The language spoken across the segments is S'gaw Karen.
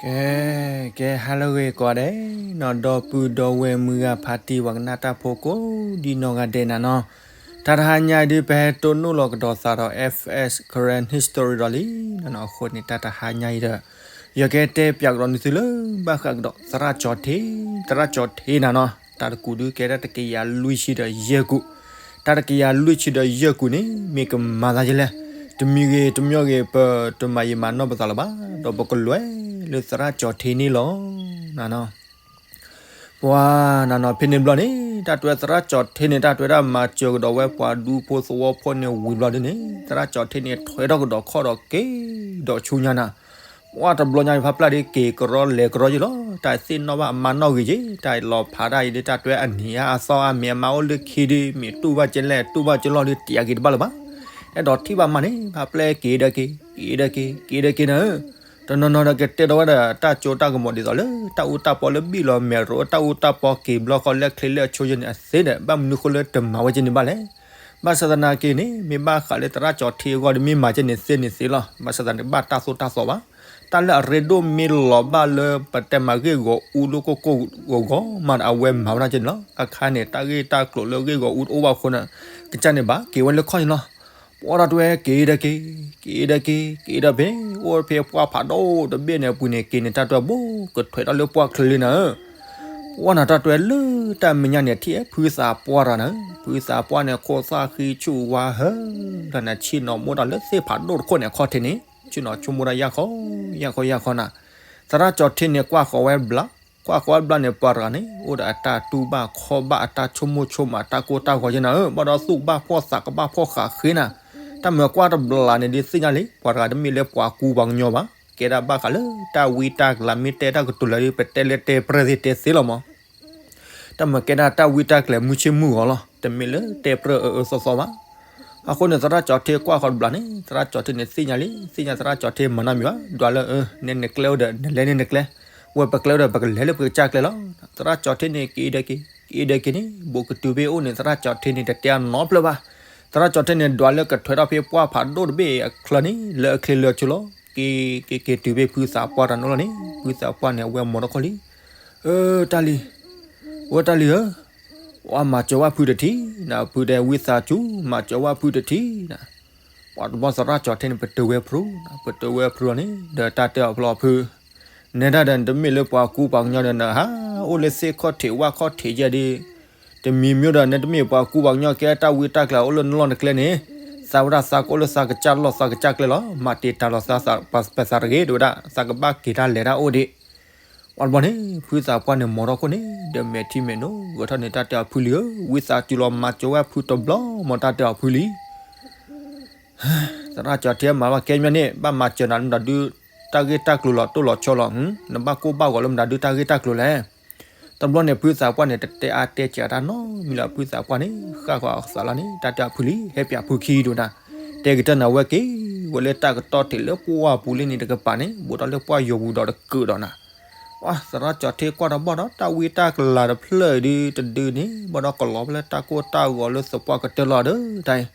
ကဲ, ကဲဟါလၢအဂ့ၤကိးဂၤဒဲးနီၤ, ဒီပုၢ်ဒီဝဲၢ်မုၢ်ဂၤဖါတံၢ် ပှၤကနၣ်တၢ်ဖိကိးဒံနီၢ်ဂၤဒဲးနၤနီၤ, တၢ်တဟါညါအံၤဒုး ပဟဲတိၢ်နီၣ်လီၤကဒီးသးဒီး F S Karen History ဒီးလံနီၤနီၤ, အဃိန့ၣ် တၢ်တဟါညါအံၤဒီး ယကတဲပၠးကဒီးန့ၢ်သုလၢ ဘၣ်ဃးကဒီးသရၣ်ကၠီၤထ့, သရၣ်ကၠီၤထ့နၤနီၤ, တၢ်တကူာ်ဒုးကဲဒၣ်တကယၤလွံၢ်ဆံဒီးယဲၢ်ကူာ်, တၢ်တကယၤလွံၢ်ဆံဒီးယဲၢ်ကူာ်န့ၣ် မ့ၢ်ကမၤသးဒ်လဲၣ်, တမံၤဂ့ၤတမံၤဂ့ၤ ပတမၤယံာ်မၤနီၢ်ပသးလၢၤဘၣ်, ဒီးပကလဲၤလၢသရၣ်ကၠီၤထ့န့ၣ်လီၤနၤနီၤ. ပှၤနၤနီၤ ဖဲန့ၣ်ဘျီန့ၣ် တၢ်တဲသရၣ်ကၠီၤထ့န့ၣ် တၢ်တဲဝဲဒၣ်မၤစၢၤကဒီးဝဲပှၤဒူဖိသဝီဖိန့ၣ်ဝံၤဘျီဒ်န့ၣ် သရၣ်ကၠီၤထ့န့ၣ် ထွဲထီၣ်ကဒီးခီၣ်ဒီးက့ၤဒီးဆူညါနၤ, ပှၤတဘျီညါဖါပျၢ်ဒ်က့ၤကရီလဲၤကရီယ့ၣ်လီၤ, တၢ်သ့ၣ်နီၣ်ဘၣ်အမါနီၣ်ဂ့ၤက့ၤ, တၢ်လီၤဖးတၢ်အံၤဒ် တၢ်တဲအနံၤအါအသီအါ မ့ၢ်အမါအိၣ်လၢခံဒ် မ့ၢ်တူၢ်ဘၣ်ကဲလဲၣ် တူၢ်ဘၣ်ကဲလီၤဒ် တယာ်က့ၤတဘၣ်လၢၤဘၣ်, အဲၣ်ဒိးထံၣ်ဘၣ်မါန့ၣ် ဖါပျၢ်က့ၤဒီးက့ၤ, က့ၤဒီးက့ၤ, က့ၤဒီးက့ၤနၤဧၢ တနီၤနီၤဒီးကတဲဒီးဝဲဒၣ်တၢ်စိတၢ်ကမီၤဒ်သိးလၢ တၢ်အူတၢ်ပီလၢဘံၣ်လီၤမဲာ်ရိၤ တၢ်အူတၢ်ပီက့ၤဘျီဃီလၢချ့လၢအဆိယဲန့ၣ်အသ့ဒီး ဘၣ်မနုၤဃိလၢတမၤဝဲကဲန့ၣ်ဘၣ်လဲၣ်. ဘၣ်ဆၣ်သနာ်က့န့ၣ် မ့ၢ်ဘၣ်ဃးလၢသရၣ်ကၠီၤထ့အဂီၢ်ဒီး မ့ၢ်မၤကဲန့ၣ်သ့န့ၣ်သ့လီၤ. ဘၣ်ဆၣ်သနာ်က့ ဘၣ်တၢ်သိၣ်တၢ်သီဘၣ်. တၢ်လၢအရ့ဒိၣ်မ့ၢ်လီၤဘၣ်လၢပတဲမၤဂ့ၢ်ဂီၤအူလၢကိၢ်ကိၢ်ဂီၤဂီၤမးဒီး အဝဲမၤဝဲဒၣ်ကဲန့ၣ်လီၤ. အခါန့ၣ် တၢ်ဂ့ၢ်တၢ်ကျိၤလၢဂ့ၢ်ဂီၤအူတအိၣ်ဘၣ်အဃိန့ၣ် ကစၢ်န့ၣ်ဘၣ်က့ၤဝဲလၢခီၣ်န့ၣ်လီၤ. ပှၤတၢ်တဲက့ၤဒီးက့ၤ, က့ၤဒီးက့ၤ, က့ၤဒီးဖဲ အိၣ်ဖဲပှၢ်ဖးဒိၣ်တဘ့ၣ်န့ၣ်အပူၤန့ၣ် က့ၤန့ၣ် တၢ်တဲဘိကထွဲးထီၣ်လၢပှၢ်ချၢလံနၤဧၢ. ပှၤနၤတၢ်တဲလၢတၢ်မဲာ်ညါန့ၣ် ထံၣ်ဖုသးပှၢ်တဂၤနၤဧၢ, ဖုသးပှၢ်န့ၣ် ခိၣ်သၣ်ဃံဆူၣ်ဝါဟၢတၢ်န့ၣ် ဆ့ၣ်နီၤမိၢ်တၢ်လၢသ့ၣ်ဖးဒိၣ်တခိၣ်န့ၣ် အခီၣ်ထံးန့ၣ် ဆ့ၣ်နီၤဆိကမိၣ်တၢ်ယၢ်ခီ, ယၢ်ခီယၢ်ခီနၤ. သရၣ်ကၠီၤထ့န့ၣ် ကွၢ်ဃီၤဝဲဘျါ, ကွၢ်ဃီၤဝဲဘျါန့ၣ် ပှၤတဂၤန့ၣ် အိၣ်ဒီးအတၢ်တူၢ်ဘၣ်ခီၣ်ဘၣ် အတၢ်ဆိကမိၣ်ဆိကမး တၢ်ကိၢ်တၢ်ဂီၤယဲနၤဧၢ, ဘၣ်ဒီးသူၣ်ကဘၣ်ဖှီၣ်သးကဘၣ်ဖှီၣ်ဃးဃ့နၤ. တၢ်မၤကွၢ်တဘျီန့ၣ်ဒ်သ့ၣ်ညါလံ ပှၤတဂၤတမ့ၢ်လၢပှၤကူပှၤကညီဘၣ်, ကဲဒၣ်ဘၣ်ဃးလၢတၢ်ဝံတၢ်ကလၤ မ့ၢ်တဲတၢ်ကတိၤလၢဒ် ပတဲလၢတဲပြဲၢ်သ့ၣ်တဲသ့လီၤမး တၢ်မၤကဲဒၣ်တၢ်ဝံတၢ်ကလၤမုၢ်ဆ့ၣ်မုၢ်ဂီၤလီၤ, တမ့ၢ်လၢတဲပြဲၢ်အၢအၢသီသီဘၣ်. အဃိန့ၣ် သရၣ်ကၠီၤထ့ကွၢ်ဃီၤတဘျီန့ၣ် သရၣ်ကၠီၤထ့န့ၣ်သ့ၣ်ညါလံ, သ့ၣ်ညါသရၣ်ကၠီၤထ့မၤနီတမံၤဘၣ်, ဒွးလၢအၢ နဲနကျဲအိၣ်ဒီး နလဲန့ၣ်နကျဲ, ဝဲပကျဲအိၣ်ဒီး ပကလဲၤလၢပကစၢ်ကျဲလီၤ. သရၣ်ကၠီၤထ့န့ၣ် က့ၤဒီးက့ၤ, က့ၤဒီးက့ၤန့ၣ် ဘူးကတုၤဖဲအအိၣ်န့ၣ် သရၣ်ကၠီၤထ့န့ၣ် တတဲအနီတဖျၢၣ်ဘၣ်. သရၣ်ကၠီၤထ့န့ၣ် ဒွးလၢကထွဲးထီၣ်ဖဲပှၢ်ဖးဒိၣ်တဘ့ၣ်အချၢန့ၣ် လၢအချ့လၢအဆိလီၤ. က့ၤက့ၤက့ၤ တုၤဖဲဖုသးပှၢ်တၢ်နီၤလီၤန့ၣ် ဖုသးပှၢ်န့ၣ် အဝဲမိၢ်ထီၣ်ခီၣ်လံ, အၢ တၢ်လံၤ, ဝဲတၢ်လံၤဧၢ, ပှၤမၤစၢၤဝဲဖုတထံးနၤ, ဖုတဲဝံသးစူၤ မၤစၢၤဝဲဖုတထံးနၤ. ပှၤတဘျီသရၣ်ကၠီၤထ့န့ၣ် ပတုာ်ဝဲဖု, ပတုာ်ဝဲဖုလီၤန့ၣ် ဒီးတၢ်တဲအီၤဖျီဖု နဲဒၣ်ဒီး နတမ့ၢ်လၢပှၤကူပှၤကညီဒီး နဟးအိၣ်လၢသ့ၣ်ခီၣ်ထံးဝၣ်ခီၣ်ထံးယဲဒ် တမံၤမံၤဒီး နတမ့ၢ်ပှၤကူပှၤကညီ ကဲတၢ်ဝံတၢ်ကလၤအိၣ်လၢနလီၢ်နကျဲန့ၣ်, သးဝဲဒၣ်သးကအိၣ်လၢသးကစၢ်လီၢ်သးကစၢ်ကျဲလီၤ. မၤတ့ၢ်တၢ်လီၤသးပသးတဂ့ၤ တဲဝဲဒၣ်, သးကဘၣ်က့ၤတၢ်လဲၤတၢ်အိၣ်ဒံး. ပှၤတဘျီန့ၣ် ဖုသးပှၢ်န့ၣ် မိၢ်ထီၣ်ခိၣ်န့ၣ် ဒီးမဲာ်ထံမဲာ်နိ ဂဲၤထီၣ်န့ၣ် တၢ်တဲအီၤဖုလံဧၢ, ဝံသးစူၤလီၤ မၤစၢၤဝဲဖုတဘျီ မ့ၢ်တၢ်တဲအီၤဖုလံ သရၣ်ကၠီၤထ့မၤဘၣ်ကဲမ့ၢ်န့ၣ် ဘၣ်မၤစၢၤနၤလၢမတၤဒု တၢ်ဂ့ၢ်တၢ်ကျိၤလီၤတိၢ်လီၤဆီလီၤ, နဘၣ်ကိၢ်ဘၣ်ဂီၤလၢမတၤဒုတၢ်ဂ့ၢ်တၢ်ကျိၤလဲၣ်. တဘျီန့ၣ် ဖုသးပှၢ်န့ၣ် တတဲအါတဲစှၤတၢ်နီတမံၤလၢၤ, ဖုသးပှၢ်န့ၣ် ဃၣ်ဃီၤအသးလီၤန့ၣ် တၢ်တဲအီၤဖုလံ, ဟဲပၠးဖုခံဒိၣ်နၤ, တဲကတၢၢ်နၤဝဲက့ၤ ဝဲလၢတၢ်ကတီၢ်ထံးလၢပှၢ်ပူၤလံန့ၣ်တကပၤန့ၣ် ဘူးထီၣ်လၢပှၢ်ယိာ်ပူၤဒီးတကုာ်ဒီးနၤ ပှၤသရၣ်ကၠီၤထ့ကွၢ်ထီၣ်ဘၣ်ဒီး တၢ်ဝံတၢ်ကလၤတဖျၢၣ်ဒုတဒုန့ၣ် ဘၣ်ဒီးကလီၤဖဲလၢတၢ်ကိၢ်တၢ်ဂီၤလၢသပှၢ်ကတၢၢ်လီၤဒီးတၢ်အံၤ,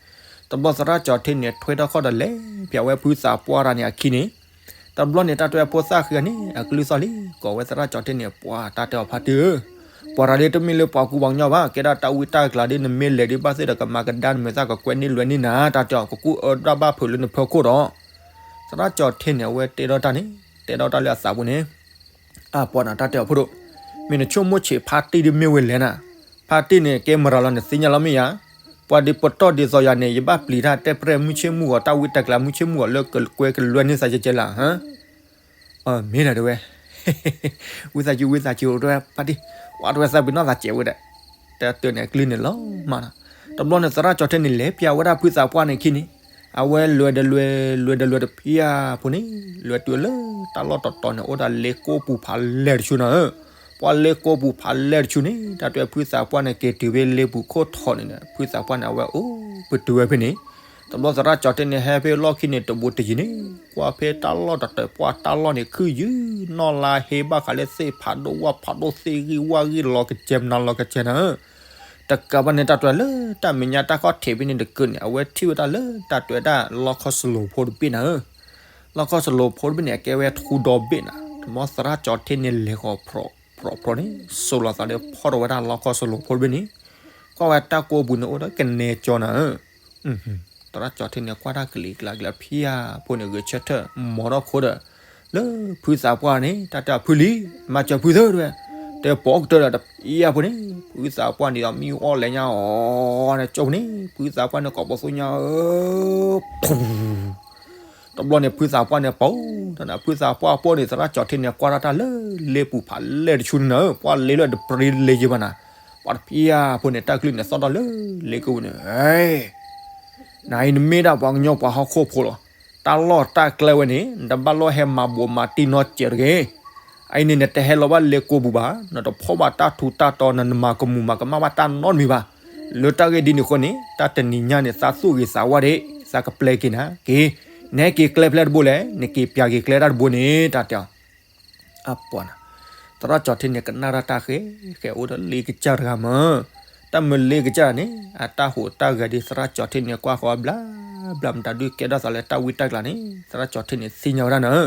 တဘျီသရၣ်ကၠီၤထ့န့ၣ် ထွဲထီၣ်ခီၣ်ဒီးလဲၤပၠးဝဲဖုသးပှၢ်တၢ်န့ၣ်အခံန့ၣ်, တဘျီန့ၣ် တၢ်တဲဖိသၣ်ဃံဂၤန့ၣ် အကလုၢ်သီၣ်လံ ကိးဝဲသရၣ်ကၠီၤထ့န့ၣ် ပှၤတၢ်တဲအီၤဖါတံၢ်ဧၢ, ပှၤတၢ်ဒ်တမ့ၢ်လၢပှၤကူပှၤကညီဘၣ်, ကဲဒၣ်တၢ်ဝံတၢ်ကလၤဒ် နမ့ၢ်လဲၤဒ်ဘၣ်သ့ၣ်ဒီး ကမၤကဒါနမဲာ်သၣ် ကကွဲးန့ၢ်လွဲန့ၢ်နၤ, တၢ်တဲအီၤ ကကူၣ်အၢဒၣ်ဘၣ်ဖုးလၢနဖီခိၣ်ဒီး သရၣ်ကၠီၤထ့န့ၣ် အဝဲတဲထီၣ်တၢ်န့ၣ် တဲထီၣ်တၢ်လၢအသးပူၤန့ၣ်, အပှၤနၤတၢ်တဲအီၤဖိဒိၣ်, မ့ၢ်နဆိကမိၣ်ဆံးဖါတံၢ်ဒ်မ့ၢ်ဝဲလဲၣ်နၤ, ဖါတံၢ်န့ၣ် ကဲမရၤလီၤ နသ့ၣ်ညါလီၤမ့ၢ်ဧါ, ပှၤဒ်ပတီၢ်ဒ်သိးယၤန့ၣ် ယဘၣ်ပျံၤတၢ်တဲပြဲၢ်မုၢ်ဆ့ၣ်မုၢ်ဂီၤ တၢ်ဝံတၢ်ကလၤမုၢ်ဆ့ၣ်မုၢ်ဂီၤလၢကကွဲးကလွဲန့ၢ်သးကဲကဲလၢ မ့ၢ်ဒၣ်တဲဝဲ, ဝံသးစူၤ ဝံသးစူၤ တဲဝဲဖါတံၢ်, ပှၤတဲဝဲသးပ့ၤနီၣ်သးစဲးဝဲဒၣ်, တၢ်တဲန့ၣ်အကလုၢ်န့ၣ်လီၤမးနီၤ, တဘျီန့ၣ် သရၣ်ကၠီၤထ့န့ၣ် လဲၤပၠးဝဲဒၣ်ဖုသးပှၢ်န့ၣ်ခံန့ၣ်, အဝဲလဲၤဒီးလဲၤ လဲၤဒီးလဲၤတဖၣ်အပူၤန့ၣ် လဲၤတုၤလၢတၢ်လီၢ်တတီၤန့ၣ် အိၣ်ဒီးလ့ကိပူၤဖးလဲၢ်တဆူနၤဧၢ, ပှၤလ့ကိပူၤဖးလဲၢ်တဆူန့ၣ် တၢ်တဲဖုသးပှၢ်န့ၣ် က့ၤတုၤဖဲလ့ပူၤခိၣ်ထီၣ်န့ၣ်ဒီး ဖုသးပှၢ်န့ၣ် အဝဲအိၣ်ပတုာ်ဝဲဖဲန့ၣ် တဘျီသရၣ်ကၠီၤထ့န့ၣ် ဟဲဖဲလီၢ်ခံန့ၣ် တဘူးတယံၤန့ၣ် ကွၢ်ဖဲတၢ်လီၢ်တတီၤ ပှၤတၢ်လီၢ်န့ၣ် ခုၣ်ယုၢ်နီၢ်လါဟ့ ဘၣ်ဃးလၢသ့ၣ်ဖးဒိၣ်ဝၣ်ဖးဒိၣ် သ့ၣ်ဂံၢ်ဝၣ်ဂံၢ် လီၤကစဲၤ မနၤလီၤကစဲၤနၤဧၢ, တကးဘၣ်န့ၣ် တၢ်တဲလၢတၢ်မဲာ်ညါတၢ်ခီၣ်ထံးဖဲန့ၣ်တကုာ်န့ၣ် အဝဲထံၣ်ဝဲဒၣ်လၢတၢ်တဲဒၣ်လီခီၣ်စလိၤဖိတဘ့ၣ်နၤဧၢ လီခီၣ်စလိၤဖိတဘ့ၣ်န့ၣ် အကဲဝဲထူဒီဘ့ၣ်နၤ, တဘျီသရၣ်ကၠီၤထ့န့ၣ်လဲၤဃီၤဖြီဖြီဖြီန့ၣ် စိၤလီၤသးဒီးဖီၣ်ထီၣ်ဝဲဒၣ်လီခီၣ်စလိၤဖိတဘ့ၣ်န့ၣ်, ကွၢ်ဝဲတၢ်ကိးပူၤန့ၣ်အိၣ်ဒီးကနဲကၠီနၤဧၢ. သရၣ်ကၠီၤထ့န့ၣ် ကွၢ်တၢ်ကလံၤကျါကလံၤဖံဧါဖိန့ၣ် ဂဲၤဆၢထၢၣ်မီၤထီၣ်ခိဒီး လၢဖုသးပှၢ်န့ၣ် တၢ်တဲအီၤဖုလံ, မၤစၢၤဖုသၢတဲဝဲ, တဲပိာ်ကတၢၢ်ဒီးတဖံဧါဖိန့ၣ် ဖုသးပှၢ်န့ၣ်ဒီးမံအီၣ်လဲၤညါအီၤန့ၣ် ကၠိပူၤန့ၣ် ဖုသးပှၢ်န့ၣ်ကိးပသူညါဧၢ တဘျီန့ၣ် ဖုသးပှၢ်န့ၣ်ပိာ်တၢ်နၤ, ဖုသးပှၢ်ပိာ်န့ၣ် သရၣ်ကၠီၤထ့န့ၣ် ကွၢ်ထီၣ်တၢ်လၢလ့ပူၤဖးလဲၢ်တဆူန့ၣ်နၤဧၢ, ပှၢ်လ့လၢတပြံလ့ယဘၣ်နၤ, ပှၢ်တဖံဧါဖိန့ၣ် တၢ်ကလုၢ်န့ၣ်သီၣ်ထီၣ်လၢလ့ကိပူၤန့ၣ်, နၤအံၤနမ့ၢ်ဒၣ်ပှၤကညီပှၤဟီၣ်ခိၣ်ဖိလီၤ. တၢ်လီၢ်တၢ်ကျဲဝဲန့ၣ် နတဘၣ်လိၣ်ဟဲမၤဘိးမၤတံၢ်နီတစဲးတဂ့ၤ. အအံၤန့ၣ် နတဟဲလီၤဘၣ်လ့ကိပူၤဘၣ်, နတဖီၣ်ဘၣ်တၢ်ထူးတၢ်တီၤ, နနမၤကမူၤမၤကမၣ်ဘၣ်တၢ်နီတမံၤဘၣ်. လၢတၢ်ဂ့ၢ်ဒ်န့ၣ်အဃိန့ၣ် တၢ်တနံၤညါန့ၣ် သးသူၣ်ဂ့ၤသးဝါဒံး, သးကပျဲက့ၤနၤက့ၤ, နဟဲက့ၤကျဲဖဲလဲၣ်တဘိလဲၣ်, နက့ၤပျးက့ၤကျဲတၢ်တဘိန့ၣ် တၢ်တဲအီၤ အပှၤနၤ, သရၣ်ကၠီၤထ့န့ၣ် ကနၣ်တၢ်တၢ်ဃဲဃဲအိၣ်ဒီးလ့ကစၢ်တဂၤမး, တၢ်မၢလ့ကစၢ်န့ၣ် အတၢ်ဟူးတၢ်ဂဲၤဒ်သရၣ်ကၠီၤထ့န့ၣ် ကွၢ်ဃီဘျါဘျါမတၤဒုးကဲထီၣ်သးလၢတၢ်ဝံတၢ်ကျးန့ၣ် သရၣ်ကၠီၤထ့န့ၣ် သ့ၣ်ညါဝဲဒၣ်နၤ,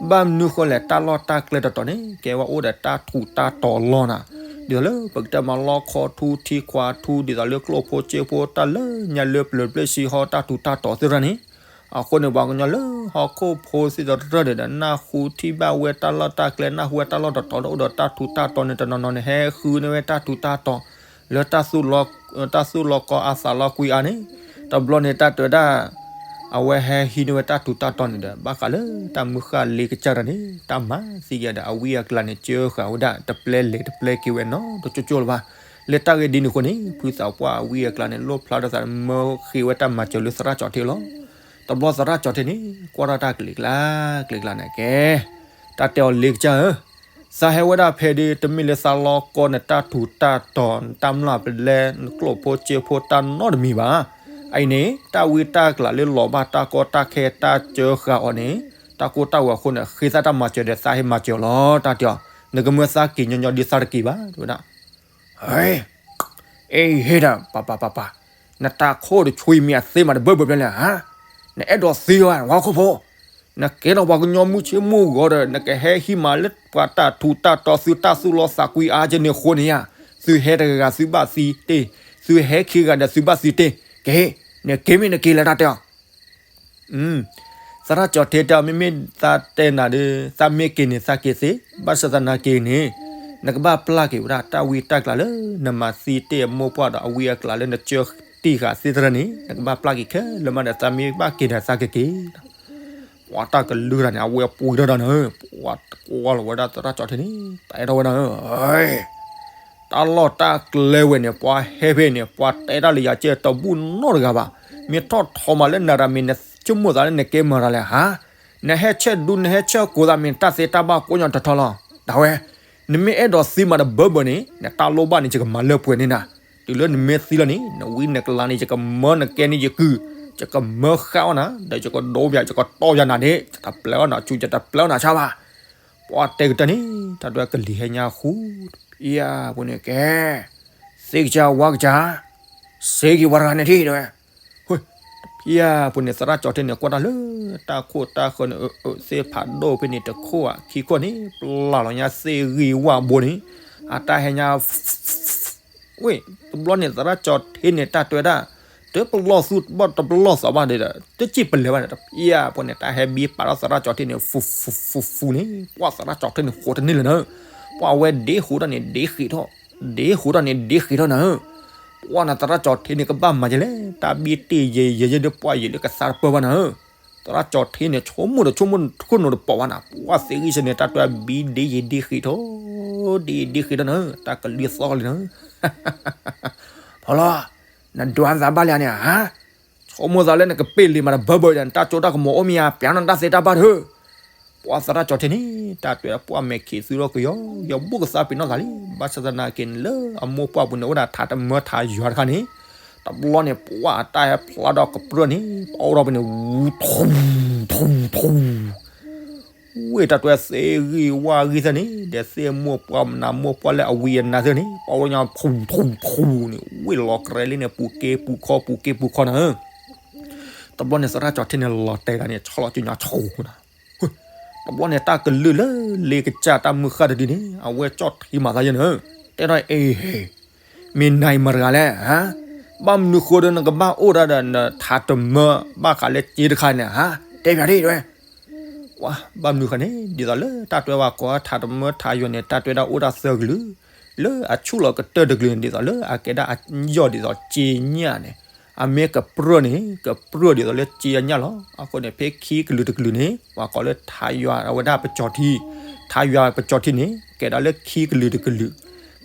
ဘၣ်မနုၤဃိလဲၣ် တၢ်လီၢ်တၢ်ကျဲတတီၤန့ၣ် ကဲဝဲအိၣ်ဒီးတၢ်ထူးတၢ်တီၤလီၤနၤ, ဒ်သိးလၢပကတဲမၤလီခီထူထံခွါထူ ဒ်သိးလၢကျိၣ်ဖိစ့ဖိ တၢ်လၢညါလၢပျၢၤပျၢၤစံဟီ တၢ်ထူးတၢ်တီၤသ့ၣ်တဖၣ်န့ၣ် အဃိန့ၣ် ပှၤကညီလၢဟီၣ်ခိၣ်ဖိသ့ၣ်တဖၣ်န့ၣ်ဒီး နၢ်ဟူထံၣ်ဘၣ်ဝဲတၢ်လီၢ်တၢ်ကျဲ နၢ်ဟူဝဲတၢ်လီၢ်တတီၤဒီး အိၣ်ဒီးတၢ်ထူးတၢ်တီၤန့ၣ် တနီၤနီၤန့ၣ် ဟဲဃုန့ၢ်ဝဲတၢ်ထူးတၢ်တီၤ လၢ တၢ်သူၣ်လီၤကီအသးလီၤကွံအါန့ၣ်, တဘျီန့ၣ် တၢ်တဲဝဲဒၣ် အဝဲဟဲဟံးန့ၢ်ဝဲတၢ်ထူးတၢ်တီၤန့ၣ်ဒီး ဘၣ်ဃးလၢတၢ်မုၢ်ဃၢ်လ့ကစၢ်တၢ်န့ၣ် တၢ်မၤသံယၤဒီး အဝံအကျါန့ၣ် ကၢဃာ်ဝဲဒၣ်တပျဲလဲၤတပျဲက့ၤဝဲနီတကၠိကၠိလၢၤဘၣ်. လၢတၢ်ဂ့ၢ်ဒ်န့ၣ်အဃိန့ၣ် ဖုသးပှၢ်အဝံအကျါန့ၣ် လိၣ်ဖျါထီၣ်သး မၢဃ့ဝဲတၢ်မၤစၢၤလၢသရၣ်ကၠီၤထ့လီၤ. တဘျီသရၣ်ကၠီၤထ့န့ၣ် ကွၢ်ထီၣ်တၢ်ကလံၤကျါ ကလံၤကျါန့ၣ်ကဲ တၢ်တဲအီၤလ့ကစၢ်ဧၢ, သးဟဲဝဲဒၣ်ဖဲဒ် တမ့ၢ်လၢသးလီၤကီနတၢ်ထူးတၢ်တီၤ နတၢ်မျၢ်ပလဲ နကျိၣ်ဖိစ့ဖိတၢ်နီတမံၤဘၣ်. အအံၤန့ၣ် တၢ်ဝံတၢ်ကျးလၢလီၤဘၣ်တၢ်ကီတၢ်ခဲတၢ်ကၢဃာ်အီၤန့ၣ် တၢ်ကိၢ်တၢ်ဂီၤအဃိန့ၣ် ဃ့သးတၢ်မၤစၢၤဒီး သးဟဲမၤစၢၤအီၤလီၤ. တၢ်တဲအီၤ နကမၢသးက့ၤညီညီဒ်သးတက့ၤဘၣ် တဲဝဲဒၣ် ဟဲ အ့ ဟ့ၣ်ဒၣ် ပၢ်ပၢ်ပၢ်ပၢ်, နတၢ်ခိၣ်တဆွံမံၤအသ့မးတဘၢဘၢဖျဲလဲၣ်ဧါ, နအဲၣ်ဒိးသံဝဲ ဝဲခိၣ်ဖိ, နကဲထီၣ်ပှၤကညီမုၢ်ဆ့မုၢ်ဂီၤဒီး နကဟဲဟံးမးလၢပှၤတၢ်ထူးတၢ်တီၤ သုတၢ်သူၣ်လီသးကွံအါကဲန့ၣ်အဃိန့ၣ်ဧါ, သုဟဲတဂၤဂၤသုဘၣ်သံတ့ၢ်, သုဟဲခံဂၤဒီးသုဘၣ်သံတ့ၢ်, ကဟ့ၣ်, နက့ၤမ့ၢ်နက့ၤလဲၣ်တၢ်တဲအီၤ သရၣ်ကၠီၤထ့တဲအီၤ မ့မ့ၢ်သးတဲနၤဒီး သးမ့ၢ်က့ၤန့ၣ် သးက့ၤသ့, ဘၣ်ဆၣ်သနာ်က့န့ၣ် နကဘၣ်ပျၢ်က့ၤဝဲဒၣ် တၢ်ဝံတၢ်ကျးလၢ နမၤသံတ့ၢ်အမိၢ်ပှၢ်ဒီး အဝံအကျးလၢနကၢတံၢ်ဃာ်သ့ၣ်တဖၣ်န့ၣ် နကဘၣ်ပျၢ်က့ၤခဲလၢာ်မးဒီး သးမ့ၢ်ဘၣ်က့ၤဒီး သးကက့ၤ ပှၤတၢ်ကလုၢ်တၢ်န့ၣ် အဝဲပှ့ၤထီၣ်တၢ်န့ၣ် ပှၤတကွၢ်လီၤဝဲဒၣ်သရၣ်ကၠီၤထ့န့ၣ် တဲထီၣ်ဝဲဒၣ် တၢ်လီၢ်တၢ်ကျဲဝဲန့ၣ် ပှၤဟဲဖဲန့ၣ် ပှၤတဲတၢ်လၢယၤကဲတဘူၣ်နီတဂၤဘၣ်. မ့ၢ်ထီၣ်ထီမးလၢနၤတၢ်မ့ၢ် နဆိကမိၣ်သးလၢနကဲမၤတၢ်လဲၣ်ဟါ, နဟဲဆဲးဒူ နဟဲဆဲးကိးသးမ့ၢ်တၢ်သ့တၢ်ဘၣ်ကိးညါတထီလီၤ. တၢ်ဝဲ နမ့ၢ်အဲၣ်ဒိးသံမးတဘၢဘၢန့ၣ် နတၢ်လိၣ်ဘၣ်န့ၣ် ယကမၤလၢပှဲၤန့ၢ်နၤ. တုၤလၢနမ့ၢ်သံလီၤန့ၣ် နဝံနကလၤန့ၣ် ယကမၢနကဲန့ၣ်ယကုၢ်, ယကမၢဃၣ်အီၣ်နၤ ဒီးယကဒိပျး ယကတီၢ်ယၤနၤန့ၣ် ယတပျဲအီၣ်နၤဆူ ယတပျဲအီၣ်နၤဆါဘၣ်. ပှၤတဲကတၢၢ်န့ၣ် တၢ်ဒွဲကလံၤဟဲညါဃူ ယၤဖိန့ၣ်ကဲ သ့ကစၢ်ဝါကစၢ် စ့က့ၤဝဲတဂၤန့ၣ်ထံၣ်တဲဝဲ. ယၤဖိန့ၣ် သရၣ်ကၠီၤထ့န့ၣ် ကွၢ်တၢ်လၢတၢ်ခိၣ်တၢ်ဃၢၤန့ၣ် အၢ အၢ သ့ၣ်ဖးဒိၣ်ဖဲန့ၣ်တခိၣ်ဧါ ခံခိၣ်န့ၣ် ပျၢ်လီၤညါသ့ၣ်ဂံၢ်ဝၣ်ဘိန့ၣ် အတၢ်ဟဲညါ ဝ့ၢ် တဘျီန့ၣ် သရၣ်ကၠီၤထ့န့ၣ် တၢ်တဲဝဲဒၣ် တပလီၢ်သူၣ်ဘၣ်တပလီၢ်သးဘၣ်ဒီး တစံၣ်ပလဲၤဘၣ်န့ၣ် ယၤဖိန့ၣ် တၢ်ဟဲဘံပာ်ထီၣ်သရၣ်ကၠီၤထ့န့ၣ် ဖူဖူဖူဖူန့ၣ် ပှၤသရၣ်ကၠီၤထ့န့ၣ် ဃိးတန့ၢ်လၢၤနၤ. ပှၤဝဲဒ့ဃိးထီၣ်န့ၣ် ဒ့ဃ့းထီၣ် ဒ့ဃိးထီၣ်န့ၣ် ဒ့ဃ့းထီၣ်နၤဧၢ. ပှၤနၤသရၣ်ကၠီၤထ့န့ၣ် ကဘၣ်မၤယဲလဲၣ် တၢ်ဘံတ့ၢ်ယဲယဲယဲဒီးပှၤယံာ်လၢကသါတပၢၢ်ဘၣ်နၤဧၢ. သရၣ်ကၠီၤထ့န့ၣ် ဆိကမိၣ်ဒီးဆိကမိၣ်တခိၣ်နူာ်တပိာ်ဘၣ်နၤ ပှၤသ့ဂံၢ်ဆၢန့ၣ် တၢ်တဲဘံဒ့ယံာ်ဒ့ဃ့းထီၣ် ဒ့ယံာ်ဒ့ဃ့းထီၣ်နၤဧၢ တၢ်ကလုၢ်သီၣ်လံနၤဧၢ. ဖီလီၤ နဒွးသးဘၣ်လံဧါန့ၣ်ဧါ ဆိကမိၣ်သးလၢနကပ့ၢ်လံမးတဘၢဘၢဒီး နတၢ်စိတၢ်ကမီၤအိၣ်မ့ၢ်ဧါ ပျးနတၢ်သ့တၢ်ဘၣ်တဟၢ ပှၤသရၣ်ကၠီၤထ့န့ၣ် တၢ်တဲပှၤမဲာ်ခံးသုထီၣ်ကယီ ယဘိၣ်ကသါပ့ၤနီၣ်သးလံ ဘၣ်ဆၣ်သနာ်က့န့ၣ် လၢအမိၢ်ပှၢ်ပူၤန့ၣ် အိၣ်ဒၣ်ထးတမၢထးယွၤတခါန့ၣ် တဘျီန့ၣ် ပှၤအတၢ်ဟဲဖျါဒီးကပြုၢ်န့ၣ် ပှၤအိၣ်ဒီးပန့ၣ် ဝူထူထူထူ ဝ့ၢ်တၢ်တဲသ့ဂံၢ်ဝၣ်ဂံၢ်သၢန့ၣ် ဒီးသ့ၣ်မိၢ်ပှၢ်မနၤမိၢ်ပှၢ်လၢအဝံအနါသၢန့ၣ် ပှၤအိၣ်ညါထူထူထူန့ၣ် ဝ့ၢ်လီၤကရဲလံန့ၣ် ပူၤက့ပူၤခီပူၤက့ပူၤခီနၤဧၢ. တဘျီန့ၣ် သရၣ်ကၠီၤထ့န့ၣ် လီၤတဲာ်တၢ်န့ၣ် ဆီလီၤကၠူညါဆိနၤ တဘျီန့ၣ် တၢ်ကလုၢ်လၢလ့ကစၢ်တၢ်မုၢ်ဃၢ်တဒုန့ၣ် အဝဲကၠီၣ်ထံမၤသးယဲၢ်န့ၣ် တဲထီၣ်အ့ၣ် မ့ၢ်နၤအံၤမတၤတဂၤလဲၣ်ဧါ, ဘၣ်မနုၤဃိဒီးနကဘၣ်အိၣ်ဒၣ်ဒီးနထးတမၢဘၣ်ဃးလၢစ့တခါန့ၣ်ဧါ, တဲပၠးဒ်ဝဲ ဝဲ ဘၣ်မနုၤဃိန့ၣ် ဒ်သိးလၢတၢ်တွဲဝဲကိးထးတမၢထးယွၤန့ၣ် တၢ်တွဲဒၣ်အိၣ်ဒၣ်သၢကလုာ်, လၢအဆူၣ်လီၤကတၢၢ်တကလုာ်န့ၣ် ဒ်သိးလၢအကဲဒၣ်အယီၢ်ဒ်သိးစ့ညၣ်န့ၣ်, အမ့ၢ်ကပြၢၢ်န့ၣ် ကပြၢၢ်ဒ်သိးလၢစ့အညၣ်လီၤ. အဃိန့ၣ် ဖဲခံကလုာ်တကလုာ်န့ၣ် ပှၤကိးလၢထးယွၤအဝဲဒၣ်ပကၠီၤထံ, ထးယွၤပကၠီၤထံန့ၣ် ကဲဒၣ်လၢခံကလုာ်တကလုာ်,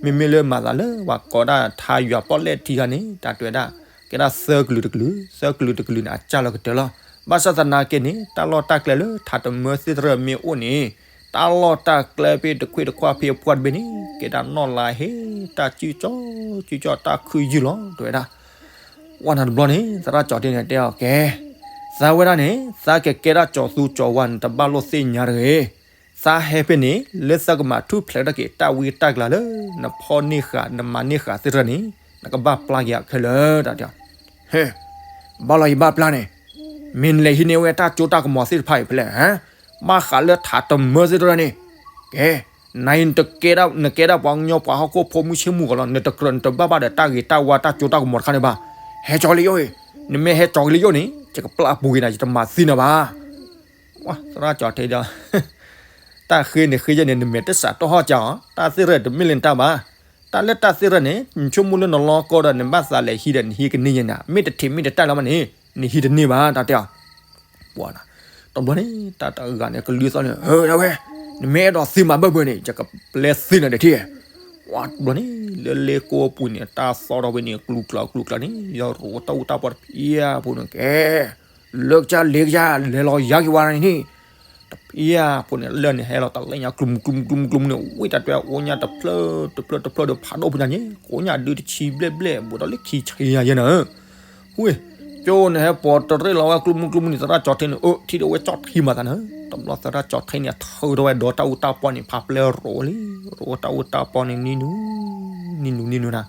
မ့မ့ၢ်လၢမၤသးလၢပှၤကိးဒၣ်ထးယွၤပီၣ်လဲၣ်ထံခါန့ၣ် တၢ်တွဲဒၣ် ကဲဒၣ်သၢကလုာ်တကလုာ်, သၢကလုာ်တကလုာ်န့ၣ် အစၢ်လီၤကတၢၢ်လီၤ. ဘၣ်ဆၣ်သနာ်က့န့ၣ် တၢ်လီၢ်တၢ်ကျဲလၢထးတမၢသ့ၣ်တဖၣ်မ့ၢ်အိၣ်န့ၣ် တၢ်လီၢ်တၢ်ကျဲဖဲတခွ့တခွါဖဲအပှၢ်တဘ့ၣ်န့ၣ် ကဲဒၣ်နီၣ်လါဟ့ တၢ်စုၣ်ကၠီစုၣ်ကၠီတၢ်ခုၣ်ယုၢ်လီၤ တဲဝဲဒၣ်. ဝဲန့ၣ်တဘျီန့ၣ် သရၣ်ကၠီၤထံန့ၣ် တဲအီၤကဲ, သးဝဲဒၣ်န့ၣ် သးကကဲဒၣ်ကၠီၤသူကၠီၤဝါန့ၣ် တဘၣ်လိၣ်သ့ၣ်ညါတဂ့ၤ သးဟဲဖဲန့ၣ် လၢသးကမၤထူၣ်ဖျဲးထီၣ်က့ၤတၢ်ဝံတၢ်ကျါလၢ နဖီၣ်န့ၢ်ဃာ် နမၤန့ၢ်ဃာ်သ့ၣ်တဖၣ်န့ၣ် နကဘၣ်ပျၢ်က့ၤအခဲလၢာ် တၢ်တဲအီၤ. ဟဲ, ဘၣ်လီၤယဘၣ်ပျၢ်န့ၣ်, မ့ၢ်နလဲၤဟံးန့ၢ်ဝဲတၢ်စိတၢ်ကမီၤသ့ၣ်တဖၣ်အံၤဖဲလဲၣ်, ဘၣ်ဃးလၢထးတမၢသ့ၣ်တဖၣ်န့ၣ်, ကဲ, နအံၤနတကဲဒၣ် နကဲဒၣ်ပှၤကညီပှၤဟီၣ်ခိၣ်ဖိမုၢ်ဆ့ၣ်မုၢ်ဂီၤလီၤ, နတကြၢးနတဘၣ်ဘၣ်ဒီးတၢ်ဂ့ၤတၢ်ဝါတၢ်စိတၢ်ကမီၤတခါန့ၣ်ဘၣ်. ဟဲကၠီၤက့ၤလၢယအိၣ်အံၤ, နမ့ၢ်ဟဲကၠီၤက့ၤလၢယအိၣ်န့ၣ် ယကပျၢ်ပူၤက့ၤနၤ ယတမၤသံနၤဘၣ် သရၣ်ကၠီၤထံဒီး တၢ်ဃ့န့ၣ်ဃ့ယဲၢ်န့ၣ် နမဲာ်တစးတီၢ်ဟီၣ်ကၢ်အီၤ, တၢ်သ့ၣ်တဖၣ်တမ့ၢ်လၢနတၢ်ဘၣ်. တၢ်လၢတၢ်သ့ၣ်တဖၣ်န့ၣ် နဆိကမိၣ်လၢနလီၢ်ကီၢ်ဒီး နဘၣ်သးလဲၤဟံးဒီးနဟံးကန့ၢ်ယဲၢ်နၤ, မ့ၢ်တထံးမ့ၢ်တတၢ်လၢၤဘၣ်န့ၣ် နဟံးတန့ၢ်ဘၣ် တၢ်တဲအီၤ. ပှၤ, တဘျီန့ၣ် တၢ်တဂၤန့ၣ် ကလုၢ်သီၣ်န့ၣ် အၢ ဒၣ်ဝဲ, နမ့ၢ်အဲၣ်ဒိးသံမၤဘၢၣ်ဘၢၣ်န့ၣ် ယကပျဲသံနၤဒီးထံၣ်. ပှၤတဘျီန့ၣ် လၢလ့ကိးပူၤန့ၣ် တၢ်သီၣ်ထီၣ်ဝဲန့ၣ် ကျူကျါကျူကျါန့ၣ် ယီၤရိးတၢ်အူတၢ်ပီတဖျၢၣ်ဖိန့ၣ်ကဲ လၢကစၢ်လ့ကစၢ် လဲၤလီၤယါက့ၤဝဲဒၣ်န့ၣ်န့ၣ်, တဖျၢၣ်ဖိန့ၣ် လၢၢ်န့ၣ်ဟဲလီၤတလၢညါ ကျူမူကျူမူကျူမူကျူမူန့ၣ် ဝံၣ်တၢ်တွဲအိၣ်ညါတဖျၢၣ်တဖျၢၣ်တဖျၢၣ်ဒီးဖးဒိၣ်ဖိညါန့ၣ် ကိးညါဒုတဆံဘျဲၣ်ဘျဲၣ် ဘူးဒီးလၢခံဆံညါယဲၢ်နၤဧၢ. ဝံၣ်, ကၠိန့ၣ်ဟဲပိာ်တရ့ၣ်လီၤဝဲကျူမူကျူမူန့ၣ် သရၣ်ကၠီၤထံန့ၣ် အၢ ထံၣ်ဒီးဝဲကၠီၣ်ထံမၤသးနၤဧၢ. တဘျီသရၣ်ကၠီၤထံန့ၣ် ထုးထီၣ်ဝဲဒီးတၢ်အူတၢ်ပီန့ၣ် ဖးပျဲရိးဝဲလံ, ရိးဝဲတၢ်အူတၢ်ပီန့ၣ် နံၤနူၤ နံၤနူၤ နံၤနူၤနၤ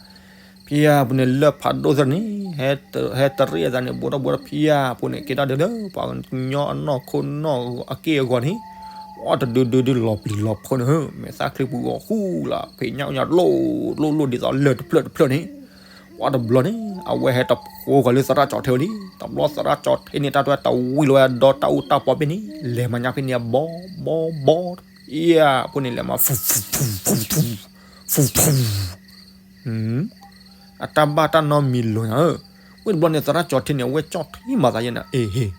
ဖံယါဖိန့ၣ် လၢၢ်ဖးဒိၣ်သ့ၣ်န့ၣ် ဟဲတရ့ၣ်အသးန့ၣ် ဘူးထီၣ်ဘူးထီၣ်ဖံယါဖိန့ၣ် ကဲထီၣ်ဒုးလၢပှၤကညီအနီၢ်ခိနီၢ်အက့ၢ်အဂီၤန့ၣ်, ပှၤတဒုဒုဒုလီၤပျံၤလီၤဖုးန့ၣ် မဲာ်သၣ်ချံပူၤအီၤဃူလၢ ဖံးညၣ်ညၣ်လိၣ်လိၣ်လိၣ်ဒ်သိးလၢၢ်တဖျၢၣ်တဖျၢၣ်န့ၣ်, ပှၤတဘျီန့ၣ် အဝဲဟဲတဖိဃီၤလၢသရၣ်ကၠီၤထံလံ, တဘျီသရၣ်ကၠီၤထံန့ၣ် တၢ်တွဲတဝံၤလီၤဝဲဒီးတၢ်အူတၢ်ပီဘ့ၣ်န့ၣ် လဲၤမၤညါဖဲန့ၣ် ဘီဘီဘီ ဖံယါဖိန့ၣ် လဲၤမၤ ဖူ ဖူ ဖူ ဖူ ဖူ အတၢ်ဘၣ်တၢ်နီတမံၤလီၤနၤဧၢ. ဝံၤတဘျီန့ၣ် သရၣ်ကၠီၤထံန့ၣ် အဝဲကၠီၣ်ထံမၤသးယဲၢ်နၤ အ့ဟ့,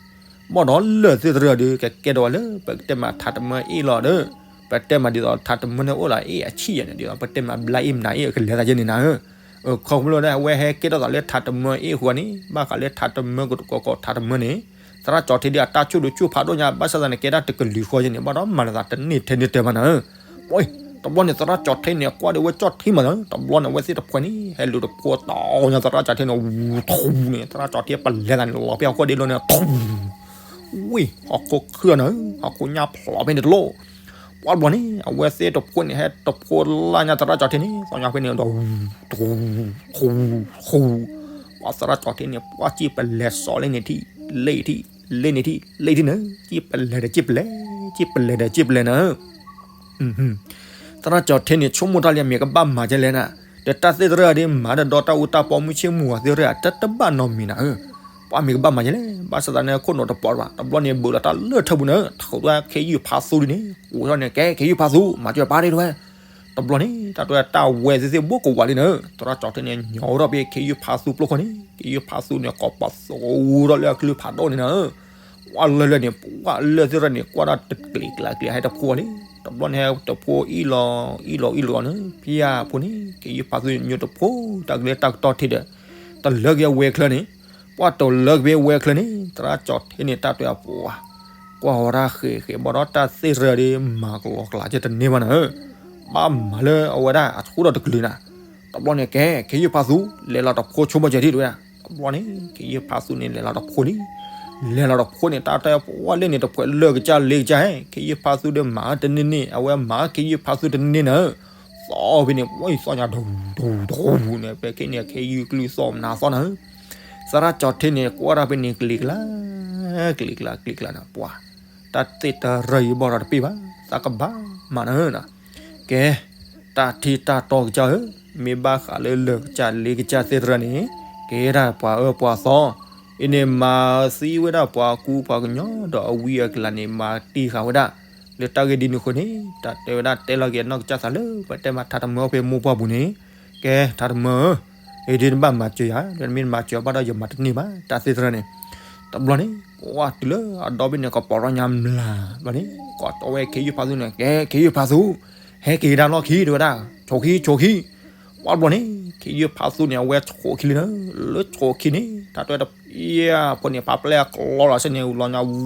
ဘၣ်ဒီးလၢၢ်သ့ၣ်တဖၣ်ဒီး ကကဲထီၣ်ဝဲလၢပကတဲမးထးတမၢအ့ၣ်လီၤဒီး, ပတဲမးဒ်သိးထးတမၢန့ၣ်အိၣ်လၢအ့ၣ်အဆံၣ်ယဲၢ်န့ၣ် ဒ်သိးပတဲမးဘျါအ့ၣ်မနၤအ့ၣ်ကလဲၤသးယဲၢ်န့ၣ်နၤဧၢ. ခီဖျိလၢအဝဲဟဲကဲထီၣ်သးလၢထးတမၢအ့ၣ်ဃိန့ၣ် ဘၣ်ဃးလၢထးတမၢကကိးကိးထးတမၢန့ၣ် သရၣ်ကၠီၤထံဒီးအတၢ်ဆိၣ်ဒိၣ်ဆိၣ်ဖးဒိၣ်ညါ ဘၣ်ဆၣ်သနာ်က့ ကဲဒၣ်တကလုာ်ဃီယဲၢ်န့ၣ် ဘၣ်ဒီးမၤလီၤသးတန့ၢ်ထဲန့ၢ်တဲဘၣ်နၤဧၢ. တဘျီန့ၣ် သရၣ်ကၠီၤထံန့ၣ် ကွၢ်ဒီးဝဲကၠီၣ်ထံမၤသး တဘျီန့ၣ် အဝဲသ့ၣ်တဖှဲန့ၣ် ဟဲလူၤတဖိတီညါသရၣ်ကၠီၤထံန့ၣ် ဝူထူန့ၣ် သရၣ်ကၠီၤထံပလဲၤသးန့ၣ် လီၤဖဲအဃိဒ်လီၤန့ၣ် ထူ ဝံၤ ဟီၣ်ခိၣ်ခုၣ်နၤဧၢ, ဟီၣ်ခိၣ်ညၣ်ဖျိးဖဲန့ၣ်တလိၣ်. ပှၤတဘျီန့ၣ် အဝဲသ့ၣ်တဖှဲန့ၣ် ဟဲတဖိလၢညါသရၣ်ကၠီၤထံန့ၣ် သီညါဖဲန့ၣ်ဒီး ဝူ ထူ ထူ ထူ ပှၤသရၣ်ကၠီၤထံန့ၣ် ပှၤစံၣ်ပလဲၤစီၤလၢန့ၣ်ထံၣ် လၢထံၣ် လၢန့ၣ်ထံၣ် လၢထံၣ်န့ၣ် စံၣ်ပလဲၤဒီးစံၣ်ပလဲၤ စံၣ်ပလဲၤဒီးစံၣ်ပလဲၤနၤဧၢ. သရၣ်ကၠီၤထံန့ၣ် ဆိကမိၣ်တၢ်လံ မ့ၢ်ကဘၣ်မၤကဲလဲၣ်နၤ, ဒီးတၢ်သ့ၣ်တဖၣ်ဒီး မၤဒီးဒီတၢ်အူတၢ်ပီမုၢ်ဆ့ၣ်မုၢ်ဂီၤသ့ၣ်တဖၣ် တတဘၣ်နီတမံၤနၤဧၢ. ပှၤမ့ၢ်ကဘၣ်မၤကဲလဲၣ်, ဘၣ်ဆၣ်သနာ်က့ ခိၣ်နူာ်တပိာ်ဘၣ်. တဘျီန့ၣ် ဘူးလီၤတၢ်လၢထၢပူၤန့ၣ် ထုးဒီးခ့ယုၢ်ဖးသူဒ်န့ၣ် ကိးထီၣ်န့ၣ် ကဲ ခ့ယုၢ်ဖးသူ မၤစၢၤပၢ်ဒ်ဝဲ. တဘျီန့ၣ် တၢ်တဲတၢ်ဝဲသ့ၣ်သ့ၣ် ဘူးကဝးလံနၤဧၢ. သရၣ်ကၠီၤထံန့ၣ် ညီထီၣ်ဖဲခ့ယုၢ်ဖးသူပျိၢ်ခိၣ်န့ၣ် ခ့ယုၢ်ဖးသူန့ၣ် ကိးပသူထီၣ်လၢအကလုၢ်ဖးဒိၣ်န့ၣ်နၤဧၢ. ပှၤလၢလၢန့ၣ် ပှၤလၢသ့ၣ်တဖၣ်န့ၣ် ကွၢ်တၢ်တကျံၤကျါကျံၤ ဟဲတဖိလံ. တဘျီန့ၣ် ဟဲတဖိအံၣ်လီၤ အံၣ်လီၤအံၣ်လီၤန့ၣ် ဖံယါဖိန့ၣ် ခ့ယုၢ်ဖးသူညိတဖိ တၢ်ကလဲၤတၢ်ကတီၢ်ထံဒီး တလၢက့ၤအဝဲချၢန့ၣ်, ပှၤတလၢက့ၤဝဲချၢန့ၣ် သရၣ်ကၠီၤထံန့ၣ် တၢ်တဲအပှၤ ကွၢ်ဝဲဒၣ်ဃဲၤဃဲၤ ဘၣ်ဒီးတၢ်သ့ၣ်တဖၣ်ဒီး မၤကလီကလးကဲတန့ၢ်ဘၣ်နၤဧၢ. ဘၣ်မၤလၢအဝဲဒၣ်အဆိဒီးတကလုာ်နၤ. တဘျီန့ၣ် ကဲ ခ့ယုၢ်ဖးသူ လဲၤလီၤတဖိဆိကမိၣ်ကဲထံၣ်တဝဲဒၣ်. တဘျီန့ၣ် ခ့ယုၢ်ဖးသူန့ၣ် လဲၤလီၤတဖိလံ. လဲၤလီၤတဖိန့ၣ် တၢ်တဲပှၤလၢန့ၣ်တဖှဲလၢကစၢ်လ့ကစၢ်ဟဲ ခ့ယုၢ်ဖးသူဒီးမၤတန့ၢ်န့ၣ် အဝဲမၤခ့ယုၢ်ဖးသူတန့ၢ်နၤဧၢ. သီဖဲန့ၣ် ပှၤအံၤသီညါဒူဒူဒူန့ၣ် ဖဲခဲန့ၣ် ခ့ယုၢ်ကလုၢ်သီၣ်မနၤသီနၤဧၢ. သရၣ်ကၠီၤထံန့ၣ် ကွၢ်တၢ်ဖဲန့ၣ် ကျံၤကျါ ကျံၤကျါ ကျံၤကျါနၤ ပှၤ တၢ်သ့ၣ်တရၢအံၤဘၣ်ဒီးတပ့ၢ်ဘၣ်, သးကဘၣ်မၤနၢၤနၤ. ကဲ, တၢ်ထံတၢ်တီကစၢ်ဧၢ, မ့ၢ်ဘၣ်ဃးလၢလၢၢ်ကစၢ်လ့ကစၢ်သ့ၣ်တရၢန့ၣ်, ကဲဒၣ်ပှၤအၢပှၤသီ, အံၤန့ၣ်မၤသံဝဲဒၣ်ပှၤကူပှၤကညီဒီးအဝံအကလၤန့ၣ် မၤတံၢ်ဃာ်ဝဲဒၣ်, လၢတၢ်ဂ့ၢ်ဒ်န့ၣ်အဃိန့ၣ် တၢ်တဲဝဲဒၣ်တဲလီၤက့ၤအနီၢ်ကစၢ်သးလၢ ပတဲမးထးတမၢအီၣ်ဖဲမိၢ်ပှၢ်ပူၤန့ၣ်, ကဲထးတမၢဧၢ, အံၤဒ်နဘၣ်မၤစၢၤယၤ, ဒီးနမ့ၢ်မၤစၢၤဘၣ်ဒီးယမၤတန့ၢ်ဘၣ် တၢ်သ့ၣ်တရၢန့ၣ်. တဘျီန့ၣ် ပှၤတုၤလၢအဒီဘ့ၣ်န့ၣ် ကပီၤထီၣ်ညါမျးဘျီန့ၣ် ကိးတီဝဲခ့ယုၢ်ဖးသူန့ၣ်, ကဲခ့ယုၢ်ဖးသူ, ဟဲက့ၤကဒါလီၢ်ခံ တဲဝဲဒၣ်, ဆိးခံ ဆိးခံ. ပှၤတဘျီန့ၣ် ခ့ယုၢ်ဖးသူန့ၣ် အဝဲဆိးခံလံနၤ, လၢဆိးခံန့ၣ် တၢ်တဲတဖၣ်ဖိန့ၣ် ဖးပျဲၢ်အကျီလီၤဆ့ၣ်န့ၣ် လီၤညါ ဝူ,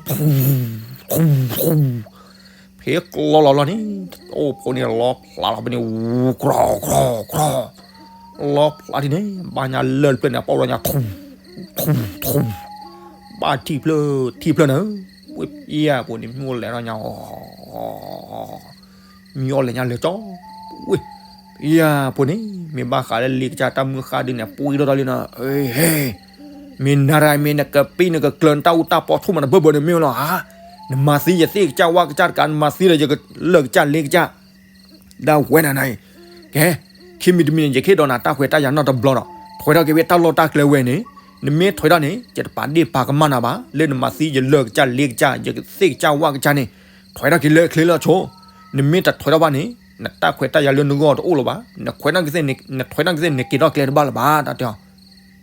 ဝူ, ဝူ, ဖဲကျီလီၤလီၤန့ၣ် တအိၣ်ဖိန့ၣ် လီဖျးလီၤဖဲန့ၣ် ဝူ, ကြီ, ကြီ, ကြီ, လီဖျးထံၣ်န့ၣ် ဘၣ်ညါလၢၢ်တဖျၢၣ်န့ၣ် ပီၣ်လီၤညါ ထူ, ထူ, ထူ, ဘၣ်ထံၣ်ဖျၢၣ် ထံၣ်ဖျၢၣ်နၤ, ဝ့ၢ်ဖံယၢ်ဖိန့ၣ် မ့ၢ်အိၣ်လဲၤထီၣ်ညါ မ့ၢ်အိၣ်လဲၤညါလဲၤကၠီ, ဝ့ၢ်ဖံယၢ်ဖိန့ၣ် မ့ၢ်ဘၣ်ဃးလၢလ့ကစၢ်တၢ်မုၢ်ဃၢ်ဒ်န့ၣ် ပှံၤထီၣ်တၢ်လံနၤ, ဟဲ, မ့ၢ်နၤရၤ မ့ၢ်နကပံနကကျၢၤနတၢ်အူတၢ်ပီ ဆိကမိၣ်နဘၢဘၢန့ၣ်မ့ၢ်လီၤဧါ, နမၤသံယသ့ၣ်ကစၢ်ဝၣ်ကစၢ်တကး နမၤသံဒီးယလၢၢ်ကစၢ်လ့ကစၢ် ဒၣ်ဝဲနၤနၤအံၤ, ကဲ, ခံမံၤတမံၤန့ၣ် ယကဟ့ၣ်ဒီးနၤတၢ်ခွဲးတၢ်ယာ်နီတဘျီဒီး ထွဲထီၣ်က့ၤဝဲတၢ်လီၢ်တၢ်ကျဲဝဲန့ၣ်, နမ့ၢ်ထွဲထီၣ်န့ၣ် ယတပာ်ဒ့ၣ်ပာ်ကမၣ်နၤဘၣ် လၢနမၤသံယလၢၢ်ကစၢ်လ့ကစၢ် ယသ့ၣ်ကစၢ်ဝၣ်ကစၢ်န့ၣ်, ထွဲထီၣ်က့ၤလၢအချ့လၢအဆိ, နမ့ၢ်တထွဲထီၣ်ဘၣ်န့ၣ် နတၢ်ခွဲးတၢ်ယာ်လၢနဂီၢ်တအိၣ်လၢၤဘၣ်, နထွဲထီၣ်ကသ့ၣ်န့ၣ် နထွဲထီၣ်ကသ့ၣ်န့ၣ် က့ၤထီၣ်ကျဲတဘၣ်လၢၤဘၣ် တၢ်တဲအီၤ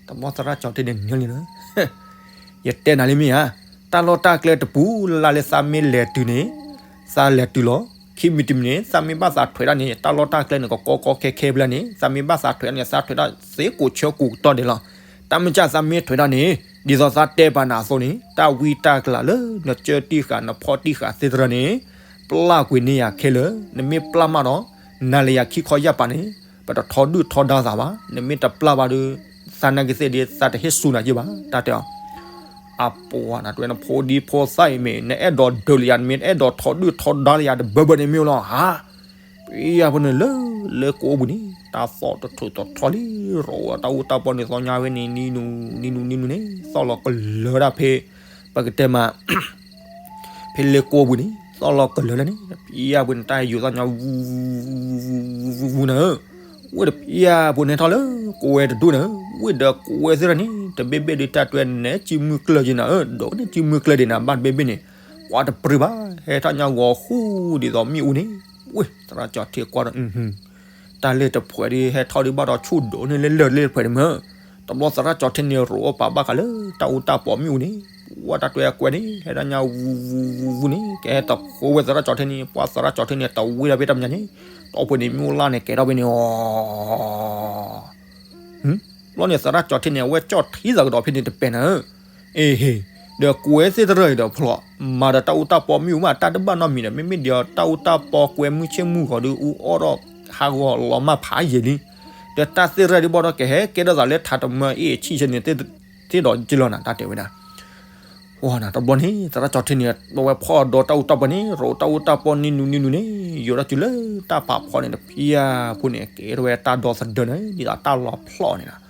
တဘျီသရၣ်ကၠီၤထ့န့ၣ်နၢလံနၤ, ယတဲနၤလံမ့ၢ်ဧါ, တၢ်လီၢ်တၢ်ကျဲတပူၤလၢ်လၢ်လၢသးမ့ၢ်လဲၤတုၤန့ၣ်, သးလဲၤတုၤလီၤ, ခံမံၤတမံၤန့ၣ် သးမ့ၢ်ဘၣ်သးထွဲဒၣ်န့ၣ် တၢ်လီၢ်တၢ်ကျဲန့ၣ် ကကီကီခဲခဲဖျၢၣ်န့ၣ် သးမ့ၢ်ဘၣ်သးထွဲဒၣ်န့ၣ် သးထွဲဒၣ်သ့ကိးဆၢကိးကတီၢ်ဒဲးလီၤ. တၢ်မ့ၢ်ကၢ်သးမ့ၢ်ထွဲဒၣ်န့ၣ် ဒ်သိးသးတဲပာ်နၤအသိးန့ၣ် တၢ်ဝံတၢ်ကျးလၢနကၢတံၢ်ဃာ်နဖီၣ်တံၢ်ဃာ်သ့ၣ်တရၢန့ၣ် ပျၢ်ကွံာ်န့ၢ်ယၤခဲလၢာ်, နမ့ၢ်ပျၢ်မးဒီး နၤလၢယၤခံခီယၢ်ပာ်န့ၣ် ပတထီဒုၣ်ထီဒါသးဘၣ်, နမ့ၢ်တပျၢ်ဘၣ်ဒီး သးနာ်က့ၤသ့ၣ်ဒ်သးတဟ့ၣ်စူၤနၤက့ၤဘၣ် တၢ်တဲအီၤ. အပှၤနၤတဲဝဲနဖိဒံဖိသၣ်အံၤမ့ၢ် နအဲၣ်ဒိးဒုးလၢယၤ နမ့ၢ်အဲၣ်ဒိးထီဒုၣ်ထီဒါလၢယၤတဘၢဘၢန့ၣ်မ့ၢ်လီၤဧါ. ဖံယၢ်ဖိန့ၣ်လၢ လၢကိးပူၤန့ၣ် တၢ်သီၣ်တထူၣ်တထီလံ ရိးဝဲတၢ်အူတၢ်ပီန့ၣ်သီညါဝဲန့ၣ် နံၤနူၤ နံၤနူၤ နံၤနူၤန့ၣ် သီၣ်လီၤကလၢၤဒၣ်ဖဲ ပကတဲမး ဖဲလၢကိးပူၤန့ၣ် သီၣ်လီၤကလၢၤလၢန့ၣ် ဖံယၢ်ဖိန့ၣ် တၢ်ဟဲယိၤသီၣ်ညါ ဝူ ဝူ ဝူ ဝူ ဝူ နၤဧၢ, ဝ့ၢ်ဒီးဖံယၢ်ဖိန့ၣ်ထီၣ်လၢ ကိးဝဲတဒူၣ်နၤဧၢ, ဝ့ၢ်ဒီးကိးဝဲသ့ၣ်တဖၣ်န့ၣ် တဘ့ၣ်ဘ့ၣ်ဒုးတၢ်တွဲန့ၣ် စုမုၢ်ကျၢၢ်က့ၤနၤဧၢ, ဒိးန့ၢ်စုမုၢ်ကျၢၢ်ဒံးနၤ ဘၣ်တဘ့ၣ်ဘ့ၣ်န့ၣ် ပှၤတပြံဘၣ် ဟဲထီၣ်ညါဂီၤဃူဒ်သိးမ့ၣ်အူန့ၣ်, ဝ့ၢ် သရၣ်ကၠီၤထ့ကွၢ်ဒီး တၢ်လၢတဖှဲးဒ်ဟဲထီၣ်ဒ်ဘၣ်ဒီးဆူၣ်ဒိးန့ၢ်လၢလၢၢ်လၢတဖှဲးဒံးမၢ, တဘျီသရၣ်ကၠီၤထ့န့ၣ် ရိးအီၣ်ပာ်ဘၣ်ဃးလၢတၢ်အူတၢ်ပီမ့ၣ်အူန့ၣ်, ဝဲတၢ်တွဲအကွဲန့ၣ် ဟဲဒၣ်ညါဝူ ဝူ ဝူ ဝူ န့ၣ် ကဟဲတဃိဝဲသရၣ်ကၠီၤထ့န့ၣ် ပှၤသရၣ်ကၠီၤထ့န့ၣ် တဝံဒၣ်ဖဲတၢ်မဲာ်ညါန့ၣ်, တီၢ်ဖိန့ၣ်မ့ၣ်အူလၢ်န့ၣ် ကဲထီၣ်ဖဲန့ၣ်အီၤ ဘျီန့ၣ် သရၣ်ကၠီၤထ့န့ၣ် အဝဲကၠီၣ်ထံသးကဒီးဖဲန့ၣ်တပဲာ်နၤဧၢ, အ့ဟ့ၣ်, ဒီးကွဲသ့ၣ်တရၢအံၤဒီးဖျိး, မၤဒီးတၢ်အူတၢ်ပီမ့ၣ်အူမး တၢ်တဘၣ်နီတမံၤဒီး မ့မ့ၢ်ဒီးတၢ်အူတၢ်ပီကွဲမုၢ်ဆ့ၣ်မုၢ်ဂီၤဒီး အူအီၣ်ဒီးဟးဂီၤလီၤမၢ်ဖးယံာ်လံ, ဒီးတၢ်သ့ၣ်တရၢဒ်ဘၣ်ဒီး ကဟဲကဲထီၣ်သးလၢထးတမၢအ့ၣ်ဆံၣ်ဆ့န့ၣ် သ့ၣ်ဒီးက့လီၤနၤ တၢ်တဲဝဲဒၣ် ဝဲနၤ တဘျီန့ၣ် သရၣ်ကၠီၤထ့န့ၣ် ဘၣ်ဝဲဖီၣ်ဒီးတၢ်အူတၢ်ပီန့ၣ် ရိးတၢ်အူတၢ်ပီနံၤနူၤနံၤနူၤန့ၣ် ယိၤထီၣ်တုၤလၢတၢ်ဖးဖီန့ၣ် တဖံယၢ်ဖိန့ၣ် ကဲထီၣ်ဝဲတၢ်ဒီသဒၢန့ၣ် ဒ်သိးတၢ်လီၤဖျီၣ်န့ၣ်လီၤ.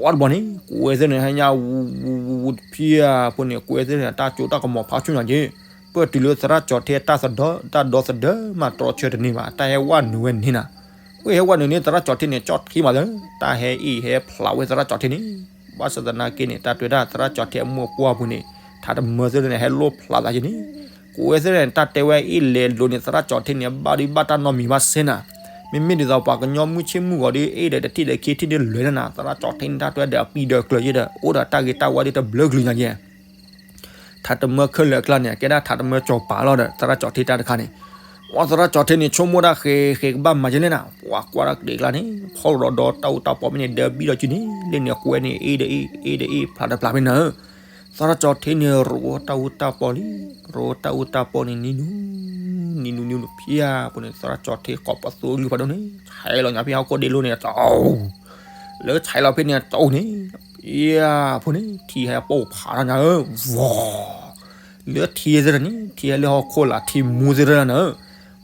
ဝဲတဘျီန့ၣ် ကွဲသ့ၣ်န့ၣ် ဟဲညါဝူ ဝူ ဝူ ဝူ တဖံယၢ်ဖိန့ၣ် ကွဲသ့ၣ်န့ၣ် တၢ်ကၠိတၢ်ကမီၤဖးဆူၣ်ညါက့ၤ, ပၢၢ်တုၤလၢသရၣ်ကၠီၤထ့ တၢ်ဒီသဒၢမးတြီဆၢတန့ၢ်ဘၣ် တၢ်ဟဲဝဲနုာ်ဝဲန့ၣ်နၤ ဝဲဟဲဝဲနုာ်န့ၣ် သရၣ်ကၠီၤထ့န့ၣ် ကၠီၣ်ထံမးလၢ တၢ်ဟဲအ့ၣ်ဟဲဖျးဝဲသရၣ်ကၠီၤထ့န့ၣ်, ဘၣ်ဆၣ်သနာ်က့န့ၣ် တၢ်တွဲဒၣ်သရၣ်ကၠီၤထ့အမိၢ်ပှၢ်ပူၤန့ၣ် ထးတမၢသ့ၣ်န့ၣ် ဟဲလိၣ်ဖျးသးက့ၤန့ၣ်, ကွဲသ့ၣ်န့ၣ် တၢ်တဲဝဲအ့ၣ်လဲၤလိၤန့ၣ် သရၣ်ကၠီၤထ့န့ၣ် ဘၣ်ဒုးဘၣ်တၢ်နီတမံၤဘၣ်စ့ၢ်နၤ, မ့မ့ၢ်ဒ်သိးပှၤကညီမုၢ်ဆ့ၣ်မုၢ်ဂီၤဒီး အ့ၣ်ဒီးတထံၣ်ဒီးခံထံၣ်ဒီးလဲၤနၤ သရၣ်ကၠီၤထ့န့ၣ် တၢ်တွဲဒီးအပံၤဒီးကျၢၤယ့ၣ်ဒီး အိၣ်ဒီးတၢ်ဂ့ၤတၢ်ဝါဒီးတဘျုးကလုာ်ညါက့ၤ ထးတမၢခဲလၢာ်အကျါန့ၣ် ကဲဒၣ်ထးတမၢကၠီၤပၤလီၤဒီး သရၣ်ကၠီၤထ့တၢ်တခါန့ၣ်, ဝဲသရၣ်ကၠီၤထ့န့ၣ် ဆိကမိၣ်တၢ်ဃဲးဃဲးကဘၣ်မၤက့ၤလဲၣ်နၤ, ပှၤကွၢ်တၢ်ကဒံးကျါန့ၣ် ဖီၣ်ရိးဒီးတၢ်အူတၢ်ပီမ့ၢ်န့ၣ် ဒၢဘံၣ်ဒီးစုန့ၣ် လၢန့ၣ်ကွဲန့ၣ် အ့ၣ်ဒီးအ့ၣ် အ့ၣ်ဒီးအ့ၣ် ဖျးဒီးဖျးဖဲနၤဧၢ, သရၣ်ကၠီၤထ့န့ၣ် ရိးတၢ်အူတၢ်ပီလံ, ရိးတၢ်အူတၢ်ပီန့ၣ် နံၤနူၤ နံၤနူၤ နံၤနူၤ ဖံယၢ်ဖိန့ၣ် သရၣ်ကၠီၤထ့ကိးပသူအကလုၢ်ဖးဒိၣ်န့ၣ် ဆဲးလီၤညါဖဲဟီၣ်ခိၣ်ဒ့လိၤန့ၣ် တအိၣ် လၢဆဲးလီၤဖဲန့ၣ် တအိၣ်န့ၣ် ဖံယၢ်ဖိန့ၣ် ထံဟဲပိၢ်ဖးထီၣ်ညါဧၢ, ဝီၤ လၢထံသ့ၣ်တဖၣ်န့ၣ် ထံဟဲလၢဟီၣ်ခိၣ်လာ်ထံမူသ့ၣ်တဖၣ်နၤဧၢ,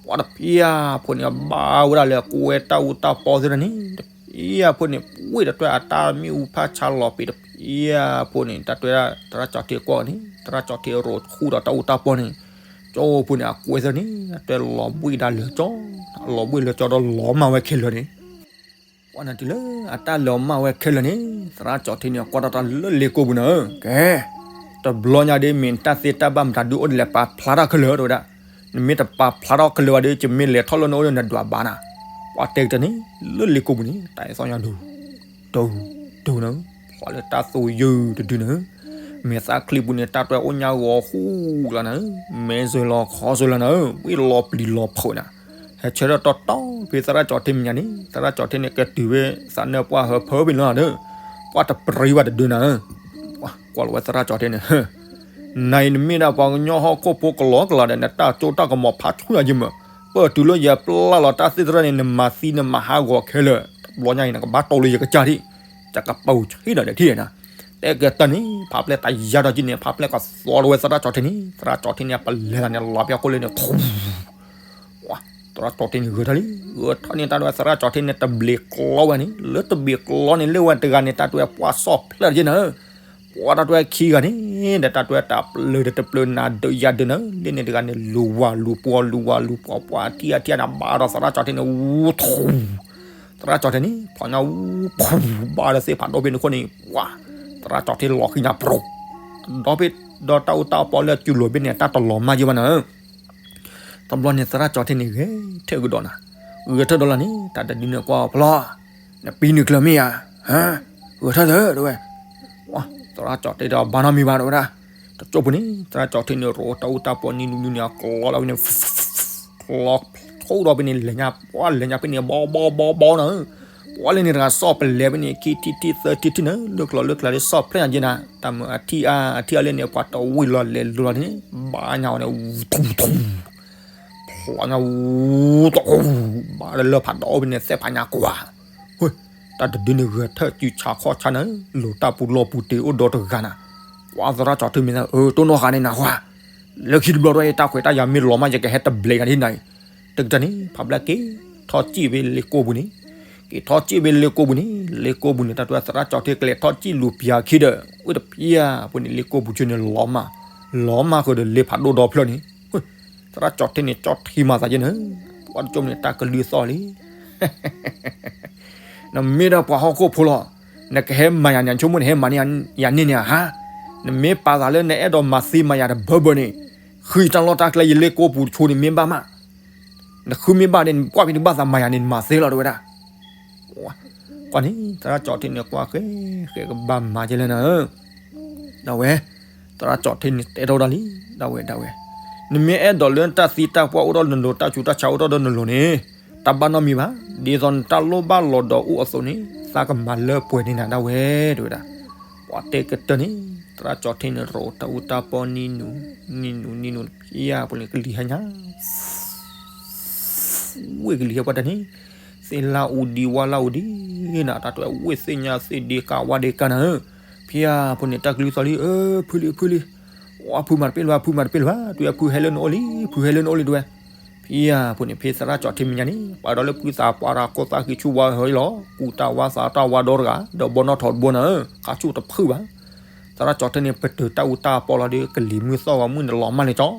ပှၤတဖံယၢ်ဖိန့ၣ် ဘၣ်ဝဲဒၣ်လၢကွဲတၢ်အူတၢ်ပီသ့ၣ်တဖၣ်န့ၣ် တဖံ တၢ်တွဲတဖျၢၣ်ဖိန့ၣ် တၢ်တွဲအတၢ်မ့ၣ်အူဖးဆါလီၤပံာ်တဖျၢၣ်ဖိန့ၣ် တၢ်တွဲ သရၣ်ကၠီၤထ့ကွၢ်န့ၣ် သရၣ်ကၠီၤထ့ရိးထူဒီးတၢ်အူတၢ်ပီန့ၣ် ကၠိဖိန့ၣ် အကွဲးသၢန့ၣ် တၢ်တွဲလီၤဘှံးဒၣ်လၢာ်ကၠီ လီၤဘှံးလၢာ်ကၠီဒီးလီၤမၢ်ဝဲခဲလၢာ်န့ၣ် ပှၤနၤတုၤလၢအတၢ်လီၤမၢ်ဝဲခဲလၢာ်န့ၣ် သရၣ်ကၠီၤထ့န့ၣ် ကွၢ်ထီၣ်တၢ်လၢလ့ကိပူၤန့ၣ် ကဲ တဘျီညါဒ်မ့ၢ်တၢ်သ့တၢ်ဘၣ်မတၤဒုအိၣ်ဒ်လဲၣ် ပာ်ဖျါထီၣ်ခဲလၢာ်တဲဝဲဒၣ်, နမ့ၢ်တပာ်ဖျါထီၣ်ခဲလၢာ်ဘၣ်ဒီး ယမ့ၢ်လဲၤထီၣ်လၢနအိၣ်ဒီးနဒွးဘၣ်နၤ, ပှၤတဲကတၢၢ်န့ၣ် လၢလ့ကိပူၤန့ၣ် တၢ်အဲၣ်သီညါဒိၣ် ဒိၣ် ဒိၣ်နၤ, ဖီၣ်လၢတၢ်သိယုၢ်တဒုနၤ, မဲာ်သၣ်ချံပူၤန့ၣ် တၢ်တွဲအိၣ်ညါဂီၤဃူလီၤနၤ, မဲစၢၤလီၤခီစၢၤလီၤနၤ, ဝံၤလီၤပျံၤလီၤဖုးနၤ, ဟဲဆၢထၢၣ်တီတီဖဲသရၣ်ကၠီၤထ့မဲာ်ညါန့ၣ် သရၣ်ကၠီၤထ့န့ၣ် ကတုၤဖဲသးနၢၣ်ပှၢ်ဟၢဖၢဖဲန့ၣ်လီၤဒီး ပှၤတပြံဘၣ်တဒုနၤ, ကွၢ်လီၤဝဲသရၣ်ကၠီၤထ့န့ၣ် နၤအံၤနမ့ၢ်ဒၣ်ပှၤကညီဟီၣ်ခိၣ်ဖိကလီကလီဒီး နတၢ်ကၠိတၢ်ကမီၤဖးဆူညါယမၢ်, ပၢၢ်တုၤလၢယပျၢ်လီၤတၢ်သ့ၣ်တဖၣ်န့ၣ် နမၤသံနမၤဟးဂီၤခဲလၢာ်, တဘျီညါအံၤ နကဘၣ်တိၢ်လၢယကစၢ်ထံၣ်, ယကပာ်ဆံးဒီးနထံၣ်နၤ, တဲကတၢၢ်န့ၣ် ဖးဖျဲၣ်တၢ်ယါဒီးက့န့ၣ် ဖးဖျဲၣ်ကသီထီၣ်ဝဲသရၣ်ကၠီၤထ့န့ၣ်, သရၣ်ကၠီၤထ့န့ၣ် အပလဲၤသးန့ၣ် လီၤဖဲခိၣ်လၢန့ၣ် သရၣ်ကၠီၤထ့န့ၣ်ဂဲၤထီၣ်လံ, ဂဲၤထီၣ်န့ၣ် တၢ်တွဲသရၣ်ကၠီၤထ့န့ၣ် တဘျ့းကျီဝဲန့ၣ်, လၢတဘျ့းကျီန့ၣ် လၢဝဲတဂၤန့ၣ် တၢ်တွဲပှၢ်ဆီၣ်ဖျဲၣ်တက့နၤ, ပှၤတၢ်တွဲခံဂၤန့ၣ် ဒီးတၢ်တွဲတၢ်ပျၢၤဒီးတပျၢၤနၤဒုးယၤဒုးနၤ, လၢန့ၣ်တဂၤန့ၣ် လူၤဝၤလူၤပှီၤ လူၤဝၤလူၤပှီၤ ပှၤအထံအထံနၤ ဘၣ်ဒီးသရၣ်ကၠီၤထ့န့ၣ် ဝူထူ သရၣ်ကၠီၤထ့န့ၣ် ဖီၣ်ညါဝူဖူ ဘၣ်ဒီးသ့ၣ်ဖးဒိၣ်ဖဲန့ၣ်ခိၣ်န့ၣ် ပှၤ သရၣ်ကၠီၤထ့လီၤဃံၤနၤပြိၤ, ဒီးဖဲဒီးတၢ်အူတၢ်ပီလၢအစုလိၤဖဲန့ၣ် တၢ်တလီၤမၢ်ယဲဘၣ်နၤ, တဘျီန့ၣ် သရၣ်ကၠီၤထ့န့ၣ် ဂဲၤထၢၣ်ကဒီးနၤ, ဂဲၤထၢၣ်ဒီးလီၤန့ၣ် တၢ်တဒုန့ၣ်ကွၢ်ဖျီ နပံနုာ်ကျၢၤမ့ၢ်ဧါ, ဂဲၤထၢၣ်သၢတဲဝဲ, သရၣ်ကၠီၤထ့ဒီးဘၣ်နီတမံၤဘၣ်တဲဝဲဒၣ်, တကၠိပူၤန့ၣ် သရၣ်ကၠီၤထ့န့ၣ် ရိးတၢ်အူတၢ်ပီနံၤနုၤနံၤနံၤန့ၣ် အကျီလီၤဖဲန့ၣ် ကျီထိၣ်ဒီးဖဲန့ၣ် လဲၤညါ ပှၤလဲၤညါဖဲန့ၣ် ဘီဘီဘီဘီနၤ, ပှၤလၢန့ၣ်တဂၤဆီၣ်ပလဲၤဖဲန့ၣ် ခံထံၣ်ထံၣ်သၢထံၣ်ထံၣ်နၤ လၢကျီလၢကျါလၢဆီၣ်ဖျဲၣ်ညါက့နၤ, တၢ်မုာ်အထံၣ်အါအထံၣ်အါလၢန့ၣ် ပှၤတဝံၤလီၤလဲၤလိၤလီၤန့ၣ် ဘၣ်ညါအီၤန့ၣ် ထူထူ ဖျီညါဝူတအူ, ဘၣ်လၢလၢဖးဒိၣ်ဖဲန့ၣ် သဲဖးညါကွၢ်, တၢ်တဒုန့ၣ်ဂဲၤထၢၣ်စုဆါခီၣ်ဆါနၤ, လိၤတၢ်ပူၤလီၢ်ပူၤတ့ၤအိၣ်ဒီတဂၤနၤ, ပှၤသရၣ်ကၠီၤထ့မ့ၢ်သး အၢ တိၢ်နီၣ်ဃာ်န့ၣ်နၤဃီ, လၢခံတဘျီဒီး တၢ်ခွဲးတၢ်ယာ်မ့ၢ်လီၤမၢ် ယကဟဲတဘျဲးဂၤဒ်နၤအံၤ, တကတၢၢ်န့ၣ် ဖးဘျၢက့ၤထီၣ်စံၣ်ဖဲလ့ကိပူၤန့ၣ်, က့ၤထီၣ်စံၣ်ဖဲလ့ကိပူၤန့ၣ်, လ့ကိပူၤန့ၣ် တၢ်တွဲသရၣ်ကၠီၤထ့ကလဲၤထီၣ်စံၣ်လူၤပျၢၤခံဒီး ဝဲတပျၢၤဖိန့ၣ် လ့ကိပူၤကၠိန့ၣ်လီၤမၢ်, လီၤမၢ်ဃုာ်ဒီးလ့ဖးဒိၣ်ဒီဖျၢၣ်န့ၣ် သရၣ်ကၠီၤထ့န့ၣ် ကၠီထံမၤသးယဲနၤ, ပှၤတကၠိန့ၣ် တၢ်ကလုၢ်သီၣ်လံ, နမ့ၢ်ဒၣ်ပှၤဟီၣ်ခိၣ်ဖိလီၤ, နကဟဲမၤယၤန့ၣ် ဆိကမိၣ်နဟဲမၤန့ၢ်ယၤန့ၣ်ဧါ, နမ့ၢ်ပာ်သးလၢနအဲၣ်ဒိးမၤသ့မၤယၤတဘၢဘၢန့ၣ်, ဃုတၢ်လီၢ်တၢ်ကျဲယလ့ကိပူၤတကၠိန့ၣ်မ့ၢ်ဘၣ်မး, နဃုမ့ၢ်ဘၣ်ဒီး နကွၢ်ဖဲနကဘၣ်သးမၤယၤန့ၣ် နမၤသ့လီၤတဲဝဲဒၣ် ကွၢ်န့ၣ် သရၣ်ကၠီၤထ့န့ၣ် ကွၢ်ဃဲ ဃဲကဘၣ်မၤကဲလဲၣ်နၤဧၢ, ဒၣ်ဝဲ, သရၣ်ကၠီၤထ့န့ၣ် တဲထီၣ်ဝဲဒၣ်လံ, ဒၣ်ဝဲ ဒၣ်ဝဲ, နမ့ၢ်အဲၣ်ဒိးလၢနတၢ်သံတၢ်ပှၢ်အိၣ်ထီၣ်နလိၤ တၢ်ဆူးတၢ်ဆါအိၣ်ထီၣ်ဒီးနလိၤန့ၣ်, တၢ်ဘၣ်နီတမံၤဘၣ်, ဒ်သိးနတၢ်လိၣ်ဘၣ်လီၤဒီးအိၣ်အသိးန့ၣ် သးကမၤလၢပှဲၤန့ၢ်နၤဒၣ်ဝဲ တဲဝဲဒၣ်, ပှၤတဲကတၢၢ်န့ၣ် သရၣ်ကၠီၤထ့န့ၣ် ရိးတၢ်အူတၢ်ပီနံၤနုၤ, နံၤနုၤ နံၤနုၤ ဖဲအပူၤန့ၣ် ကလံၤဟဲညါ ဝ့ၢ်ကလံၤဟဲပှၢ်တၢ်န့ၣ်, သ့ၣ်လၣ်အူဒံဝၣ်လၣ်အူဒံနၤ, တၢ်တဲဝဲသ့ၣ်ညါသ့ၣ်ဒ့ကးဝၣ်ဒ့ကးနၤဧၢ, ဖဲအပူၤန့ၣ် တၢ်ကလုၢ်သီၣ်လံ, အၢ ဖုလံ ဖုလံ, ဝဲဖုမၤတပ့ၢ်လၢၤဘၣ် ဖုမၤတပ့ၢ်လၢၤဘၣ်, တဲဝဲဖုဟဲလၢနအိၣ်လံ ဖုဟဲလၢနအိၣ်လံတဲဝဲ, ဖဲအပူၤန့ၣ် ဖဲသရၣ်ကၠီၤထ့မဲာ်ညါန့ၣ် ပှၤဒီးလၢဖုသးပှၢ်တၢ်ကိၢ်သးဃံဆူၣ်ဝါဟီလီၤ, ကူၣ်တၢ်ဝါသးတၢ်ဝါဒီတဂၤ, ဒီးဘီနီၣ်ထိးတဘိနၤဧၢ, ခးဆူၣ်တဖုဘၣ် သရၣ်ကၠီၤထ့န့ၣ် ပတုာ်တၢ်အူတၢ်ပီလီၤဒီး ကလံၤမုၢ်သီၣ်ဂီၤမုၢ်န့ၣ်လီၤမၢ်လံကၠီ,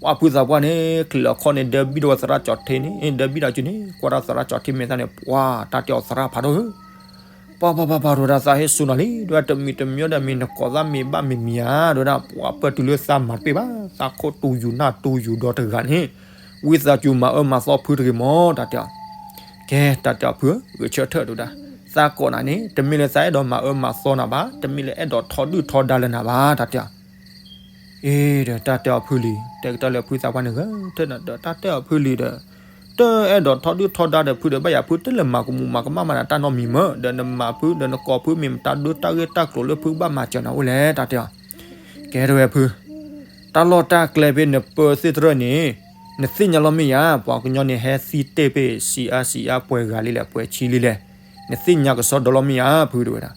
ဝဲဖုသးပှၢ်န့ၣ် ချံးလီၤခီၣ်န့ၣ် ဒၢဘံၣ်ဒီးဝဲသရၣ်ကၠီၤထ့န့ၣ်, ဒၢဘံၣ်ဒီးကၠူန့ၣ် ကွၢ်တၢ်သရၣ်ကၠီၤထ့မဲာ်သၣ်န့ၣ် ပှၤ တၢ်တဲအီၤသရၣ်ဖးဒိၣ်ဧၢ ပှၤပှၤပှၤပှၤ တဲဝဲဒၣ် သးဟ့ၣ်ဆူၣ်နၤလံ, တဲဝဲ တမံၤတမံၤဒီးမ့ၢ်နကိးသးမ့ၢ်ဘၣ်မ့ၢ်မံၤဧါ, တဲဝဲဒၣ် ပှၤပၢၢ်တုၤလၢသးမၤတပ့ၢ်ဘၣ်, သးခိၣ်တူၢ်ယူၤနၢ်တူၢ်ယူၤဒီတဂၤန့ၣ်, ဝံသးစူၤမၤအၢမၤသီဖုတဂ့ၤမၢ် တၢ်တဲအီၤ, ကဲ တၢ်တဲအီၤဖုဧၢ, ဂဲၤဆၢထၢၣ် တဲဝဲဒၣ်, သးကိးနၤန့ၣ် တမ့ၢ်လၢသးအဲၣ်ဒိးမၤအၢမၤသီနၤဘၣ်, တမ့ၢ်လၢအဲၣ်ဒိးထီဒုၣ်ထီဒါလၢနၤဘၣ် တၢ်တဲအီၤ အ့ ဒီးတၢ်တဲအီၤဖုလံ, တဲကတၢၢ်လၢဖုသးပှၢ်န့ၣ်ဂဲၤထၢၣ်နၤဒီး တၢ်တဲအီၤဖုလံဒီး, တအဲၣ်ဒိးထီဒုၣ်ထီဒါဒီးဖုဒီး ဘၣ်ယၤဖုတလဲၤမၤကမူးမၤကမၣ်မၤနၤတၢ်နီတမံၤမၢ်, ဒီးနမၤဖုဒီးနကိးဖုမ့ၢ်မတၤဒုတၢ်ဂ့ၢ်တၢ်ကျိၤလၢဖုဘၣ်မၤစၢၤနၤအိၣ်လဲၣ် တၢ်တဲအီၤ, ကဲ တဲဝဲဖု, တၢ်လီၢ်တၢ်ကျဲဖဲနပၢသ့ၣ်တဖၣ်န့ၣ်, နသ့ၣ်ညါလီၤမ့ၢ်ဧါ, ပှၤကညီန့ၣ်ဟဲသံတ့ၢ်ဖဲ ဆံးအါဆံးအါ ပှဲၤဂၤလံလဲၣ် ပှဲၤဆံလံလဲၣ်, နသ့ၣ်ညါကစီဒီလီၤမ့ၢ်ဧါ ဖုတဲဝဲဒၣ်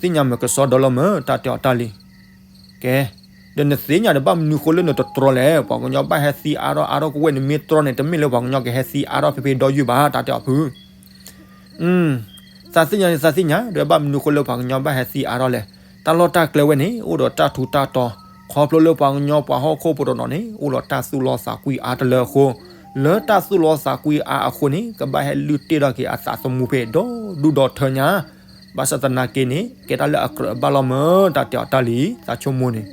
သ့ၣ်ညါမ့ၢ်ကစီဒီလီၤမၢ် တၢ်တဲအီၤတၢ်လံ. ကဲ, ဒီးနသ့ၣ်ညါဒီးဘၣ်မနုၤဃိလၢနတတြီလဲၣ်, ပှၤကညီဘၣ်ဟဲသံအါထီၣ်အါထီၣ်ကဝဲၢ် နမ့ၢ်တြီန့ၣ် တမ့ၢ်လၢပှၤကညီကဟဲသံအါထီၣ်ဖဲဖဲဒီယုၢ်ဘၣ် တၢ်တဲအီၤဖု. သးသ့ၣ်ညါန့ၣ် သးသ့ၣ်ညါ ဒီးဘၣ်မနုၤဃိလၢပှၤကညီဘၣ်ဟဲသံအါထီၣ်လဲၣ်. တၢ်လီၢ်တၢ်ကျဲဝဲန့ၣ် အိၣ်ဒီးတၢ်ထူးတၢ်တီၤ, ခီဖျိလၢပှၤကညီပှၤဟီၣ်ခိၣ်ဖိတနီၤန့ၣ် အိၣ်ဒီးတၢ်သူၣ်လီသးကွံအါတလၢအဃိ, လၢတၢ်သူၣ်လီသးကွံအါအဃိန့ၣ် ကဘၣ်ဟဲလုၢ်တ့ၢ်ထီၣ်က့ၤအသးသမူဖဲဒီဒူၣ်ဒီထၢညါ. ဘၣ်ဆၣ်သနာ်က့န့ၣ် ကဲတၢ်လၢအကြၢးအဘၣ်လီၤမၢ် တၢ်တဲအီၤတၢ်လံၤ သးဆိကမိၣ်န့ၣ်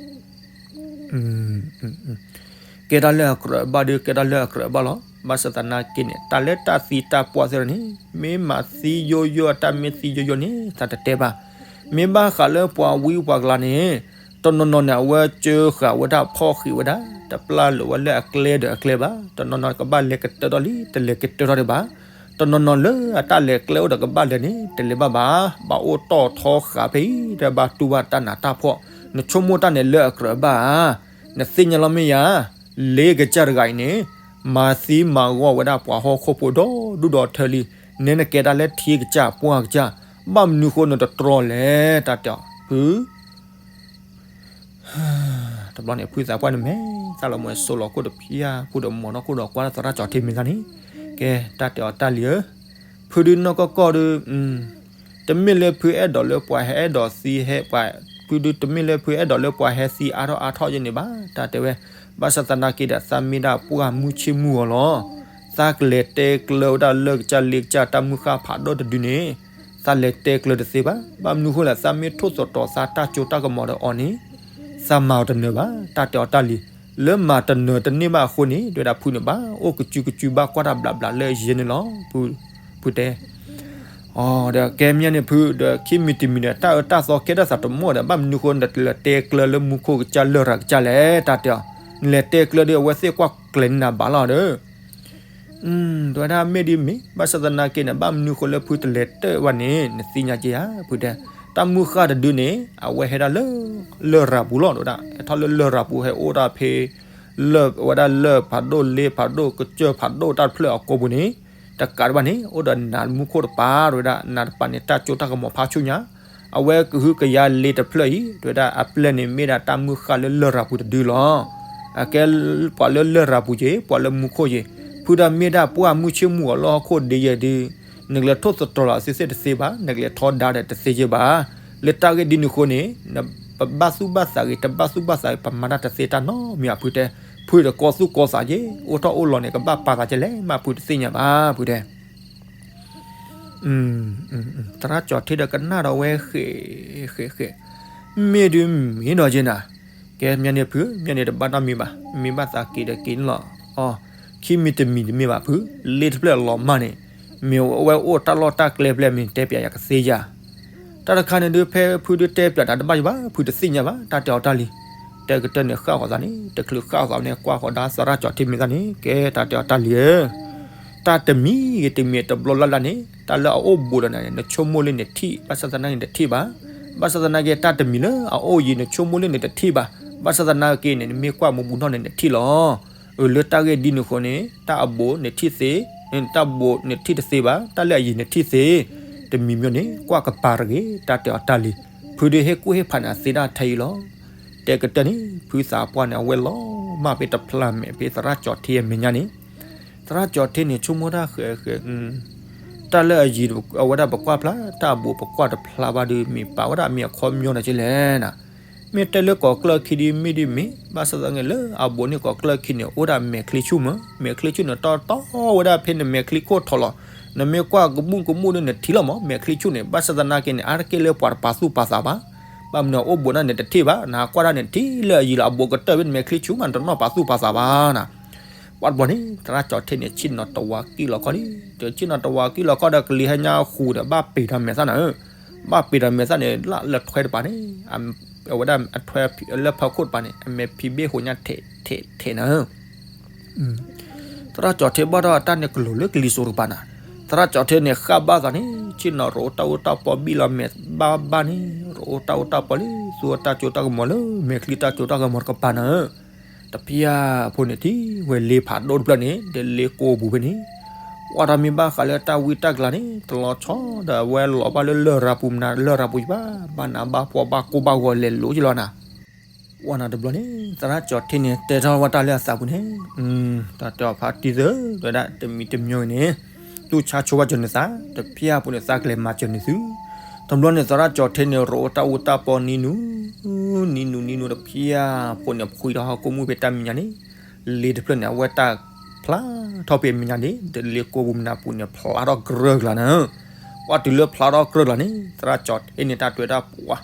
ကဲတၢ်လၢအကြၢးအဘၣ်ဒီး ကဲတၢ်လၢအကြၢးအဘၣ်လီၤ. ဘၣ်ဆၣ်သနာ်က့န့ၣ် တၢ်လၢတၢ်သံတၢ်ပှၢ်သ့ၣ်တဖၣ်န့ၣ် မ့ၢ်မၤသံယိယိ တၢ်မ့ၢ်သံယိယိန့ၣ် သးတတဲဘၣ်. မ့ၢ်ဘၣ်ဃးလၢပှၤဝံပှၤကလၤန့ၣ် တနီၤနီၤန့ၣ် အဝဲကၢဃာ်ဝဲဒၣ်ဖီၣ်ဃံးဝဲဒၣ် တပျၢ်လိာ်ဝဲလၢအကျဲဒီးအကျဲဘၣ်. တနီၤနီၤကဘၣ်လဲၤကတၢၢ်ထီၣ်လံ တလဲၤကတၢၢ်ထီၣ်ဒံးဘၣ်. တနီၤနီၤလၢအတၢ်လဲၤကျဲအိၣ်ဒီးကဘၣ်လဲၤန့ၣ် တလဲၤဘၣ်ဘၣ်. ဘၣ်အိၣ်တီၢ်ထီဃာ်ဖဲအံၤ ဒီးဘၣ်တူၢ်ဘၣ်တၢ်နးတၢ်ဖှီၣ်. နဆိကမိၣ်တၢ်န့ၣ်လၢအကြၢးဘၣ်ဧါ. နသ့ၣ်ညါလီၤမ့ၢ်ယၤ လ့ကစၢ်တဂၤအံၤန့ၣ် မၤသံမၤဂီၢ်ဝဲဒၣ်ပှၤဟီၣ်ခိၣ်ဖိဒီဒူၣ်ဒီထၢလံ. နဲနကဲတၢ်လၢထံကစၢ်ပှၢ်ကစၢ် ဘၣ်မနုၤဃိနတတြီလဲၣ် တၢ်တဲအီၤဖု တဘျီန့ၣ် ဖုသးပှၢ်န့ၣ်မဲာ်သၣ်လီၤ မ့ၢ်စိလီၤခိၣ်တဖျၢၣ် ဖုဒီးမီၤနီၢ်ခိၣ်ဒီးကွၢ်လၢသရၣ်ကၠီၤထံမ့ၢ်သၣ်န့ၣ်, ကဲ တၢ်တဲအီၤတၢ်လံၤဧၢ, ဖုဒုနီၢ်ကီၢ်ကီၢ်ဒု တမ့ၢ်လၢဖုအဲၣ်ဒိးလၢပှၤဟဲအဲၣ်ဒိးသံဟဲပှၤ, ဖုဒုတမ့ၢ်လၢဖုအဲၣ်ဒိးလၢပှၤဟဲသံအါထီၣ်အါထီၣ်ယဲန့ၣ်ဘၣ် တၢ်တဲဝဲ, ဘၣ်ဆၣ်သနာ်က့ဒီး သးမ့ၢ်ဒၣ်ပှၢ်မုၢ်ဆ့ၣ်မုၢ်ဂီၤလီၤ, သးကလဲၤတဲကျၢၤဝဲဒၣ်လၢကစၢ်လ့ကစၢ်တၢ်မုၢ်ဃၢ်ဖးဒိၣ်တဒုန့ၣ်, သးလဲၤတဲကျၢၤတသ့ဘၣ်, ဘၣ်မနုၤဃိလဲၣ် သးမ့ၢ်ထိၣ်သတြီၤသးတၢ်စိတၢ်ကမီၤဒီးအီၤန့ၣ်, သးမၤအီၤတနၢၤဘၣ် တၢ်တဲအီၤတၢ်လံၤ, လၢမၤတနၢၤတန့ၢ်ဘၣ်အဃိန့ၣ် တဲဝဲဒၣ်ဖုန့ၣ်ဘၣ် အိၣ်ကစုကစုဘၣ်ကွၢ်တၢ်ဘျးဘျးလၢယဲန့ၣ်လီၤ, ဖုတဲ အဒီးကဲမ့ၢ်န့ၣ်ဖု ဒီးခံမံၤတမံၤဒီး တၢ်အၢတၢ်သီကဲထီၣ်သးတမီၢ်ဒီး ဘၣ်မနုၤဃိနတလဲၤတဲကျၢၤလၢမူခိၣ်ကစၢ်လရာ်ကစၢ်လဲၣ် တၢ်တဲအီၤ, နလဲၤတဲကျၢၤဒီးအဝဲသ့ၣ်ကွၢ်ကျဲၤန့ၢ်နၤဘၣ်လီၤဒီး, တဲဝဲဒၣ်မ့ၢ်ဒ်မ့ၢ် ဘၣ်ဆၣ်သနာ်က့န့ၣ် ဘၣ်မနုၤဃိလၢဖုတလဲၤတဲဘၣ်န့ၣ် နသ့ၣ်ညါက့ၤဧါ ဖုတဲ, တၢ်မုၢ်ဃၢ်တဒုန့ၣ် အဝဲဟဲဒၣ်လၢ လရာ်ပူၤလီၤ တဲဝဲဒၣ် ဟဲထီၣ်လၢလရာ်ပူၤ ဟဲအိၣ်ဒၣ်ဖဲ လၢအဝဲဒၣ်လၢၢ်ဖးဒိၣ်လ့ဖးဒိၣ်ကစၢၢ်ဖးဒိၣ်တၢ်တဖျၢၣ်အကိာ်ပူၤန့ၣ်, တကးဒံးဘၣ်န့ၣ် အိၣ်ဒီးနးမူခိၣ်တပၤ တဲဝဲဒၣ် နးတပၤန့ၣ် တၢ်စိတၢ်ကမီၤဖးဆူညါ, အဝဲကဟုကယာ်လ့တဖျၢၣ်အံၤ တဲဝဲဒၣ်အပျဲၢ်န့ၣ်မ့ၢ်ဒၣ်တၢ်မုၢ်ဃၢ်လၢလရာ်ပူၤတဒုလီၤ. အကဲပှၤလၢလရာ်ပူၤက့ၤ ပှၤလၢမူခိၣ်က့ၤ, ဖုဒၣ်မ့ၢ်ဒၣ်ပှၢ်မုၢ်ဆ့ၣ်မုၢ်ဂီၤလၢဟီၣ်ခိၣ်ဒ်ယဲၢ်ဒု, နကလဲၤထိၣ်သတြီၤလီၤအသုသ့ၣ်တသ့ဘၣ်, နကလဲၤထီဒါဒီးတသ့က့ၤဘၣ်. လၢတၢ်ဂ့ၢ်ဒ်န့ၣ်အဃိန့ၣ် ပဘၣ်သူၣ်ဘၣ်သးဂ့ၤ တဘၣ်သူၣ်ဘၣ်သးဂ့ၤ ပမၤတၢ်တသ့တၢ်နီတမံၤ ဖုတဲ, ဖုဒီးကီၢ်သူၣ်ကီၢ်သးက့ၤ အိၣ်ထီၣ်အိၣ်လီၤန့ၣ် ကဘၣ်ပာ်သးကဲလဲၣ် မ့ၢ်ဖုတသ့ၣ်ညါဘၣ် ဖုတဲ သရၣ်ကၠီၤထံဒီးကနၣ်ဒီးဝဲဃဲးဃဲးဃဲး, မ့ၢ်ဒုးမ့ၢ်ဒီးက့ၤနၤ, ကဲမ့ၢ်န့ၣ်ဖု မ့ၢ်န့ၣ်တဘၣ်နီတမံၤဘၣ်, မ့ၢ်ဘၣ်သးက့ၤဒီးက့ၤန့ၣ်လီၤ. အီ, ခံမံၤတမံၤတမ့ၢ်ဘၣ်ဖု, လ့တဖျၢၣ်လီၤမၢ်န့ၣ်, မ့ၢ်အဝဲအိၣ်တၢ်လီၢ်တၢ်ကျဲဖျဲၣ်မ့ၢ်တဲပၠးယၤကသ့ယၤ တၢ်တခါန့ၣ်ဒုး ဖဲဖုဒုးတဲပၠးတၢ်တဘၣ်ယံၤဘၣ် ဖုတသ့ၣ်ညါဘၣ် တၢ်တဲအီၤတၢ်လံၤ, တဲကတၢၢ်န့ၣ်ဃၣ်ဃီၤသးန့ၣ် တချုးဃၣ်ဃီၤသးန့ၣ် ကွၢ်ဃီၤဒါသရၣ်ကၠီၤထံမ့ၢ်သၣ်န့ၣ် ကဲတၢ်တဲအီၤတၢ်လံၤဧၢ, တၢ်တမံၤဂ့ၤတမံၤတဘျီလၢ်လၢ်န့ၣ် တၢ်လၢအအိၣ်ဘူးဒီးနၤန့ၣ် နဆိကမိၣ်လၢနထံၣ် ဘၣ်ဆၣ်သနာ်က့နတထံၣ်ဘၣ်, ဘၣ်ဆၣ်သနာ်က့တၢ်တမံၤလၢအအိၣ်ယံၤနဆိကမိၣ်လၢနတထံၣ်ဘၣ်, ဘၣ်ဆၣ်သနာ်က့န့ၣ် နမ့ၢ်ကွၢ်မူဘူးနီၢ်န့ၣ်နထံၣ်လီၤ. အၢ လၢတၢ်ဂ့ၢ်ဒ်န့ၣ်အဃိန့ၣ် တၢ်အဘူးနထံၣ်သ့, တၢ်ဘူးနထံၣ်တသ့ဘၣ်, တၢ်လၢအယံၤနထံၣ်သ့, တမံၤမ့ၢ်န့ၣ် ကွၢ်ကပၤတဂ့ၤ တၢ်တဲအီၤတၢ်လံၤ, ဖုဒုးဟ့ၣ်ကူၣ်ဟ့ၣ်ဖးန့ၣ်အသ့ဒၣ်ထဲအံၤလီၤ. တဲကတၢၢ်န့ၣ် ဖုသးပှၢ်န့ၣ် အဝဲလီၤမၢ်ဖဲတဖျါမဲာ်ဖဲသရၣ်ကၠီၤထံအမဲာ်ညါန့ၣ်, သရၣ်ကၠီၤထံန့ၣ် ဆိကမိၣ်တၢ်ဃဲးဃဲး တၢ်လၢအယံၤအဝဲဒၣ်ပကွၢ်ဖျါ တၢ်အဘူးပကွၢ်တဖျါဘၣ်ဒီး မ့ၢ်ပာ်ဝဲဒၣ်မ့ၢ်အခီပညီဒီးကလဲၣ်နၤ, မ့ၢ်တဲလၢကီၢ်ကျၢၢ်ခံဒ်မ့ၢ်ဒ်မ့ၢ် ဘၣ်ဆၣ်သနာ်က့လၢအဘူးန့ၣ်ကီၢ်ကျၢၢ်ခံန့ၣ် အိၣ်ဒၣ်မဲာ်ချံဆူၣ်မး, မဲာ်ချံဆူၣ်န့ၣ် တီတီဝဲဒၣ်ဖဲနမဲာ်ချံခိၣ်ထီၣ်လီၤ. နမ့ၢ်ကွၢ်ကမူၣ်ကမူၣ်ဒီးနထံၣ်လီၤမး မဲာ်ချံဆူၣ်န့ၣ်, ဘၣ်ဆၣ်သနာ်က့န့ၣ် အါတက့ၢ်လၢပှၤတပာ်သူၣ်ပာ်သးဘၣ်. ဘၣ်မနုၤအိၣ်ဘူးန့ၣ်နတထံၣ်ဘၣ်, နဟးကွၢ်ဒၣ်န့ၣ်ထံၣ်လၢအယံၤလီၤ, အဘူးကတၢၢ်ဖဲနမဲာ်ချံဆူၣ်မး နတနီၢ်ပာ်သူၣ်ပာ်သးဘၣ်နၤ. ပှၤတဘျီန့ၣ် သရၣ်ကၠီၤထံန့ၣ် ဆ့ၣ်နီၤတဝးကံၣ်လီၤခီၣ်လံ, ဒီးဆ့ၣ်နီၤတဝးကံၣ်လီၤခီၣ်ဒီး ကလံၤဟဲညါဃူဒီး ဘၣ်ပ့ၤထီၣ်မဲာ်သၣ်နၤဧၢ, ဘၣ်ပ့ၤထီၣ်မဲာ်သၣ်န့ၣ် လၢလၢထွဲတပၤန့ၣ်, အဝဲဒၣ်အထွဲလၢဖီခိၣ်တပၤန့ၣ် အမဲာ်ဖံးဘ့ၣ်ဟိးညါထဲးထဲးထဲးနၤဧၢ သရၣ်ကၠီၤထံဘၣ်ဒီးတၢ်န့ၣ်ကလိၤလၢကလံၤစိးတကပၤနၤ, သရၣ်ကၠီၤထံန့ၣ် ဃၣ်ဘၣ်သးန့ၣ် ဆ့ၣ်နီၤရိးတၢ်အူတၢ်ပီဘံၣ်လီၤမဲာ်ဘၣ်ဘၣ်န့ၣ်, ရိးတၢ်အူတၢ်ပီလံ သူဝဲတၢ်စိတၢ်ကမီၤလၢ မဲာ်ချံတၢ်စိတၢ်ကမီၤတကပၤနၤဧၢ, တဖျါဖိန့ၣ်ထံၣ်ဝဲလ့ဖးဒိၣ်တဖျၢၣ်န့ၣ် ဒီးလ့ကိးပူၤဖဲန့ၣ်, ကွၢ်တၢ်မ့ၢ်ဘၣ်ဃးလၢတၢ်ဝံတၢ်ကလၤန့ၣ် တလီၤဆီဒီးအဝဲလီၤဘၣ်လၢလရာ်ပူၤမနၤ လရာ်ပူၤယံၤဘၣ်, ဘၣ်နးဘၣ်ဖှီၣ်ဘၣ်ကိၢ်ဘၣ်ဂီၤလဲၤလိၤကလီၤနၤ ပှၤနၤတဘျီန့ၣ် သရၣ်ကၠီၤထံန့ၣ် တဲထီၣ်ဝဲတၢ်လၢအသးပူၤန့ၣ်, တၢ်တဲအီၤဖးတံၢ်သၢ တဲဝဲဒၣ် တမံၤတမံၤန့ၣ်, သူၣ်ဆါဆိဝဲစၢၤနသး တဖၠၣ်ဖိန့ၣ် သးကလဲၤမၤစၢၤန့ၢ်သု. တဘျီန့ၣ် သရၣ်ကၠီၤထ့န့ၣ် ရိးတၢ်အူတၢ်ပီနံၤနူၤ နံၤနူၤနံၤနူၤတဖၠၣ်ဖိန့ၣ် ဖှံထီၣ်ဟီၣ်ခိၣ်မုၣ်ဖဲတၢ်မဲာ်ညါန့ၣ် လ့တဖျၢၣ်န့ၣ် အဝဲတၢ်ဖျါထီၣ်ဖဲမဲာ်ညါန့ၣ် ဒီးလ့ကိးပူၤမနၤပူၤန့ၣ် ဖျါထီၣ်ကြၢးကျါန့ၣ်. ပှၢ်တုၤလၢဖျါထီၣ်ကြၢးကျါန့ၣ် သရၣ်ကၠီၤထ့န့ၣ် တၢ်တဲဝဲဒၣ်ပှၤ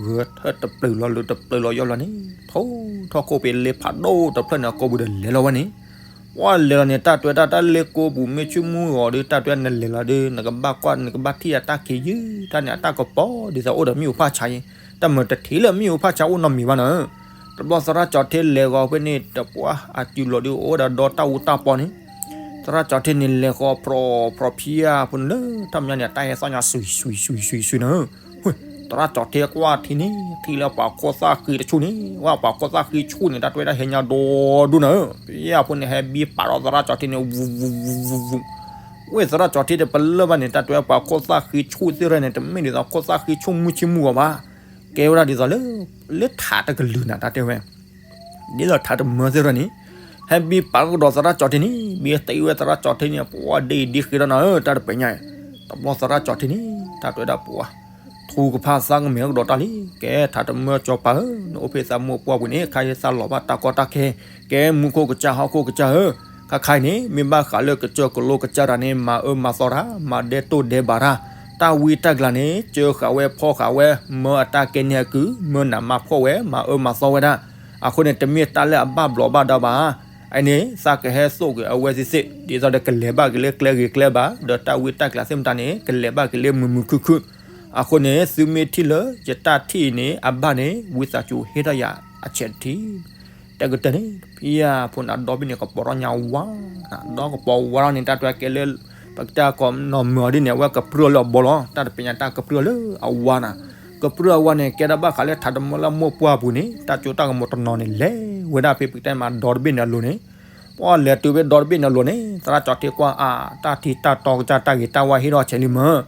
ဂဲၤထၢၣ်တပျုာ်လီၤလၢတပျုာ်လီၤယီၢ်လီၤန့ၣ် ထိၣ်ထီၣ်ခိၣ်ဖဲလ့ဖးဒိၣ်တဖျၢၣ်န့ၣ် အကိာ်ပူၤဒီးလဲၤလီၤဝဲန့ၣ်. ပှၢ်လဲၤလီၤန့ၣ် တၢ်တဲဝဲဒၣ်တၢ်လ့ကိးပူၤ မ့ၢ်ဆူၣ်မုၢ်ဂီၤဒီး တၢ်တဲဝဲနလဲၤလီၤဒီး နကဘၣ်ကွၢ် နကဘၣ်ထံၣ်အတၢ်ခံးယုၢ် တၢ်န့ၣ်အတၢ်ကပီၤ ဒ်သိးအိၣ်ဒီးမ့ၣ်အူဖၣ်ဆါအံၤ တၢ်မၤတထံၣ်လၢမ့ၣ်အူဖၣ်ဆါအိၣ်နီတမံၤဘၣ်န့ၣ်. တဘျီသရၣ်ကၠီၤထ့လဲၤဃီၤဖဲန့ၣ် တပှၢ်အစုလီၤဒီးအိၣ်ဝဲဒၣ်ဒီတၢ်အူတၢ်ပီန့ၣ် သရၣ်ကၠီၤထ့န့ၣ် လဲၤဃီၤဖြီဖြီဖၠၣ်ဖိန့ၣ်လၢ တၢ်မဲာ်ညါန့ၣ် အတၢ်ဟဲသီၣ်ညါ စွံစွံစွံစွံစွံန့ၣ်. သရၣ်ကၠီၤထ့ကွၢ်ထံန့ၣ် ထံၣ်လၢပှၤခိၣ်သၣ်ဃံတဆူၣ်န့ၣ် ဝဲပှၤခိၣ်သၣ်ဃံဆူၣ်န့ၣ် တၢ်တဲဝဲဒၣ်ဟဲညါဒီဒူၣ်န့ၣ်. ဖၠၣ်ဖိန့ၣ် ဟဲဘံပာ်ဒီးသရၣ်ကၠီၤထ့န့ၣ် ဝူၤဝူၤဝူၤဝူၤဝူၤ. ဝဲသရၣ်ကၠီၤထ့ဒီးပလၢၢ်ဘၣ်န့ၣ် တၢ်တဲဝဲပှၤခိၣ်သၣ်ဃံဆူၣ်သ့ၣ်ရၢန့ၣ် တမ့ၢ်ဒ်သိးခိၣ်သၣ်ဃံဆူၣ်မုၢ်ဆ့မုၢ်ဂီၤဘၣ်. ကဲဝဲဒၣ်ဒ်သိးလၢ လၢထးတကလုာ်နၤ တၢ်တဲဝဲ ဒ်သိးထးတမၢသ့ၣ်ရၢန့ၣ် ဟဲဘံပာ်ကဒီးသရၣ်ကၠီၤထ့န့ၣ် ဘံသံဝဲသရၣ်ကၠီၤထ့န့ၣ် ပှၢ်ဒ့အံၤဒ့ဃ့ဒီးနၤဧၢ တၢ်တပညါအံၤ. တဘျီသရၣ်ကၠီၤထ့န့ၣ် တၢ်တဲဝဲဒၣ်ပှၤ ထူကဖၣ်သးကမဲာ်ကဒီးတၢ်လံ. ကဲထးတမၢကၠီၤပၤဧၢ, နအိၣ်ဖဲသးမိၢ်ပှၢ်ပူၤန့ၣ် ခါအံၤသးလီၤဘၣ်တၢ်ကီတၢ်ခဲ, ကဲမူခိၣ်ကစၢ်ဟီၣ်ခိၣ်ကစၢ်ဧၢ, ခါခါအံၤန့ၣ် မ့ၢ်ဘၣ်ဃးလၢကစၢၢ်ကလိကစၢ်တၢ်န့ၣ် မၤအၢမၤသီတၢ်, မၤဒဲတိၢ်ဒဲဘးတၢ်, တၢ်ဝံတၢ်ကျးန့ၣ် ကၢဃာ်ဝဲဖီဃာ်ဝဲ, မၢအတၢ်ကဲန့ၢ်အကုၢ်, မၢနးမၤဖှီၣ်ဝဲ မၤအၢမၤသီဝဲဒၣ်. အဃိန့ၣ် တမ့ၢ်တၢ်လၢအဘၣ်ဘျီးဘၣ်ဒါဘၣ်. အန့ၣ် သးကဟဲသိၣ်က့ၤအဝဲသ့ၣ်သ့ၣ်, ဒ်သိးဒီးကလဲၤဘၣ်က့ၤလၢကျဲဂ့ၤကျဲဘၣ်, ဒီးတၢ်ဝံတၢ်ကျးသ့ၣ်မတၤန့ၣ် ကလဲၤဘၣ်က့ၤလၢမုာ်မုာ်ခုၣ်ခုၣ်. အဃိန့ၣ် သုမ့ၢ်ထံၣ်လၢယတၢ်ထံၣ်အံၤန့ၣ် အဘၣ်န့ၣ် ဝံသးစူၤဟ့ၣ်ထီၣ်ယၤအဆဲးတထံၣ်. တကတၢၢ်န့ၣ် ဖဲအံၤဖိန့ၣ် အဒီဘ့ၣ်န့ၣ် ကပီၤထီၣ်ညါဝါ, ဒီကပီၤဝါထီၣ်န့ၣ် တၢ်တဲကဲလၢ ပကတဲကီးနီၢ်မုာ်အီၤဒ်န့ၣ် အဝဲကပြုၢ်အီၤလၢအဘီလီၤ. တၢ်တပညါတၢ်ကပြုၢ်အီၤလၢအဝါနၤ, ကပြုၢ်အဝါန့ၣ် ကဲဒၣ်ဘၣ်ဃးလၢထးတမၢလၢမိၢ်ပှၢ်ပူၤန့ၣ် တၢ်စိတၢ်ကမီၤတနီၤန့ၣ် လဲၤဝဲဒၣ်ဖဲပကတဲမးဒီတဘ့ၣ်န့ၣ်အလိၤန့ၣ်, ပှၢ်လဲၤတုၤဖဲဒီတဘ့ၣ်န့ၣ်အလိၤန့ၣ် သရၣ်ကၠီၤထ့ကွၢ်အါ တၢ်ထံတၢ်တီကစၢ်တၢ်ဂ့ၤတၢ်ဝါဟ့ၣ်ထီၣ်ဆဲးလံမၢ်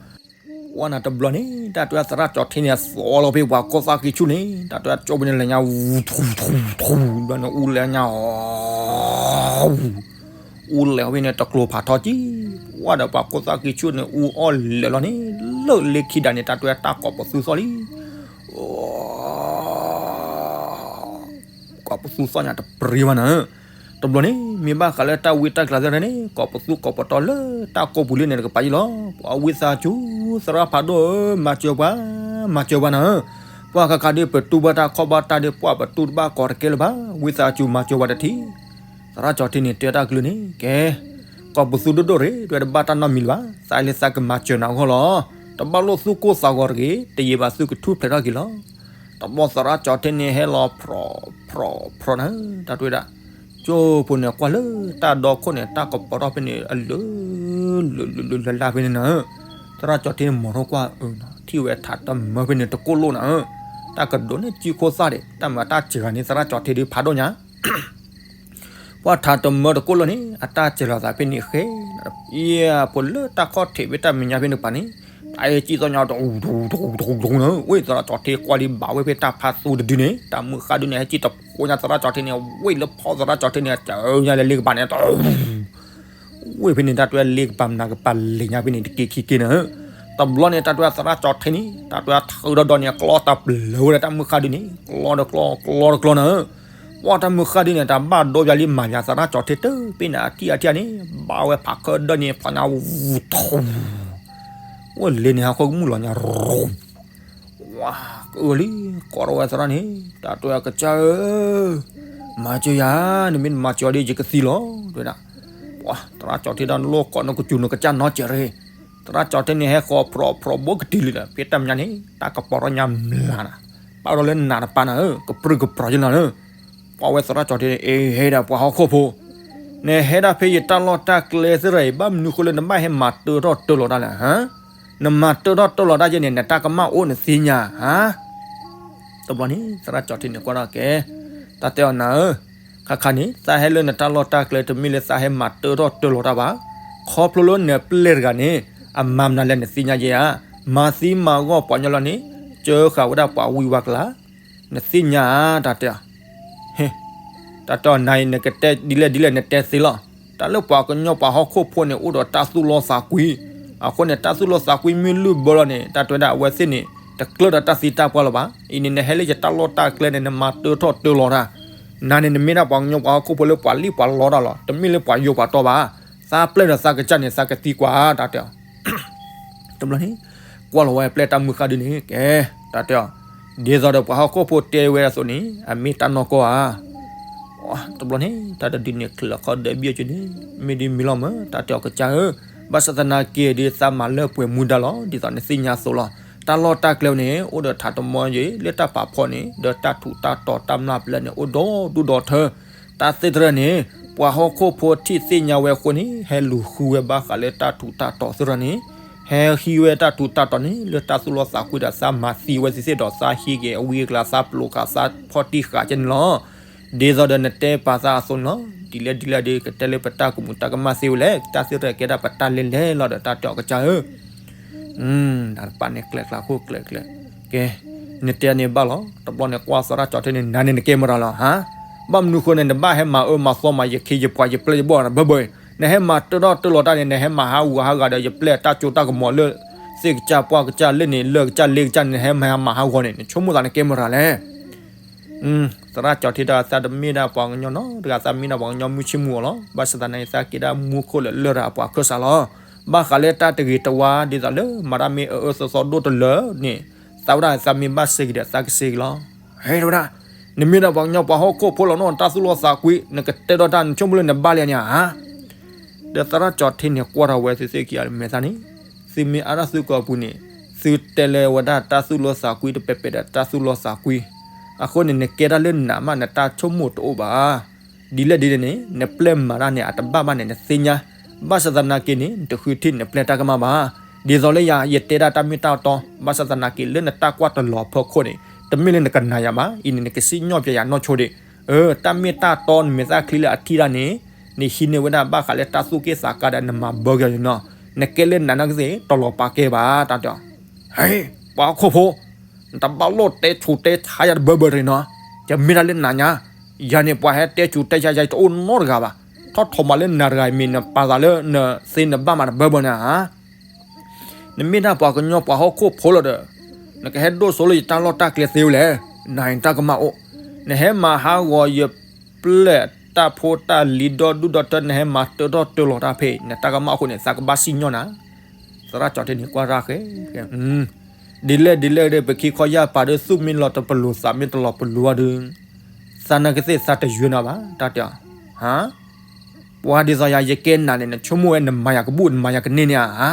ဝဲနၤတဘျီန့ၣ် တၢ်တဲသရၣ်ကၠီၤထ့န့ၣ် အသီလီၤဖဲပှၤခိၣ်သၣ်ဃံဆူၣ်န့ၣ် တၢ်တဲကၠိပူၤန့ၣ်လဲၤညါ ဝူၤထူထူထူ ဘျီန့ၣ် အူလဲၤညါ အူလဲၤဝဲန့ၣ် တကျိၤဖးထီကံ, ဝဲဒီးပှၤခိၣ်သၣ်ဃံဆူၣ်န့ၣ် အူအီၣ်လဲၤလီၤန့ၣ် လၢလ့ခံဒးန့ၣ် တၢ်တဲတၢ်ကိးပသူသီၣ်လံ ကိးပသူသီၣ်ညါတပရံၤဘၣ်နၤဧၢ. တဘျီန့ၣ် မ့ၢ်ဘၣ်ဃးလၢတၢ်ဝံတၢ်ကျးသ့ၣ်တဖၣ်န့ၣ် ကိးပသူကိးပတီၤလၢတၢ်ကိးပူၤလံန့ၣ် တကပၤယံလီၤ. ပှၤဝံသးစူၤ သရၣ်ဖးဒိၣ်ဧၢ, မၤစၢၤပှၤ, မၤစၢၤပှၤနၤဧၢ. ပှၢ်ခါခါဒ်ပတူၢ်ဘၣ်တၢ်ခီၣ်ဘၣ်တၢ်ဒ်ပှၢ်ပတူၢ်တဘၣ်ကိးတကဲလၢၤဘၣ်, ဝံသးစူၤမၤစၢၤပှၤတထံၣ်. သရၣ်ကၠီၤထ့န့ၣ် တဲတၢ်ကလုၢ်န့ၣ် ကဲ ကိးပသူဒိၣ်ဒိၣ်ရ့ၣ် တဝဲတဘၣ်တၢ်နီတမံၤလၢၤဘၣ်, သးလၢသးကမၤစၢၤနၤအဂီၢ်လီၤ. တဘၣ်လိၣ်သူၣ်ကိၢ်သးဂီၤတဂ့ၤ, တယံာ်ဘၣ်သုကထူၣ်ဖျဲးထီၣ်က့ၤလီၤ. တဘျီသရၣ်ကၠီၤထ့န့ၣ် ဟဲလီၤဖြီဖြီဖြီနၤဧၢ, တၢ်တဲဒၣ် ကၠိဖိန့ၣ် ကွၢ်လၢတၢ်ဒီခိၣ်န့ၣ် တၢ်ကပီၤထီၣ်ဖဲန့ၣ် အလုာ်လုာ်လုာ်လၢ်လၢ်ဖဲန့ၣ်နၤဧၢ. သရၣ်ကၠီၤထ့န့ၣ် မိၣ်ထီၣ်ကွၢ်အၢနၤ ထံၣ်ဝဲထးတမၢဖဲန့ၣ်တကိၢ်လိၣ်နၤဧၢ. တၢ်ကဒိးန့ၢ်စုခိၣ်သၣ်ဒံး, တၢ်မၤတၢ်စှၤန့ၣ် သရၣ်ကၠီၤထ့ဒုးဖးဒိၣ်ညါ ပှၢ်ထးတမၢတကိၢ်လိၣ်န့ၣ် အတၢ်စှၤလီၤသးဖဲန့ၣ်ဃဲ, ယဲၢ်ဖိလၢတၢ်ခီၣ်ထံးဖဲတၢ်မဲာ်ညါဖဲန့ၣ်တကပၤန့ၣ် တၢ်ဟဲစံၣ်သီၣ်ညါတဂူၤတဂူၤတဂူၤတဂူၤနၤဧၢ. ဝဲသရၣ်ကၠီၤထ့ကွၢ်လံဘၣ်ဝဲဖဲတၢ်ဖးသူတဒုန့ၣ် တၢ်မုၢ်ဃၢ်ဒုန့ၣ် ဟဲစံၣ်တဖိညါသရၣ်ကၠီၤထ့န့ၣ် ဝဲလၢဖီသရၣ်ကၠီၤထ့န့ၣ် စၢညါလၢလ့ကပၤန့ၣ် ဝဲဖဲန့ၣ် တၢ်တဲလ့ကပၤမနၤကပၤလဲၤညါဖဲန့ၣ် တက့ခံက့နၤဧၢ. တဘျီန့ၣ် တၢ်တဲသရၣ်ကၠီၤထ့န့ၣ် တၢ်တဲထုးဒီးဒီန့ၣ် ကျီတၢ်ပျၢၤဝဲဒၣ်တၢ်မုၢ်ဃၢ်ဒုန့ၣ် ကျီတကျီ ကျီတကျီနၤဧၢ. ပှၢ်တၢ်မုၢ်ဃၢ်ဒုန့ၣ် တၢ်ဘၣ်ဒိပၠးလံမၤပၠးသရၣ်ကၠီၤထ့တၢ် ဖဲန့ၣ်အထံၣ်အထံၣ်န့ၣ် ဘၣ်ဝဲဖးခၢၣ်ဒၢန့ၣ် ဖျီညါ ဝူၤထူ ဝဲလ့န့ၣ်ဟးဃီကမူၣ်လီၤညါ ရူၤ ဝါ ကအၢလံ ကိးထီၣ်ဝဲသရၣ်န့ၣ် တၢ်တဲကစၢ်ဧၢ မၤစၢၤယၤ နမ့ၢ်တမၤစၢၤအီၤဒီး ယကသံလီၤ တဲဝဲဒၣ်. ပှၢ်သရၣ်ကၠီၤထ့ဒၣ် နလိၣ်ကိးနကစူၤနကစၢ်နီတစဲးရ့ၣ်. သရၣ်ကၠီၤထ့န့ၣ် ဟဲဃီၤဖြီဖြီဘိကတုၤလံဒီး ဖဲတၢ်မဲာ်ညါန့ၣ် တၢ်ကပီၤထီၣ်ညါမျးနၤ ပာ်ဒီးလၢနးတပၤနၤဧၢ ကပြုၢ်ကပြီၤယလီၤနၤဧၢ. ပှၢ်ဝဲသရၣ်ကၠီၤထ့န့ၣ် အ့ ဟဲဒၣ်ပှၤဟီၣ်ခိၣ်ဖိ နဟဲဒၣ်ဖဲယတၢ်လီၢ်တၢ်ကျဲသ့ၣ်ရၣ်အံၤ ဘၣ်မနုၤဃိလၢနဘၣ်ဟဲမၤတၢထီၣ်တၢလီၤတၢ်လဲၣ် ဟါ နမၤတၢထီၣ်တၢလီၤတၢ်ယဲန့ၣ် နတၢ်ကမၣ်အိၣ်နသ့ၣ်ညါ ဟါ. တဘျီန့ၣ် သရၣ်ကၠီၤထ့န့ၣ်ကွၢ်ထီၣ်က့ၤ တၢ်တဲအီၤနၤဧၢ ခါခါန့ၣ် သးဟဲလၢနတၢ်လီၢ်တၢ်ကျဲ တမ့ၢ်လၢသးဟဲမၤတၢထီၣ်တၢလီၤတၢ်ဘၣ်. ခီဖျိလၢနပျဲၢ်တဂၤန့ၣ် အမၤမနုၤလဲၣ်နသ့ၣ်ညါယဲဧါ. မၤသံမၤဂီၢ်ပှၤကညီလီၤန့ၣ် စၢဃာ်ဝဲဒၣ်ပှၤဝံဝါကျါ နသ့ၣ်ညါဧါ တၢ်တဲအီၤ. ဟ့ တၢ်တဲအီၤနၤအံၤ နကတဲဒ်လဲၣ်ဒ်လဲၣ်နတဲသ့လီၤ. တၢ်လၢပှၤကညီပှၤဟီၣ်ခိၣ်ဖိန့ၣ် အိၣ်ဒီးတၢ်သူၣ်လီသးကွံ, အဃိန့ၣ် တၢ်သူၣ်လီသးကွံမ့ၢ်လုၢ်ဘၢလီၤန့ၣ် တၢ်တဲဝဲဒၣ်အဝဲသ့ၣ်န့ၣ် တကျၢၢ်ဒီးတၢ်သံတၢ်ပှၢ်လၢၤဘၣ်. အံၤန့ၣ် နဟဲလၢယတၢ်လီၢ်တၢ်ကျဲန့ၣ် နမၤတၢထီၣ်တၢလီၤတၢ်, နၤန့ၣ် နမ့ၢ်ဒၣ်ပှၤကညီပှၤဟီၣ်ခိၣ်ဖိလၢပှၤလံၣ်ပှၤလီတၢ်လီၤ, တမ့ၢ်လၢပှၤယိၤပှၤတီဘၣ်. သးပျဲၢ်ဒီးသးကစၢ်န့ၣ် သးကသံကွၢ် တၢ်တဲအီၤ တဘျီန့ၣ် ကွၢ်လီၤဝဲပျဲၢ်တၢ်မုၢ်ဃၢ်ဒုန့ၣ် ကဲ, တၢ်တဲအီၤ, ဒ်သိးဒီးပှၤဟီၣ်ခိၣ်ဖိတဲဝဲအသိးန့ၣ် အမ့ၢ်တၢ်နီၢ်ကီၢ်ဧါ. တဘျီန့ၣ် တၢ်တဒုန့ၣ် ချုးလီၤခီဒီးဘံၣ်အီၤက့ၤန့ၣ် မ့ၢ်ဒ်မံၤလီၤမၢ် တၢ်တဲအီၤကစၢ်ဧၢ, ဘၣ်ဆၣ်သနာ်က့ဒီး သးမၤလၢပှဲၤမူဒါလီၤ ဒ်သိးနသ့ၣ်ညါအသိးလီၤ. တၢ်လီၢ်တၢ်ကျဲန့ၣ် အိၣ်ဒီးထးတမီယ့ၤ လၢတၢ်ပာ်ဖီၣ်န့ၣ် ဒီးတၢ်ထူးတၢ်တီၤတၢ်မျၢ်ပျၢၤန့ၣ် အိၣ်ဒီဒူၣ်ဒီထၢ တၢ်သ့ၣ်တဖၣ်န့ၣ် ပှၤဟီၣ်ခိၣ်ဖိထံၣ်သ့ၣ်ညါဝဲအဃိန့ၣ် ဟဲလူၤဃုဝဲဘၣ်ဃးလၢတၢ်ထူးတၢ်တီၤသ့ၣ်တဖၣ်န့ၣ်, ဟဲဟံးဝဲတၢ်ထူးတၢ်တီၤန့ၣ် လၢတၢ်သူၣ်လီသးကွံဒီးသးမၤသံဝဲသ့ၣ်သ့ၣ်ဒီး သးဟံးက့ၤအဝံအကျါ သးပျိးဃာ်သးဖီၣ်တံၢ်ဃာ်ကဲန့ၣ်လီၤ. ဒ်သိးဒီးနတဲပာ်သးအသိးန့ၣ်လီၤ. ဒ်လဲၣ်ဒ်လဲၣ်ဒီး ကတဲလၢပတၢ်ကမူးတၢ်ကမၣ်သ့ဝဲလဲၣ်, တၢ်သ့ၣ်တဖၣ်ကဲဒၣ်ပတၢ်လဲၤလဲၤလီၤဒီး တၢ်တဲအီၤကစၢ်ဧၢ နၤတပာ်န့ၣ်ကျဲကျါဃိကျဲကျဲ, ကဲ, နတဲန့ၣ်ဘၣ်လီၤ. တဘျီန့ၣ် ကွၢ်သရၣ်ကၠီၤထ့န့ၣ် နၤန့ၣ်နကဲမတၤလီၤဟါ, ဘၣ်မနုၤဃိန့ၣ် နဘၣ်ဟဲမၤအၢမၤသီမၤယခ့ယပှၤယပျဲၢ်ယဘီၣ်ဘၣ်ဘၣ်, နဟဲမၤတၢထီၣ်တၢလီၤတၢ်န့ၣ် နဟဲမၤဟးဂူာ်ဟးဂၤဒီး ယပျဲၢ်တၢ်စိတၢ်ကမီၤလၢ သ့ၣ်ကစၢ်ပှၢ်ကစၢ်လၢန့ၣ် လၢၢ်ကစၢ်လ့ကစၢ်န့ၣ် နဟဲမၤဟးဂီၤန့ၣ် နဆိကမိၣ်သးနကဲမတၤလဲၣ် သရၣ်ကၠီၤထ့ဒီး သးတမ့ၢ်ဒၣ်ပှၤကညီနီတဂၤ, သးမ့ၢ်ဒၣ်ပှၤကညီမုၢ်ဆ့ၣ်မုၢ်ဂီၤလီၤ. ဘၣ်ဆၣ်သနာ်က့ သးက့ၤဒၣ်မူခိၣ်လၢလၢၢ်ဒီးအပှၤခၢၣ်စးလီၤ. ဘၣ်ဃးလၢတၢ်တဂ့ၤတဝါ ဒ်သိးလၢမၤတၢ်မ့ၢ်အအၢသီသီဒိၣ်တလၢန့ၣ် သးဝဲဒၣ်သးမ့ၢ်ဘၣ်စ့ၢ်ကီးဒီး သးကစ့ၢ်ကီးလီၤ. ဟဲဝဲဒၣ်, နမ့ၢ်ဒၣ်ပှၤကညီပှၤဟီၣ်ခိၣ်ဖိလီၤနီၤ, တၢ်သူၣ်လီသးကွံ, နကတဲဒီးတၢ် နဆိကမိၣ်လၢနဘၣ်လံဧါန့ၣ်ဧါ. ဒီးသရၣ်ကၠီၤထ့န့ၣ် ကွၢ်ထီၣ်ဝဲသ့ၣ်သ့ၣ်ခံဂၤမဲာ်သၣ်န့ၣ်, သုမ့ၢ်အါထီၣ်သုကီၢ်ပူၤန့ၣ်, သုတဲလၢဝဲဒၣ်တၢ်သူၣ်လီသးကွံတပဲာ်ပဲာ်ဒီးတၢ်သူၣ်လီသးကွံ, အဃိန့ၣ် နကဲတၢ်လၢနးမး နတၢ်ဆိကမိၣ်တအိၣ်ဘၣ်. ဒ်လဲၣ်ဒ်လဲၣ်န့ၣ် နပျဲၢ်မၤတၢ်န့ၣ် အတဘၣ်ဘၣ်န့ၣ် နသ့ၣ်ညါ, ဘၣ်ဆၣ်သနာ်က့န့ၣ် နတဃုထံၣ်နပျဲၢ်တၢ်ကမၣ်ဘၣ်. ဒ်သိးလၢယၤ ယတဲဒၣ်တၢ်မ့ၢ်တၢ်တီ, ဘၣ်ဆၣ်သနာ်က့လၢနတၢ်ကွၢ်တလီၤဖီခိၣ်န့ၣ် တမ့ၢ်လၢနကနာ်ယၤဘၣ်. အံၤန့ၣ် နကစံၣ်ညီၣ်ပျဲယၤနီၢ်ဆိဒံး, အၢ တၢ်မ့ၢ်တၢ်တီ နမဲာ်သၣ်ချံလၢအထံၣ်တၢ်န့ၣ် နဟံးန့ၢ်ဝဲဒၣ်ဘၣ်ဃးလၢတၢ်သူၣ်က့ၣ်သးကါဒီး နမၤဘၢက့ၤအီၤန့ၣ်နီၤ, နကဲလၢနးနီၢ်ကသ့ၣ် တလီၤပာ်ကဲဘၣ် တၢ်တဲအီၤ. ဟဲ, ပှၤဟီၣ်ခိၣ်ဖိ, နတဘၣ်လိၣ်တဲဆူးတဲဆါယၤတဘၢဘၢတဂ့ၤနီၤ, ယမ့ၢ်တၢ်လၢနးညါ, ယၤန့ၣ် ပှၤဟဲတဲဆူးတဲဆါယၤ ယတအိၣ်နီတဂၤဘၣ်, ထီၣ်ထီၣ်မးလၢနးတဂၤအံၤ မ့ၢ်နပာ်သးလၢနသ့နဘၣ်မးတဘၢဘၢန့ၣ်ဧါ. နမ့ၢ်ဒၣ်ပှၤကညီပှၤဟီၣ်ခိၣ်ဖိလီၤဒီး နကဟဲဒိၣ်စိလၢယတၢ်လီၢ်တၢ်ကျဲသ့ဝဲလဲၣ်, နၤအံၤတၢ်ကမၣ်အိၣ်, နဟဲမၤဟးဂီၤယပျဲၢ်တၢ်ဖိတၢ်လံၤဒီဒူၣ်ဒီထၢ နဟဲမၤတၢထီၣ်တၢလီၤတၢ်ဖဲအံၤ နတၢ်ကမၣ်အဃိန့ၣ် သးကဘၣ်စံၣ်ညီၣ်နၤ. သရၣ်ကၠီၤထ့န့ၣ်ကွၢ်ရၣ်ဃဲ, ဒ်လဲၣ်ဒ်လဲၣ်ဒီး ပခံခီယၢ်ပၤဒီး သူၣ်မ့ၢ်လီၤတပလူၤ သးမ့ၢ်တလီၤပလူၤအီၤဒီး သးနာ်ကသ့ၣ်သးတယွဲနၤဘၣ် တၢ်တဲအီၤ. ဟါ, ပှၤဒ်သိးယၤ ယကဲနၤန့ၣ် နဆိကမိၣ်ဝဲ နမၤယၤကဘူၣ် နမၤယၤကန့ၢ်န့ၣ်ဧါ.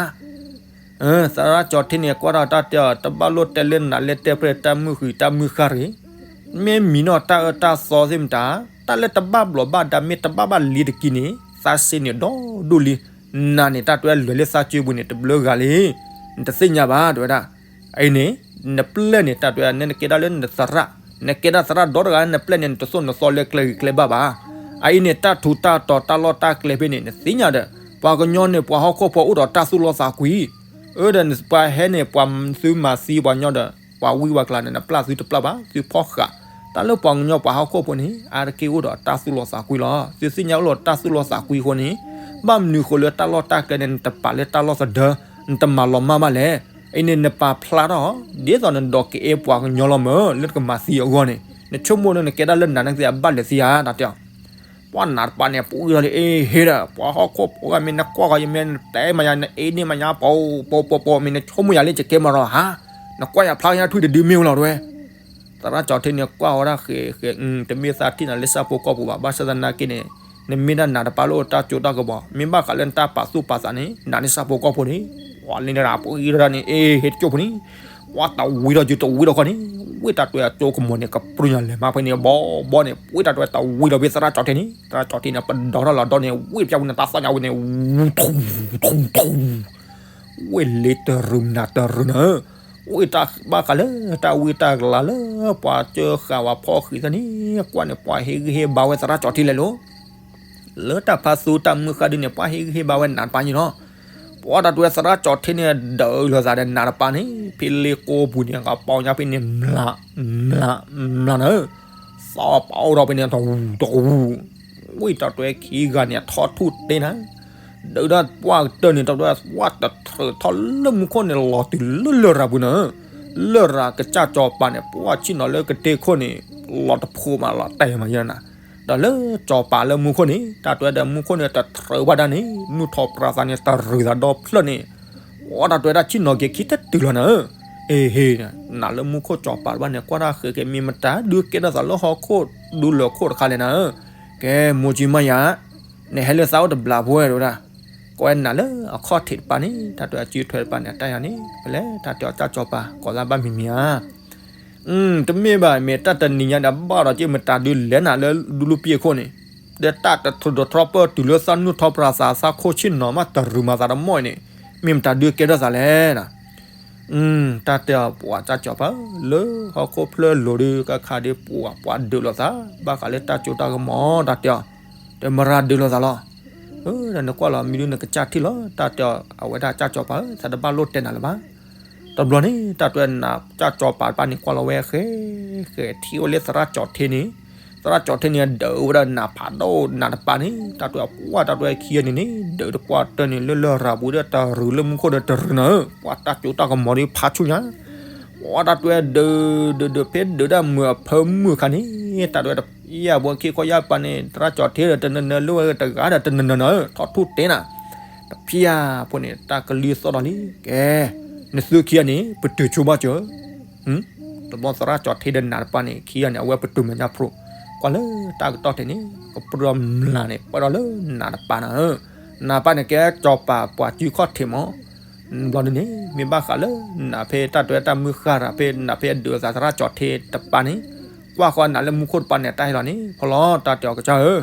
သရၣ်ကၠီၤထ့န့ၣ် ကွၢ်ထီၣ်တၢ်တဲအီၤ တဘၣ်လိၣ်တဲလၢနး လၢတဲပြဲၢ်တၢ်မုၢ်ဃံးတၢ်မုၢ်ဃၢ်တဂ့ၤ, မ့ၢ်မံၤနီၢ်တၢ်အၢတၢ်သီသ့ၣ်မတၤ, တၢ်လၢတဘၣ်ဘျီးဘၣ်ဒါ မ့ၢ်တဘၣ်ဘၣ်လံတက့ၢ်န့ၣ် သးစ့န့ၣ်ဒီဒူၣ်လံ. နၤန့ၣ် တၢ်တဲလွဲၤလၢသးကၢပူၤန့ၣ် တဘျုးဂၤလံ. နတသ့ၣ်ညါဘၣ် တဲဝဲဒၣ်. အအံၤန့ၣ် နပျဲၢ်န့ၣ် တၢ်တဲ နကဲဒၣ်လၢနသရၣ်, နကဲဒၣ်သရၣ်ဒီတဂၤ နပျဲၢ်န့ၣ် နတသိၣ်နသီလၢကျဲဂ့ၤကျဲဘၣ်ဘၣ်. အအံၤန့ၣ် တၢ်ထူးတၢ်တီၤတၢ်လီၢ်တၢ်ကျဲဖဲန့ၣ် နသ့ၣ်ညါဒီး ပှၤကညီန့ၣ် ပှၤဟီၣ်ခိၣ်ဖိအိၣ်ဒီးတၢ်သူၣ်လီသးကွံ အၢ ဒီးပှၤဟဲန့ၣ် ပှၤသုမၤသံပှၤကညီဒီး ပှၤဝံပှၤကျါန့ၣ် နပျၢ်သုတပျၢ်ဘၣ် သုဖီၣ်ဃာ်, တၢ်လၢပှၤကညီပှၤဟီၣ်ခိၣ်ဖိန့ၣ် အါတက့ၢ်အိၣ်ဒီးတၢ်သူၣ်လီသးကွံလီၤ. သုသ့ၣ်ညါအိၣ်လီၤတၢ်သူၣ်လီသးကွံအဃိန့ၣ် ဘၣ်မနုၤဃိလၢတၢ်လီၢ်တၢ်ကျဲန့ၣ် နတပာ်လၢတၢ်လီၢ်သဒၢ, နတမၤလီၤမၢ်ဘၣ်လဲၣ်. အံၤန့ၣ် နပာ်ဖျါထီၣ် ဒ်သိးနဒိးကအဲၣ်ပှၤကညီလီၤမၢ် လၢနကမၤသံအဂီၢ်န့ၣ် နဆိကမိၣ်လၢနကဲဒၣ်လၢနးနကသ့ၣ်အဘၣ်လဲၤသံဧါ တၢ်တဲအီၤ. ပှၤနးတပၤန့ၣ် ပှံၢ်ထီၣ်လံ အ့ ဟ့ဒီး ပှၤဟီၣ်ခိၣ်ဖိဂၤမ့ၢ်နကွၢ်ဃီယမ့ၢ်နတဲမၤယၤ နအ့န့ၢ်မၤညါ ပိာ်ပိာ်ပိာ် မ့ၢ်နဆိကမိၣ်ယၤလၢယကဲမၤရီၤဟါ, နကွၢ်ယၤဖျါညါထွံၣ်တဒုမ့ၢ်ဝဲလီၤတဝဲ. သရၣ်ကၠီၤထ့န့ၣ် ကွၢ်ဝဲဒၣ်ဃဲဃဲ တမ့ၢ်သးထံၣ်နၤလၢဆၣ်ဖိကီၢ်ဖိဘၣ်, ဘၣ်ဆၣ်သနာ်က့န့ၣ် နမ့ၢ်ဒၣ်နးတပၤလၢအိၣ်တၢ်စိတၢ်ကမီၤ, မ့ၢ်ဘၣ်ဃးလၢနတၢ်ပာ်သူၣ်ပာ်သးန့ၣ် နၤန့ၣ်ဆၣ်ဖိကီၢ်ဖိန့ၣ် ပှၤလၢနဒၣ်ပှံၢ်ထီၣ်ဒၣ်န့ၣ် အ့ ဟ့တကၠိၢ်ဖိန့ၣ် ပှၤတဝံၤထီၣ်ယုာ်တဝံၤထီၣ်ခီန့ၣ် ဝ့ၢ်တၢ်တွဲအကၠိကမီၤန့ၣ် ကပြုၢ်ညါလဲၤမးဖဲန့ၣ် ဘီဘီန့ၣ် ဝ့ၢ်တၢ်တွဲတဝံၤထီၣ်ဖဲသရၣ်ကၠီၤထ့န့ၣ် သရၣ်ကၠီၤထ့န့ၣ် ပဒီထီၣ်လီၤဒီန့ၣ် ဝ့ၢ်ပျၢ်ဝဲန့ၣ် တၢ်သီၣ်ညါဝဲန့ၣ် ဝူထူထူထူ ဝ့ၢ်လ့တရူးနၤတရူးနၤဧၢ, ဝ့ၢ်တၢ်ဘၣ်ဃးလၢတၢ်ဝံတၢ်ကလၤလၢ ပှၤကၢဃာ်ဝဲဖီၣ်ဃံးသၢန့ၣ် ကွၢ်န့ၣ် ပှၤဟ့ၣ်ဂံၢ်ဟ့ၣ်ဘါဝဲသရၣ်ကၠီၤထ့လဲၣ်လီၤ. လၢတၢ်ဖးသူတၢ်မုၢ်ဃၢ်ဒုန့ၣ် ပှၤဟ့ၣ်ဂံၢ်ဟ့ၣ်ဘါဝဲနးတပၤညါလီၤ. ပှၤတၢ်တွဲသရၣ်ကၠီၤထ့န့ၣ် ဒၢးလိာ်သးဒီးနးတပၤန့ၣ် ဖဲလ့ကိပူၤန့ၣ် ကပီညါဖဲန့ၣ် မျး မျး မျးနၤဧၢ, သီၣ်ပာ်အိၣ်ထီၣ်ဖဲန့ၣ် တဝူၤတဝူၤ, ဝံၤတၢ်တွဲခံဂၤန့ၣ် အထီၣ်ထူၣ်တ့နၤ ဒုးဒၣ်ပှၢ်ကတၢၢ်န့ၣ် တၢ်တွဲဝဲတထြၢးထီၣ်လၢမူခိၣ်န့ၣ် လီၤတုၤလၢလရာ်ပူၤနၤဧၢ, လရာ်ကစၢ်စီၤပၤန့ၣ် ပှၢ်ဆ့ၣ်နီၤလၢကတ့ခိၣ်န့ၣ် လီၤတဖိးမးလီၤတဲာ်မးယဲနၤ, ဒီးလၢစီၤပၤလၢမူခိၣ်န့ၣ် တၢ်တွဲဒီးမူခိၣ်န့ၣ် တထြၢးဘၣ်ဒၣ်န့ၣ် နူၢ်ထီၣ်ပြၤသးန့ၣ် တရူးသးဒီဖျၢၣ်န့ၣ် အိၣ်တၢ်တွဲဒၣ်ဆ့ၣ်နီၤက့ၤခံတတုၤလီၤနၤဧၢ, အ့ဟ့ နၤလၢမူခိၣ်စီၤပၤတဖၣ်န့ၣ် ကွၢ်တၢ်ဃဲၤက့ၤ မ့ၢ်မတၤဒုးကဲထီၣ်သးလၢဟီၣ်ခိၣ်ဒူလၢာ်ခိၣ်တခါလဲၣ်နၤဧၢ, ကဲ မိၢ်ကၠံမါယၤ နဟဲလၢသးအိၣ်တဘျီဖိဝဲဒၣ်, ကွၢ်ဝဲနၤလၢအခီၣ်ထံးတပၤန့ၣ် တၢ်တွဲအစုထွဲတပၤန့ၣ် အတၢ်ယၤန့ၣ် ဖဲလဲၣ် တၢ်တဲအီၤ ကၢ်စီၤပၤ ကိးသးဘၣ်မံၤမံၤဧါ, တမ့ၢ်ဘၣ် မ့ၢ်တၢ်တနံၤညါဒီး ဘၣ်ဒီးက့ၤမတၤဒုးလဲၤနၤလၢဒူလူပံၤအခိၣ်န့ၣ်, ဒီးတၢ်တထြၢးတထြီပၢၢ်တုၤလၢသးနူၢ်ထီၣ်ပြၤသး သးခိၣ်ဆ့ၣ်နီၤမး တရူးမၤသးတမီၢ်အံၤန့ၣ် မ့ၢ်မတၤဒုးကဲထီၣ်သးလဲၣ်. တၢ်တဲအီၤ ပှၤကၢ်စီၤပၤ လၢဟီၣ်ခိၣ်ဖျၢၣ်လိၤဒုး ကခါဒုး ပှၤပှၤဒုးလိာ်သး ဘၣ်ဃးလၢတၢ်စိတၢ်ကမီၤ တၢ်တဲအီၤ, တမရၤဒုးလိာ်သးလီၤ. ဒီးနကွၢ်လီၤ မ့ၢ်ဒုးနကစၢ်ထံၣ်လီၤ တၢ်တဲအီၤ အဝဲဒၣ်ကၢ်စီၤပၤဧၢ သးတဘၣ်လိၣ်တဲနၤလၢၤဘၣ်. တဘျီန့ၣ် တၢ်တွဲနၤ ကၢ်စီၤပၤတဖၣ်န့ၣ် ကွၢ်လီၤဝဲဃဲ ဃဲထံၣ်ဝဲလၢသရၣ်ကၠီၤထ့န့ၣ်, သရၣ်ကၠီၤထ့န့ၣ် ဒုးဝဲဒၣ်နးဖးဒိၣ်နးတပၤန့ၣ် တၢ်တွဲပှၢ်တၢ်တွဲခံဂၤန့ၣ်န့ၣ် ဒုးတပှၢ်တၢၢ်န့ၣ် လၢလရာ်ပူၤဒီး တရူးလၢမူခိၣ်ဒီးတရူးနၤဧၢ ပှၤတၢ်စိတၢ်ကမီၤဒီးဖးဆူၣ်ညါ ပှၤတၢ်တွဲဒုး ဒုးဒုးဖဲဒုးဒၣ်မုာ်အဖၢမုာ်ခါန့ၣ် တၢ်တွဲတဖျၢၣ်ဖိခံခီယၢ်ပၤန့ၣ် သရၣ်ကၠီၤထ့ဒီးတနၢၤနၢၤ လၢဝဲတဂၤဒီးတနၢၤနၢၤနၤဧၢ ထီၣ်ထူၣ်တဲနၤ တဖျၢၣ်ဖိန့ၣ် တၢ်ကလုၢ်သီၣ်ဒီးလံ ကဲ နသုခံဂၤန့ၣ် ပတုာ်ဆိဘၣ်စၢၤ တဘျီသရၣ်ကၠီၤထ့ဒီးနးတပၤန့ၣ် ခံဂၤန့ၣ် အဝဲပတုာ်မဲာ်ညါဖျိ ကွၢ်လၢတၢ်ကတီၢ်ထံးန့ၣ် ကပြုၢ်မျးန့ၣ် ပှဲၤဒီးလၢနးတပၤနၤဧၢ, နးတပၤန့ၣ် ကဲစီၤပၤပှၤစုခီၣ်ထံးမး, ဘျီဒ်န့ၣ် မ့ၢ်ဘၣ်ဃးလၢနးဖဲတၢ်တွဲတၢ်မုၢ်ဃၢ်တၢ်ဖဲနးဖဲဒုးသးသရၣ်ကၠီၤထ့တပၤန့ၣ်, ကွၢ်ဃီနးလၢမူခိၣ်တပၤန့ၣ် တၢ်ဟဲလီၤန့ၣ် ဖီလီၤ တၢ်တဲအီၤကစၢ်ဧၢ,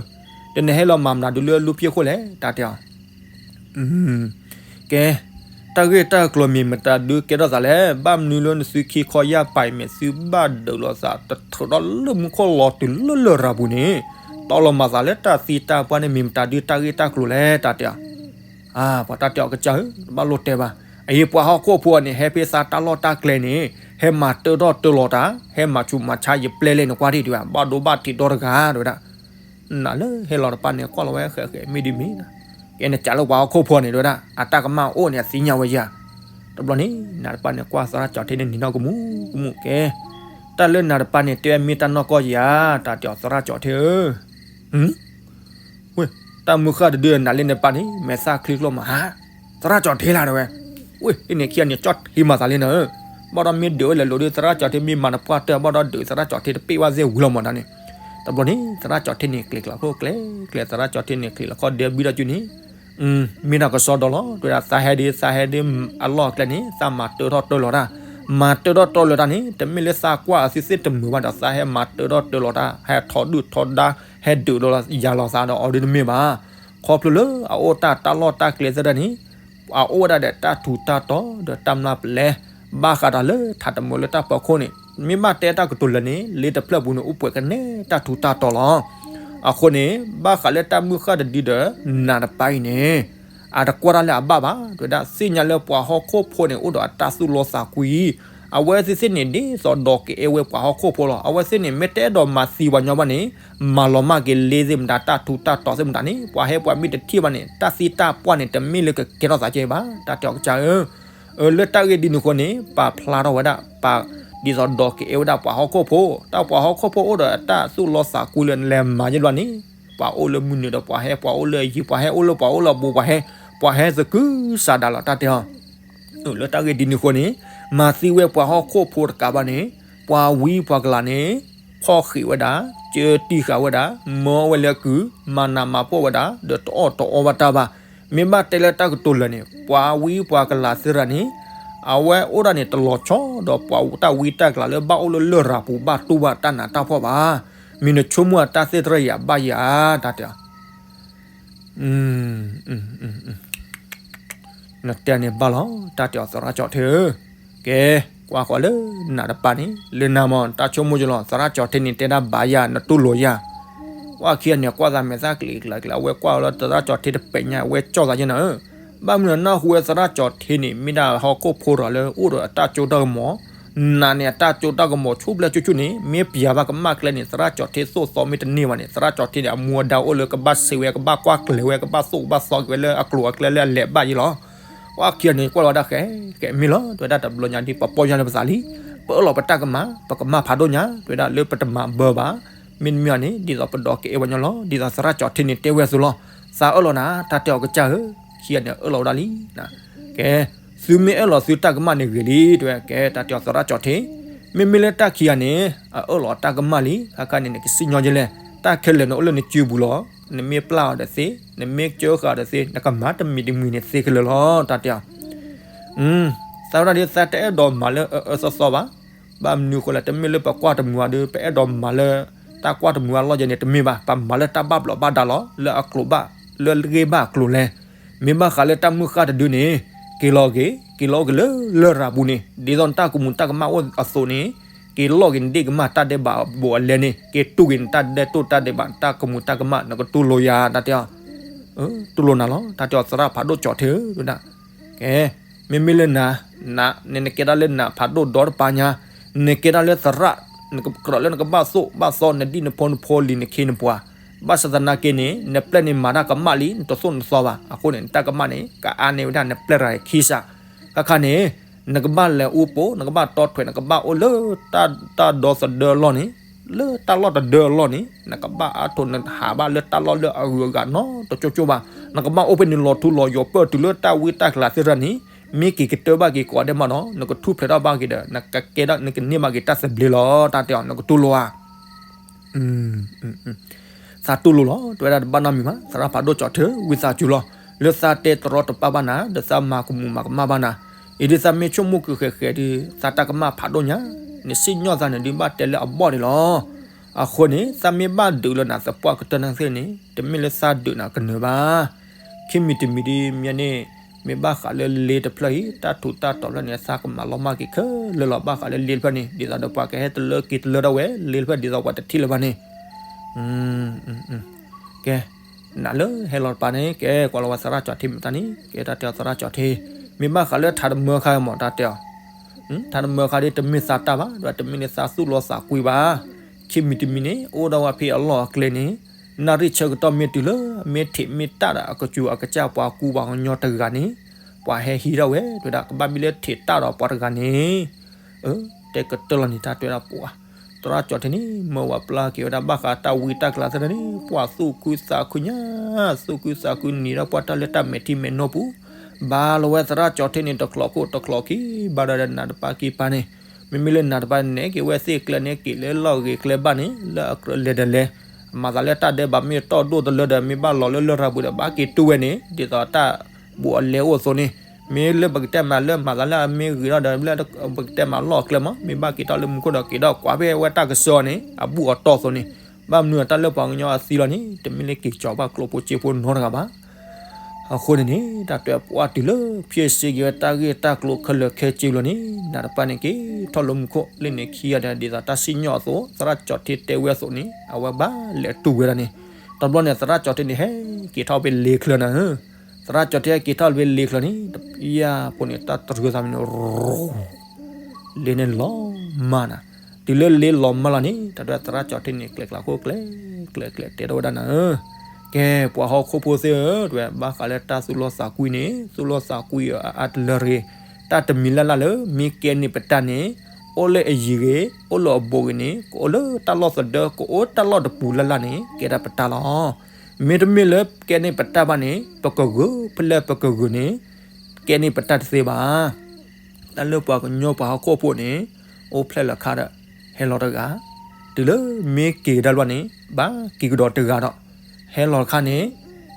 တနဟဲလီၤမၤမတၤဒုးလၢလူပံၤခိၣ်လဲၣ် တၢ်တဲအီၤ ကဲ, တၢ်ဂ့ၢ်တၢ်ကျိၤမ့ၢ်မတၤဒုးကဲထီၣ်သးလဲၣ်, ဘၣ်မနုၤလၢနသုခံခီယၢ်ပၤအံၤ မ့ၢ်သုဘၣ်ဒုးလိာ်သးတထြၢးထီၣ်လၢမူခိၣ်လီၤတုၤလၢလရာ်ပူၤန့ၣ်, တီလိာ်မၤသးလၢတၢ်သံတၢ်ပှၢ်န့ၣ် မ့ၢ်မတၤဒုးတၢ်ဂ့ၢ်တၢ်ကျိၤလဲၣ် တၢ်တဲအီၤ. ပှၤတၢ်တဲအီၤကစၢ်ဧၢ, တဘၣ်လိၣ်တဲဘၣ်. အအံၤပှၤဟီၣ်ခိၣ်ဖိန့ၣ် ဟဲဖဲသးတၢ်လီၢ်တၢ်ကျဲန့ၣ် ဟဲမၤတၢထီၣ်တၢလီၤတၢ်, ဟဲမၤဆူးမၤဆါယပျဲလဲၣ်န့ၣ် ကွၢ်ထံၣ်ဒံးဘၣ်, ဘၣ်ဒိဘၣ်ထံးဒီတဂၤ တဲဝဲဒၣ် နးလၢဟဲလီၤတပၤန့ၣ် ကွၢ်လီၤဝဲဃဲးဃဲး မ့ၢ်ဒ်မ့ၢ်, ကဲနစးလၢပှၤဟီၣ်ခိၣ်ဖိန့ၣ် တဲဝဲဒၣ် အတၢ်ကမၣ်အိၣ်န့ၣ် အသ့ၣ်ညါဝဲယၤ. တဘျီန့ၣ် နးတပၤန့ၣ် ကွၢ်သရၣ်ကၠီၤထ့န့ၣ် နံၤနီၢ်ကမူၣ်ကမူၣ် ကဲ, တၢ်လၢနးတပၤန့ၣ် တဲဝဲမ့ၢ်တၢ်နီၢ်ကီၢ်ဧါ, တၢ်တဲအီၤသရၣ်ကၠီၤထ့ဧၢ ဝ့ၢ်, တၢ်မုၢ်ဃၢ်တဒုနးလၢနပၤန့ၣ် မဲာ်သၣ်ချံကျိမးဟါ, သရၣ်ကၠီၤထ့လၢ်တဲဝဲ, ဝ့ၢ် ဟံးန့ၢ်ခံဂၤန့ၣ် ကၠီၣ်ထ့မၤသးလံနၤဧၢ, ဘၣ်ဒီးမ့ၢ်ဒုးဝဲလဲၤလိာ်ဒီးသရၣ်ကၠီၤထ့ မ့ၢ်မၤတပှၢ်တၢၢ် ဘၣ်ဒီးဒုးသရၣ်ကၠီၤထ့တပ့ၢ်ဘၣ်သ့ၣ်ဝံၤလီၤမးဒၣ်န့ၣ်, တဘျီန့ၣ် သရၣ်ကၠီၤထ့န့ၣ် ကျဲၤကျီၤခိၣ်ကျဲၤကျဲၤ သရၣ်ကၠီၤထ့န့ၣ် ကျဲၤလီၤခီၣ်ဒဲဘံဒီးကၠူန့ၣ် မ့ၢ်တၢ်ကစီဒီလီၤ တဲဝဲဒၣ် သးဟဲဒ် သးဟဲဒ်အလီၢ်အကျဲန့ၣ် သးမၤတၢထီၣ်တၢလီၤတၢ်, မၤတၢထီၣ်တၢလီၤတၢ်န့ၣ် တမ့ၢ်လၢသးကွၢ်အသုသ့ၣ်တမုာ်ဘၣ်ဒီး သးဟဲမၤတၢထီၣ်တၢလီၤတၢ် ဟဲထီၣ်ဒုၣ်ထီၣ်ဒါ ဟဲဒုးဒီးယၤလီၤသးဒီးအီၤဒ်တမ့ၢ်ဘၣ်. ခီဖျိလၢအအိၣ်တၢ်တၢ်လီၢ်တၢ်ကျဲသ့ၣ်တဖၣ်န့ၣ် အအိၣ်ဝဲဒၣ်ဒီးတၢ်ထူးတၢ်တီၤဒီးတၢ်မျၢ်ပလဲ ဘၣ်ဃးဒီးလၢထးတမုာ်လၢတၢ်ဖီခိၣ်န့ၣ် မ့ၢ်ဘၣ်တဲတၢ်ကတိၤလၢာ်န့ၣ် လၢတဖျၢၣ်ပူၤန့ၣ် အိၣ်ပှဲၤကနဲတၢ်ထူးတၢ်တီၤလီၤ. အဃိန့ၣ် ဘၣ်ဃးလၢတၢ်မုၢ်ဃၢ်တဒုဒီး နးတပၤအံၤန့ၣ် အတကွၢ်တၢ်လၢအဘၣ်ဘၣ် တဲဝဲဒၣ် သ့ၣ်ညါလၢပှၤဟီၣ်ခိၣ်ဖိန့ၣ် အိၣ်ဒီးအတၢ်သူၣ်လီသးကွံ အဝဲသ့ၣ်သ့ၣ်န့ၣ် ဒ်သိးဒီးကအဲၣ်ဝဲပှၤဟီၣ်ခိၣ်ဖိလီၤ. အဝဲသ့ၣ်န့ၣ် မ့ၢ်တအဲၣ်ဒိးမၤသံပှၤညီဘၣ်န့ၣ် မၤလီၤမၢ်က့ၤလ့သ့ၣ်မတၤ တၢ်ထူးတၢ်တီၤသ့ၣ်မတၤန့ၣ် ပှၤဟဲပှၤမ့ၢ်တထံၣ်ဘၣ်န့ၣ် တၢ်သံတၢ်ပှၢ်န့ၣ် တမ့ၢ်လၢကကဲထီၣ်သးကဲဘၣ် တၢ်တဲအီၤကစၢ်ဧၢ. အၢ လၢတၢ်ဂ့ၢ်ဒ်န့ၣ်အဃိန့ၣ် ပာ်ဖျါထီၣ်ဝဲဒၣ် ပာ်ဒ်သိးဒီးကအဲၣ်ဝဲဒၣ်ပှၤဟီၣ်ခိၣ်ဖိ တၢ်ပှၤဟီၣ်ခိၣ်ဖိအိၣ်ဒီးတၢ်သူၣ်လီသးကွံလၢလဲၤမၤယဲၢ်ဘျီန့ၣ် ပှၤအိၣ်လၢမုၢ်နုာ်ဒီးပှၤဟဲ ပှၤအိၣ်လၢအယံၤ ပှၤဟဲအိၣ်လၢပှၤအိၣ်လၢအဘူး ပှၤဟဲ ပှၤဟဲသကုၤဆးဒးလီၤ တၢ်တဲအီၤ. လၢတၢ်ဂ့ၢ်ဒ်န့ၣ်အဃိန့ၣ် မၤသံဝဲပှၤဟီၣ်ခိၣ်ဖိတကးဘၣ်န့ၣ် ပှၤဝံပှၤကလၤန့ၣ် ဖီၣ်ဃံးဝဲဒၣ် ကၢတံၢ်ဃာ်ဝဲဒၣ် မၢဝဲလၢကုၢ် မၤနးမၤဖှီၣ်ဝဲဒၣ် ဒီးတအီၣ်တအီဘၣ်တၢ်ဘၣ်. မ့ၢ်ဘၣ်တဲလၢတၢ်ကတိၤလၢာ်န့ၣ် ပှၤဝံပှၤကလၤသ့ၣ်တဖၣ်န့ၣ် အဝဲအိၣ်ဒၣ်န့ၣ်တလီၤဆီဒီးပှၤတၢ်ဝံတၢ်ကလၤလၢဘၣ်အိၣ်လၢလရာ်ပူၤဘၣ်တူၢ်ဘၣ်တၢ်နးတၢ်ဖှီၣ်ဘၣ်. မ့ၢ်နဆိကမိၣ်အတၢ်သ့ၣ်တဖၣ်ယၤဘၣ်ယၤ တၢ်တဲအီၤ နတဲန့ၣ်ဘၣ်လီၤ တၢ်တဲအီၤသရၣ်ကၠီၤထ့ဧၢ. ကဲ ကွၢ်ဃီလၢနးတပၤန့ၣ် လၢနၤမ့ၢ်တၢ်ဆိကမိၣ်ယလီၤ သရၣ်ကၠီၤထ့န့ၣ် တဲဒၣ်ဘၣ်ယၤ နတူၢ်လိာ်ယၤ. ကွၢ်ခံဂၤန့ၣ် ကွၢ်သးမဲာ်သၣ်ကျံးကျါကျါ အဝဲကွၢ်လၢသရၣ်ကၠီၤထ့တပဲာ်ညါ အဝဲကၠီၣ်သးယဲၢ်နၤဧၢ. ဘၣ်မနုၤနၢ်ဟူဝဲသရၣ်ကၠီၤထ့န့ၣ် မ့ၢ်ဒၣ်ဟီၣ်ခိၣ်ဖိတဂၤလၢအိၣ်ဒီးအတၢ်စိတၢ်ကမီၤ နးန့ၣ် အတၢ်စိတၢ်ကမီၤဆူၣ်ဘျဲၣ်ဆူၣ်ဆူၣ်န့ၣ် မ့ၢ်ပျးဘၣ်ကမၣ်ကျဲန့ၣ် သရၣ်ကၠီၤထ့သိၣ်သီမ့ၢ်တန့ၢ်ဘၣ်န့ၣ် သရၣ်ကၠီၤထ့န့ၣ် အမူအဒါအိၣ်လၢကဘၣ်ဆဲးဝဲ ကဘၣ်ကွၢ်ကျဲၤဝဲ ကဘၣ်သိၣ်ကဘၣ်သီက့ၤဝဲလၢအကျိၤအကျဲလၢအလဲၤဘၣ်ယဲလီၤ. ပှၤခံဂၤန့ၣ် ကွၢ်လီၤဝဲဒၣ်ဃဲ ကဲမ့ၢ်လီၤ တဲဝဲဒၣ်တဘျီညါဒ် ပပီၢ်ယၢ်လၢပသးလံ. ပအၢၣ်လီၤပတၢ်ကမၣ် ပကမၣ်ဖးဒိၣ်ညါ တဲဝဲဒၣ်လၢပတမၤဘၢဘၣ်. မ့တမ့ၢ်န့ၣ် ဒ်သိးပဒီးကအဲၣ်ဝဲညီလီၤ. ဒ်သိးသရၣ်ကၠီၤထ့န့ၣ်တဲဝဲအသိးလီၤ. သးအၢၣ်လီၤနၤ တၢ်တဲအီၤကစၢ်ဧၢ. ခံဂၤန့ၣ်အၢၣ်လီၤဝဲဒၣ်လံ. ကဲ သုမ့ၢ်အၢၣ်လီၤသုတၢ်ကမၣ်န့ၣ်ဂ့ၤလံ တဲဝဲ ကဲ တၢ်တဲအီၤသရၣ်ကၠီၤထ့ မ့မ့ၢ်လၢတၢ်ခံဂၤန့ၣ် အအၢၣ်လီၤတၢ်ကမၣ်လံ ခါခါန့ၣ် နကစံၣ်ညီၣ်ယဲလဲၣ်. တၢ်ခဲလၢာ်န့ၣ်အိၣ်လၢနစုပူၤလီၤ. နမ့ၢ်ပျၢ်အီၤဒီးသ့ နမ့ၢ်ကၢဃာ်ဒီးသ့ နကမၤတမံၤတမံၤန့ၣ်သ့ခဲလၢာ်လီၤ တၢ်တဲအီၤ. သးဝဲဒၣ်ဒ်သးတအဲၣ်ဒိးမၤလၢအအၢသီသီဘၣ်. ဘၣ်မနုၤအဃိလဲၣ် တမ့ၢ်လၢပကွၢ်တမုာ်အီၤဒီး ပအဲၣ်ဒိးမၤလၢ တၢ်ကွၢ်တမုာ်အလီၢ်ယဲန့ၣ် တမ့ၢ်ဘၣ်. ပမၤလၢတၢ်ဘၣ်ဘျီးဘၣ်ဒါလီၤ လၢအကျိၤဘၣ် လၢဂ့ၢ်ဘၣ်အကျိၤလဲၣ်. မ့ၢ်ဘၣ်ဃးလၢတၢ်မုၢ်ဃၢ်တဒုန့ၣ် က့ၤလီၤက့ၤ က့ၤလီၤအိၣ်က့ၤလၢလရာ်ပူၤန့ၣ် ဒ်သိးနတၢ်ကမူၤတၢ်ကမၣ်အိၣ်အသိးန့ၣ် က့ၤလီၤက့ၤနဒ့ၣ်ကမၢ်တၢ်ဒဲးဘးဘူးအလဲန့ၣ် က့ၤတူၢ်က့ၤနတၢ်ဒဲးတိၢ်တၢ်ဒဲးဘး နတၢ်ကမူၤတၢ်ကမၣ် နကတူၢ်လိာ်ယၤ တၢ်တဲအီၤ. တူၢ်လိာ်နၤလီၤ တၢ်တဲအီၤသရၣ်ဖးဒိၣ်ကၠီၤထ့ဧၢ တဲဝဲဒၣ်. ကဲ မ့မ့ၢ်လၢနၤ နၤန့ၣ် နကဲဒၣ်လၢနၤဖးဒိၣ်ဒီတပၤညါ, နကဲဒၣ်လၢသရၣ် ကြၢးလၢနကဘၣ်သိၣ်ဘၣ်သီ နဒံၣ်နဖိနဖိလံၤနခ့နပှၤ, ဘၣ်ဆၣ်သနာ်က့န့ၣ် နပျဲၢ်န့ၣ်မၤတၢ်ကမၣ်လံ နတသိၣ်နသီဘၣ်. အဃိန့ၣ် နတၢ်ကမၣ်န့ၣ် ကအါန့ၢ်ဝဲဒၣ်နပျဲၢ်တဂၤခံစး, ခါခါန့ၣ် နကဘၣ်လဲၤအူပိာ် နကဘၣ်တီထွဲ နကဘၣ်အိၣ်လၢ တၢ်ဒီသဒၢအလီၢ်န့ၣ်, လၢတၢ်လီၢ်တဒၢအလီၢ်န့ၣ် နကဘၣ်အါထီၣ်နဟးဘၣ်လၢတၢ်လီၢ်လၢအဂုၤအဂၤနီတကၠိကၠိဘၣ်. နကဘၣ်အိၣ်ဖဲန့ၣ်လီၤထူလီၤယိာ်ပၢၢ်တုၤလၢတၢ်ဝံတၢ်ကျါသ့ၣ်တဖၣ်န့ၣ် မ့ၢ်က့ၤကတၢၢ်ဘၣ်က့ၤကိးဂၤဒဲးမးဒီး နကထူၣ်ဖျဲးထီၣ်ဘၣ်က့ၤဒီး နကကဲဒၣ် နကန့ၢ်ဘၣ်က့ၤတၢ်သဘျ့လီၤ. တၢ်တဲအီၤ နကတူၢ်လိာ်ဧါ. သးတူၢ်လိာ်လီၤ တဲဝဲဒၣ်တဘၣ်နီတမံၤဘၣ်. သရၣ်ဖးဒိၣ်ကၠီၤထ့ ဝံသးစူၤလီၤ လၢသးတဲတရီတပါဘၣ်နၤ ဒီးသးမၤကမူၤမၤကမၣ်ဘၣ်နၤ, အံၤဒ်သးမ့ၢ်ဆိကမိၣ်ကဃဲးဃဲးဒီး သးတၢ်ကမၣ်ဖးဒိၣ်ညါ, နစံၣ်ညီၣ်သးန့ၣ်ဒုးဘၣ်တဲလၢအဘီၣ်န့ၣ်လီၤ. အဃိန့ၣ် သးမ့ၢ်ဘၣ်ဒုးလၢနၤသပှၢ်ကတၢၢ်နာ်က့န့ၣ် တမ့ၢ်လၢသးဒုးနၤကနၢၤဘၣ်. ခံမံၤတမံၤဒ်မ့ၢ်န့ၣ် မ့ၢ်ဘၣ်ဃးလၢလ့တဖျၢၣ်အံၤ တၢ်ထူးတၢ်တီၤဖျၢၣ်န့ၣ် သးကမၤလီၤမၢ်က့ၤခဲလၢာ်လီၤ. ဘၣ်ဃးလၢလ့တဖျၢၣ်န့ၣ် ဒ်သိးဒီးပှၤကဟဲတလၢက့ၤတလၢဒၣ်ဝဲ လ့တဖျၢၣ်ဒ်သိးပှၤတထံၣ်လၢၤဘၣ်န့ၣ် ကဲ နၤလၢဟဲလီၤတပၤန့ၣ် ကဲကွၢ်လီၤဝဲသရၣ်ကၠီၤထ့မတၤန့ၣ် ကဲတၢ်တဲအီၤသရၣ်ကၠီၤထ့ မ့ၢ်ဘၣ်ဃးလၢထးတမၢခါမး တၢ်တဲအီၤ ထးတမၢခါဒ်တမ့ၢ်သးတၢ်ဘၣ် ဒီးတမ့ၢ်လၢသးသူၣ်လီသးကွံဘၣ်. ခံမံၤတမံၤန့ၣ် အိၣ်ဒၣ်ဝဲဖဲအလီၢ်အကျဲန့ၣ် နၣ်ရံၣ်ဆၢကတီၢ်မ့ၢ်တုၤလၢ မ့ၢ်ထံးမ့ၢ်တၢ်ဒီးအကစူၤအကစၢ်ပှၤကူပှၤကညီတဂၤန့ၣ် ပှၤဟဲဟံးထီၣ်ဝဲ တဲဝဲဒၣ် ကဘၣ်မ့ၢ်လၢထံးတၢ်ဒီးပှၤတဂၤန့ၣ် တဲကတၢၢ်လီၤန့ၣ် တၢ်တဲဝဲဒၣ်ပှၤ သရၣ်ကၠီၤထ့န့ၣ် မၢဝဲပျၢ်က့ၤဝဲဒၣ် ဘၣ်ဃးတၢ်ဝံတၢ်ကျါသ့ၣ်တဖၣ်န့ၣ် ပှၤသူၣ်ခုသးခုညါ သူၣ်ခုသးခုနံၤဒီးပှၤတၢ်လၢတၢ်မဲာ်ထံမဲာ်နိပူၤ ဘၣ်လီၤဝဲသရၣ်ကၠီၤထ့န့ၣ် တချီးခိၣ်တချီးခံ ဘၣ်ဒီးနၤတပၤက့ၤပာ်န့ၣ် မ့မ့ၢ်လၢနၤတပၤန့ၣ် က့ၤဝဲသ့ၣ်ကျဲန့ၣ် က့ၤလၢလီၢ်ဂ့ၤကျဲဘၣ်န့ၣ် လၢအကြၢးလဲၤဒီးလဲၤ မၤသးလၢတၢ်ဒဲးဘးမ့ၢ်တီၢ်ဒိၣ်တလၢဒီး မ့ၢ်ဘၣ်လီၤလၢလရာ်ပူၤဒီး ဘၣ်က့ၤတူၢ်ဝဲန့ၣ် ဒ်သိးတၢ်ဘူးအလဲအိၣ်အသိးန့ၣ် မ့ၢ်လၢပကတဲမးလၢမၤသးလၢအမ့ၢ်ဂ့ၤထီၣ်ဒီး လၢပကတဲမးလီၢ်အကျဲမး မ့ၢ်ဘၣ်က့ၤထီၣ်လၢမူခိၣ်ဒီး က့ၤထီၣ်ကွၢ်ဖဲဝဲတၢ်ကစီၣ်န့ၣ် အဘူၣ်အတီၢ်အသိးန့ၣ် ဘၣ်မနုၤအတၢ်လၢပှၤကညီအသံလီၤန့ၣ် တမ့ၢ်လၢက့ၤကၠီၤဘၣ်ကျိဖိစ့ဖိနီတဂၤဘၣ်. အဃိန့ၣ်န့ၣ် တၢ်တဲပှၤတုၤလၢ ဖျဲးစ့က့ၤဝဲတၢ်ဂ့ၢ်တၢ်ကျိၤခဲလၢာ်ခဲဆ့လီၤန့ၣ် နၤတပၤန့ၣ် က့ၤထီၣ်လၢမူခိၣ်လၢန့ၣ်ခံဂၤဒီး ဒ်သိးတၢ်စံၣ်ညီၣ်အသိး သရၣ်ကၠီၤထ့တဲဝဲအသိးန့ၣ် အဝဲဘၣ်လဲၤတူၢ်ဝဲဒၣ်န့ၣ် တဘျီန့ၣ် သရၣ်ကၠီၤထ့န့ၣ် ဟဲက့ၤထီၣ်ဖဲလ့ချၢနၤဧၢ သရၣ်ကၠီၤထ့ဟဲက့ၤထီၣ်ဖဲလ့ချၢန့ၣ် တပျၢ်ဖိန့ၣ် တၢ်တရုၤသးမံၤန့ၣ် ရူၤ လ့န့ၣ်လီၤမၢ်နၤ, တုၤလၢလ့လီၤမၢ်လီၤန့ၣ် တၢ်ဒွဲသရၣ်ကၠီၤထ့န့ၣ် ကျဲၤကျါခိၣ်ကျဲ ကျဲၤကျဲၤတဲထီၣ်ဝဲဒၣ်နၤဧၢ, ကဲ ပှၤဟီၣ်ခိၣ်ဖိသ့ၣ်ဧၢ တဝဲဘၣ်ဃးလၢတၢ်သူၣ်လီသးကွံန့ၣ် သူၣ်လီသးကွံအအါတလၢရ့ၣ်, တၢ်တမံၤလၢ်လၢ်လၢ မ့ၢ်ကဲန့ၢ်ပတၢ်န့ၣ် အိၣ်လၢအယံၤဂ့ၤ အိၣ်လၢအဘူးဂ့ၤန့ၣ် ကအိၣ်လၢတၢ်လီၢ်သဒၢ ကအိၣ်တၢ်လီၢ်တပူၤလၢ်လၢ်န့ၣ် ကဲဒၣ်ပတၢ်လီၤ. မ့တမ့ၢ်လၢကဲန့ၢ်ပတၢ်ဘၣ်န့ၣ် ပကဂုၤဖဲလဲၣ်ပကဂုၤန့ၣ် ကဲန့ၢ်ပတၢ်တသ့ဘၣ်. တၢ်လၢပှၤကညီပှၤဟီၣ်ခိၣ်ဖိန့ၣ် အိၣ်ဖျဲၣ်လီၤခါဒီး ဟဲလီၤတဂၤ, တုၤလၢမ့ၢ်က့ၤကဒါတဘျီန့ၣ် ဘၣ်က့ၤကဒီးတဂၤဒီး ဟဲလီၤတခါန့ၣ်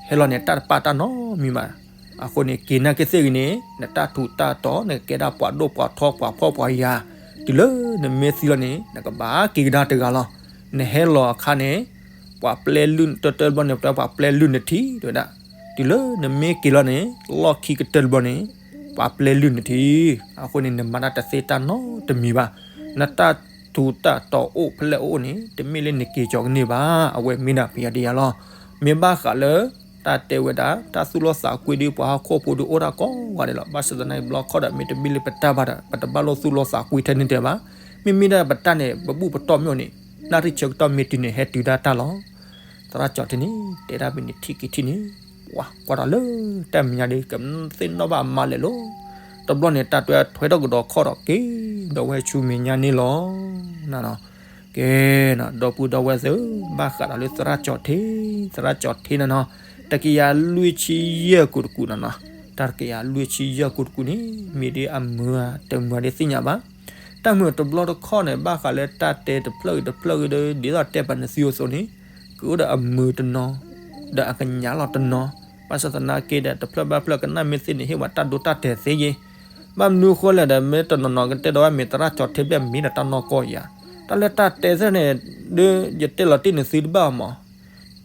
ဟဲလီၤန့ၣ် တၢ်တပာ်တၢ်နီတမံၤဘၣ်. အဃိန့ၣ် က့ၤနာ်က့သ့ၣ်ဂ့ၤန့ၣ် နတၢ်ထူးတၢ်တီၤ နကကဲဒၣ်ပှၤဒိၣ်ပှၤထီပှၤဖှီၣ်ပှၤယာ်, တုၤလၢနမ့ၢ်သံလီၤန့ၣ် နကဘၣ်က့ၤကဒါတဂၤလီၤ. နဟဲလီၤအခါန့ၣ် ပှၤပျဲလုၢ်တၢၢ်တၢၢ်တဘျီန့ၣ် ပှၤပျဲလုၢ်နထံၣ် တဲဝဲဒၣ်, တုၤလၢနမ့ၢ်က့ၤလီၤန့ၣ် လီၢ်ခံကတၢၢ်တဘျီန့ၣ် ပှၤပျဲလုၢ်နထံၣ်. အဃိန့ၣ် နမၤတၢ်တသ့တၢ်နီတမံၤဘၣ်. နတၢ်ထူးတၢ်တီၤအိၣ်ဖဲလဲၣ်အိၣ်န့ၣ် တမ့ၢ်လၢနက့ၤကီၤကန့ၢ်ဘၣ်. အဝဲမ့ၢ်ဒၣ်ပယီၤဒ်ယၤလီၤ. မ့ၢ်ဘၣ်ဃးလၢ တၢ်တဲဝဲဒၣ် တၢ်သူၣ်လီသးကွံဒ်ပှၤဟီၣ်ခိၣ်ဖိဒ်အိၣ်တၢ်ကိးဂၤဒဲးလီၤ. ဘၣ်ဆၣ်သနာ်က့ ဘျီခီဒီး မ့တမ့ၢ်လၢပတၢ်ဘၣ်ဒီး ပတဘၣ်လိၣ်သူၣ်လီသးကွံထဲန့ၣ်တဲဘၣ်. မ့မ့ၢ်ဒၣ်ပတၢ်န့ၣ် ပဘူၣ်ပတီၢ်မ့ၢ်အိၣ်န့ၣ် နၣ်ရံၣ်ဆၢကတီၢ်မ့ၢ်တုၤန့ၣ် ဟဲတုၤဒၣ်တၢ်လီၤ. သရၣ်ကၠီၤထ့န့ၣ် တဲဒၣ်ဖဲန့ၣ်ထံၣ်က့ၤထံၣ်န့ၣ် ဝၤကွၢ်ထီၣ်လၢတၢ်မဲာ်ညါဒီး ကသ့ၣ်နီၣ်ဘၣ်အမါလဲၣ်လီၤ. တဘျီန့ၣ် တၢ်တွဲထွဲထီၣ်ကဒီးခီၣ်ဒီးက့ၤ ဒီးဝဲဆူမဲာ်ညါန့ၣ်လီၤ. နနီၤ ကဲနီၤ ဒီပုၢ်ဒီဝဲၢ်သ့ၣ်ဧၢ, ဘၣ်ဃးဒီးလၢသရၣ်ကၠီၤထ့, သရၣ်ကၠီၤထ့နနီၤ, တကယၤလွံၢ်ဆံယဲၢ်ကိးတကူာ်နနီၤ, တၢ်တကယၤလွံၢ်ဆံယဲၢ်ကိးတကူာ်န့ၣ် မ့ၢ်ဒ်အမုာ်တမုာ်ဒ်သ့ၣ်ညါဘၣ်. တၢ်မုာ်တဘျီတခီၣ်န့ၣ် ဘၣ်ဃးလၢတၢ်တဲတဖျၢၣ်ဂ့ၤတဖျၢၣ်ဂ့ၤဒီး ဒ်သိးတဲပာ်နသုအသိးန့ၣ် ကအိၣ်ဒီးအမုာ်တနီၤ ဒီးအကညးလီၤတနီၤ, ဘၣ်ဆၣ်သနာ်က့ဒီး တဖျၢၣ်ဘၣ်ဖျၢၣ်ကနၣ်မ့ၢ်သ့န့ၣ် ဟ့ၣ်ဝဲတၢ်ဒိတၢ်တဲာ်သ့ယ့ၤ. ဘၣ်မနုၤဃိလဲၣ်ဒီး မ့ၢ်တနီၤနီၤကတဲဒီးဝဲမ့ၢ်သရၣ်ကၠီၤထ့ဘျဲၣ်မ့ၢ်ဒီးတၢ်နီၢ်ကီၢ်ယၤ, တၢ်လၢတၢ်တဲသ့ၣ်န့ၣ် ဒီးယတဲလီၤတ့ၢ်န့ၣ်သုတဘၣ်မး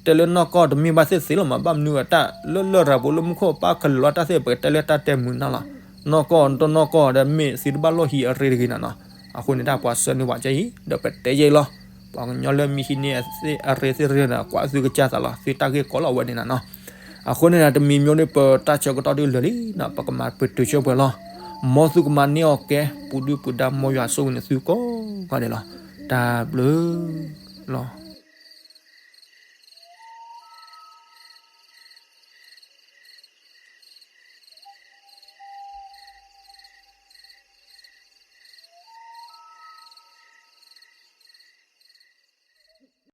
တဲလၢနီၢ်ကီၢ်တမ့ၢ်ဘၣ်သ့ၣ်သ့လီၤမး, ဘၣ်မနုၤအတၢ်လၢလရာ်ပူၤလၢမူခိၣ်ပၢ်ခဲလၢာ်လီၤတၢ်သ့ၣ် ပကတဲလၢတၢ်တဲမုာ်နၢ်လီၤ. နီၢ်ကီၢ်တနီၢ်ကီၢ်ဒီးမ့ၢ်သုတဘၣ်လိၣ်ဟံးအရ့တဂ့ၤနနီၤ. အဃိန့ၣ်တၢ်ပှၤဆှၢန့ၢ်ဝဲကဲအံၤ ဒီးပတဲယဲအံၤလီၤ. ပှၤကညီလၢမ့ၢ်ဟံးန့ၢ်အရ့သ့ၣ်ရ့ဒီး ကွၢ်သုကစၢ်သးလီၤ, သုတၢ်ဂ့ၢ်ကီလီၤဝဲန့ၣ်နနီၤ. အဃိန့ၣ်ဒီး တမံၤမ့ၢ်ဒ်ပတၢ်ဆၢကတီၢ်ဒ်လဲၣ်လံနီၤ ပကမၤပတုာ်ဆိပှဲၤလီၤ. မ်သုကမၤန့ၢ်အီၤကဲ ပူၤဒုၣ်ပူၤဒါ မ်ယွၤဆိၣ်ဂ့ၤန့ၢ်သုကိးဂၤဒဲးလီၤ. တၢ်ဘျုးလီၤ.